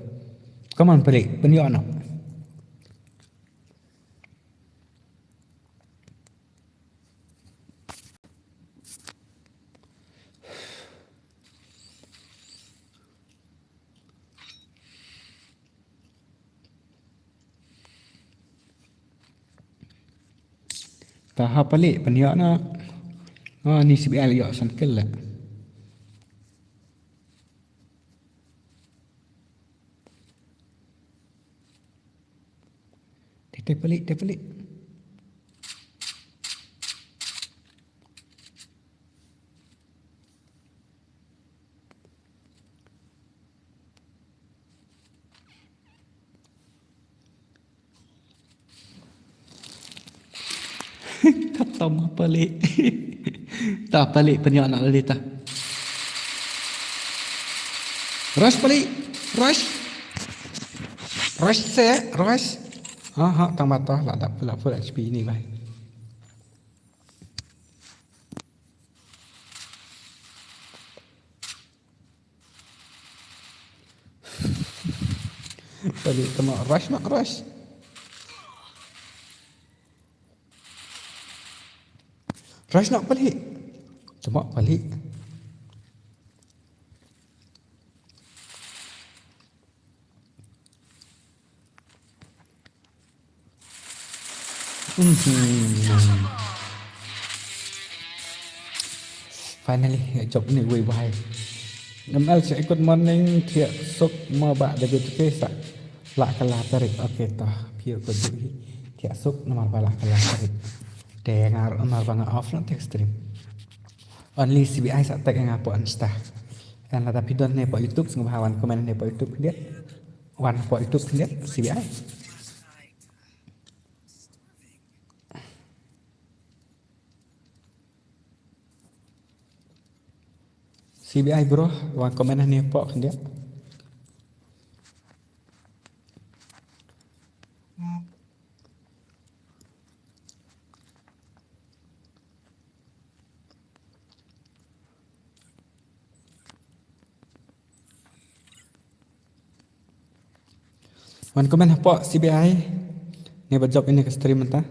Come on, palik. Pynïoh noh. Ta ha palik pynïoh noh. Oh, ni C B I la ïoh san kill la. Te, te palik, te palik. Kata ma palik. Ta palik pynïoh noh lali ta. Rush palik. Rush. Rush se, rush. Ha ha, tang mata la dap pula pula H P ini bai. Palik tama rush mak rush. Rush nak palik. Tama palik. Mhm. Finally, ïa jop ni wei wai. M L check, good morning, thiah suk mo ba da bit ke sa la ka la tarik. Okay, to, phi ko du hi. Thiah suk namar ba la ka la tarik. Te nga ruh namar ba nga off na tech stream. Only C B I sa tag nga po Insta. Kan lada phi don ne po YouTube, sngewbha wan comment ne po YouTube dia. Wan po YouTube dia, C B I. C B I bro, wan comment ne po dia. Wan comment hapoh C B I. Ni ba jop ini ka stream mynta.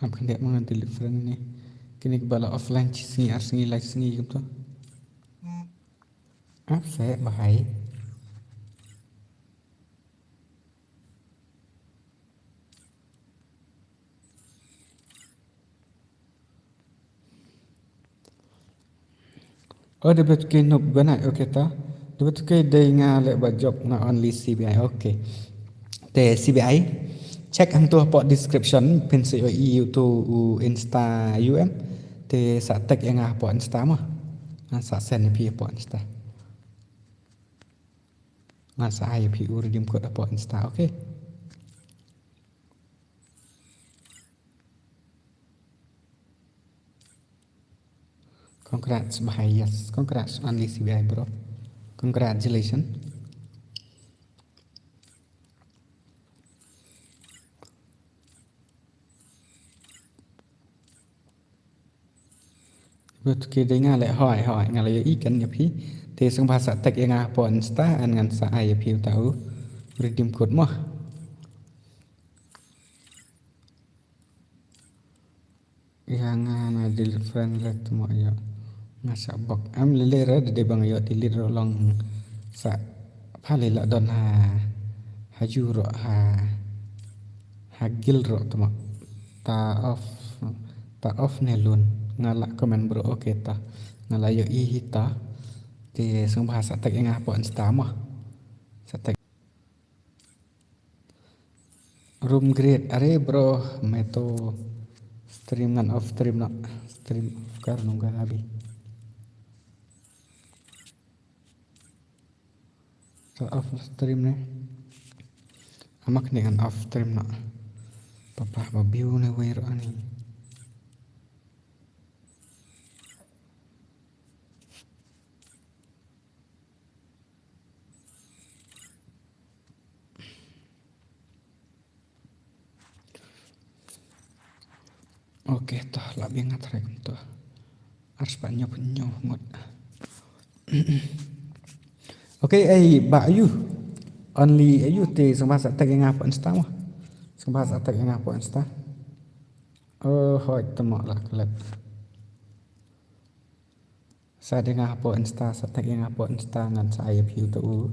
Ap khyndiat ma nga delete friend ni. Kine kiba la offline shi sngi ar sngi lai sngi kumta. Ap seh bhai. Oh, da bet ke nup ganai, okay ta. Da bet ke dei nga leh ba jop nga only C B I, okay. Te C B I, check hangto hapoh description, phin sa ïohi uto u Insta U M. Te sa tag ïa nga hapoh Insta mo. Ngan sa send ïa phi hapoh Insta. Ngan sa ai ïa phi u redeem code hapoh Insta, okay. Congrats, bhai, yes. Congrats, only C B I, bro. Congratulations. Bro, to ki dei nga leh, hooid, hooid, nga la ïohi kan ïa phi. Te sngewbha sa tag ïa nga hapoh Insta, and ngan sa ai ïa phi uta u redeem code mo. Ïa nga na delete friend leh tu mo ïa. Nga sa bok. Em lele re da dei ba nga ïoh delete ruh long sa pha lei la don ha, ha ju ruh ha, ha guild ruh tu mo. Ta off, ta off ne lun. Nga la comment bro, okay ta. Nga la ïohi hi ta. Te sngewbha sa tag ïa nga hapoh Insta mo. Sa tag. Room great. Are bro, me to stream ngan off stream noh. Stream off kar nungga abi. To off stream ne. Amak ne ngan off stream noh. Papa ba view ne wei ruh ani. Okay, to la biang ngat rek to. Ar spah hynñiew phew hynñiew ngut. Okay, ei ba ayu. Only ayu te sngewbha sa tag ïa nga hapoh Insta mo. Sngewbha sa tag ïa nga hapoh Insta. Oh, hooid, te mo la klet. Sa dei nga hapoh Insta, sa tag ïa nga hapoh Insta ngan sa ai ïa phi uta u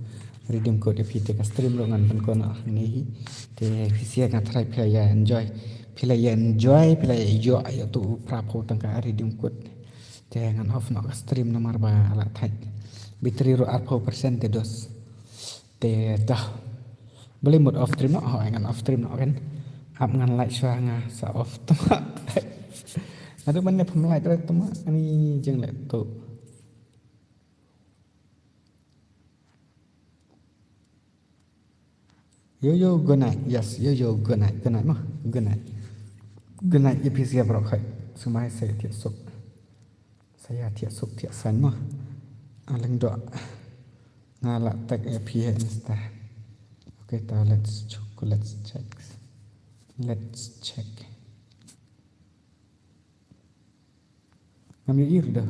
redeem code ïa phi te ka stream ruh ngan pynkut noh hangne hi. Te phi sngewbha nga tharai phi la ïa enjoy. Phi la ïa enjoy, phi la ïa ïoh ïa uta u phra phew tyngka redeem code. Te ngan off noh ka stream namar ba la thait. Battery ruh arphew percent te dos. Te dah. Balei mut off stream noh, hooid ngan off stream noh kan. Ap ngan light shuwa nga sa off tama. Aduh, man ne pham light re tama. Ani jeng le tu. Yo yo, good night. Yes, yo yo, good night. Good night mo. Good night. Good night, ïa phi sngewbha baroh khat. Sngewbha sa thiah suk. Sa ïa thiah suk thiah saiñ mo. A Lyngdoh. Nga la tag ïa phi ha Insta. Okay, ta let's check, let's check. Let's check. Ngam ïohi ruh da.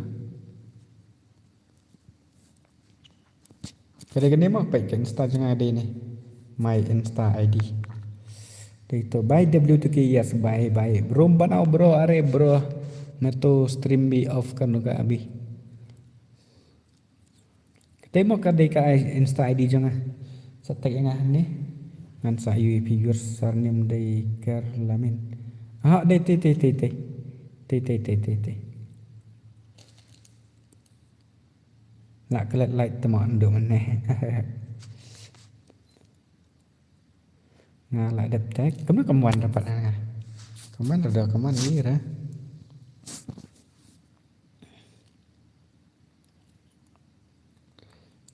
Ka dei kane mo, peit ka Insta jong nga dei ne. My Insta I D. Dei to, bye W two K, yes, bye bye. Bro, ba nau bro, are bro. Me to stream bi off kan ka abi. Kata mo ka dei ka Insta I D jong nga. Sa tag ïa nga hangne. Ngan sa ïohi phi, your surname dei Ker Lamin. Ah, dei, dei, dei. La klet light tama ndu mane. Nga la dep tag, kumno ka mon da pat nga. Ka mon da, ka mon ïa ra.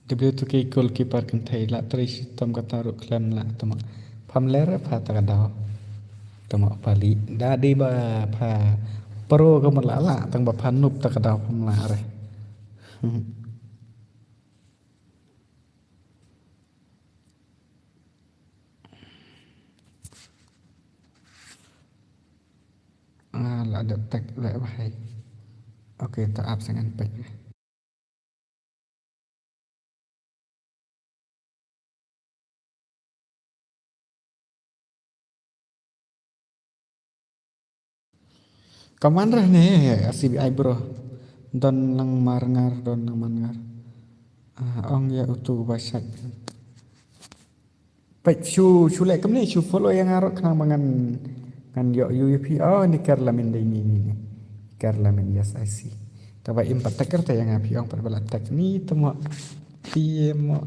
W two K goalkeeper kynthei la trei shitom kata ruh khlem lah tama. Pham ler pha ta ka daw. Tama pali. Da dei ba pha pro ka mut la lah tang ba pha noob ta ka daw pham lah re. Ah, la dep tag leh bha. Okay, ta ap sa ngan peit. Ka man re ne, C B I bro. Don lang mar ngar, don lang man ngar. Ah, ong ïa utu ba shait. Peit shu, shu leh kumne, shu follow ïa nga ruh khnang ba ngan, ngan ïoh ïa phi. Oh, ni Ker Lamin dei ni, ni, ni. Ker Lamin, yes, I see. Kaba im pat tag kata ïa nga phi ong pat ba la tag ni te mo. Phi mo.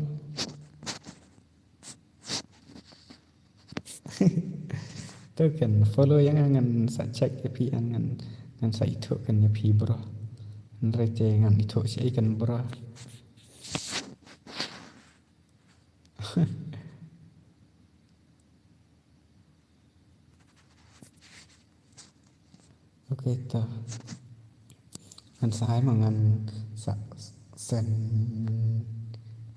To kan follow ïa nga ngan sa check ïa phi an ngan ngan sa ithuh kan ïa phi bro. Hynrei te ngan ithuh shi kan bro. Okay, to. Ngan sa ai ma ngan sa send.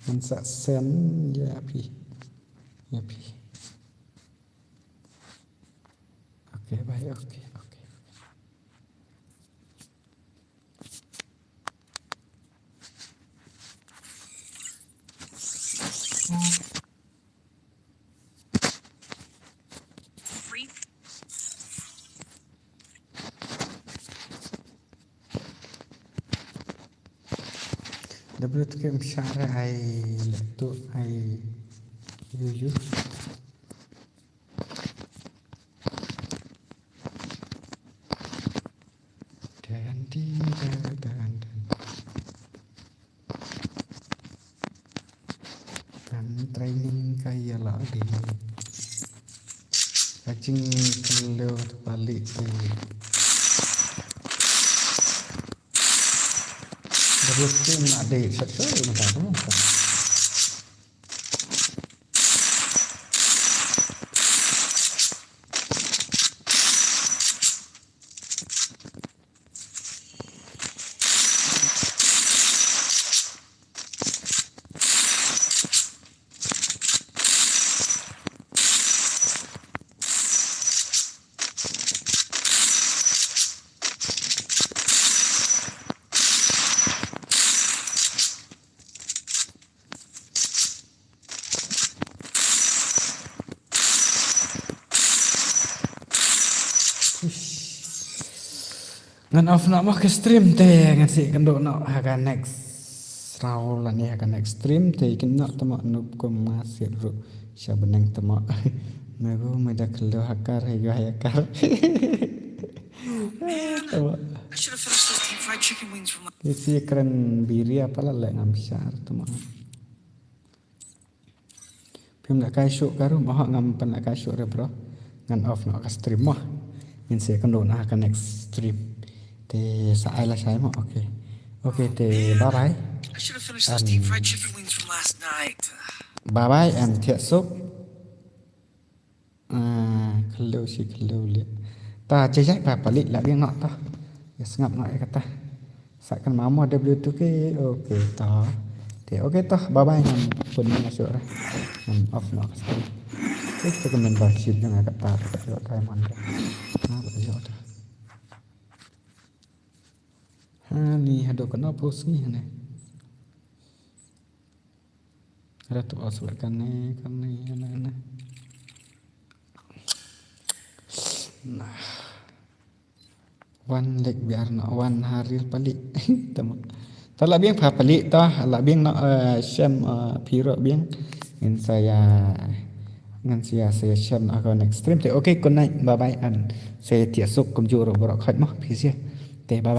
Ngan sa send ïa phi. Ïa phi. Okay, bye. Okay, okay. Double tu kem share ai letu ai yu yu. Dan di dan dan dan. Kan training ka ïa la di. Ka jingkyllew te palik di. Double tu na di satu mata tu. Ngan off noh mo ka stream te ngan sa ïakynduh noh ha ka next round lane ha ka next stream te kin noh te mo noob kum nga siat ruh sha bneng te mo. Me gu me da khloo hacker ha ïa hacker. Te mo. I should have finished those deep fried chicken wings from last. Ïa shi kren biri apa la leh ngam share te mo. Phim lehkai shuh ka ruh, mo ngam pynlehkai shuh re bro. Ngan off noh ka stream mo. Ngin sa ïakynduh noh ha ka next stream. Te sa ai lashai mo, okay. Okay, te bye bye. I should have finished those deep fried chicken wings from last night. Bye bye and thiah suk. Ah, khloo shi khloo liat. Ta jai jai ba palik la biang noh ta. Ïa sngap noh ïa kata. Sa kan ma mo W two K. Okay ta. Te okay ta. Bye bye ngan pun ma shuh re. Ngan off noh ka stream. Te ka membership jong nga kata ka jot diamond re. Ha ka jot. Ha ni haduh kano post ni ha ne. Ra tu os kane kane kane kane. Nah. Wan lek biar na wan haril palik. Tama. Ta la biang pha palik ta la biang na, eh, shem, eh, piro biang. Ngin saya ngin saya saya shem na ka next stream te. Okay, good night. Bye bye and saya tiasuk kumjur borok khait mah phi sia. Te bye bye.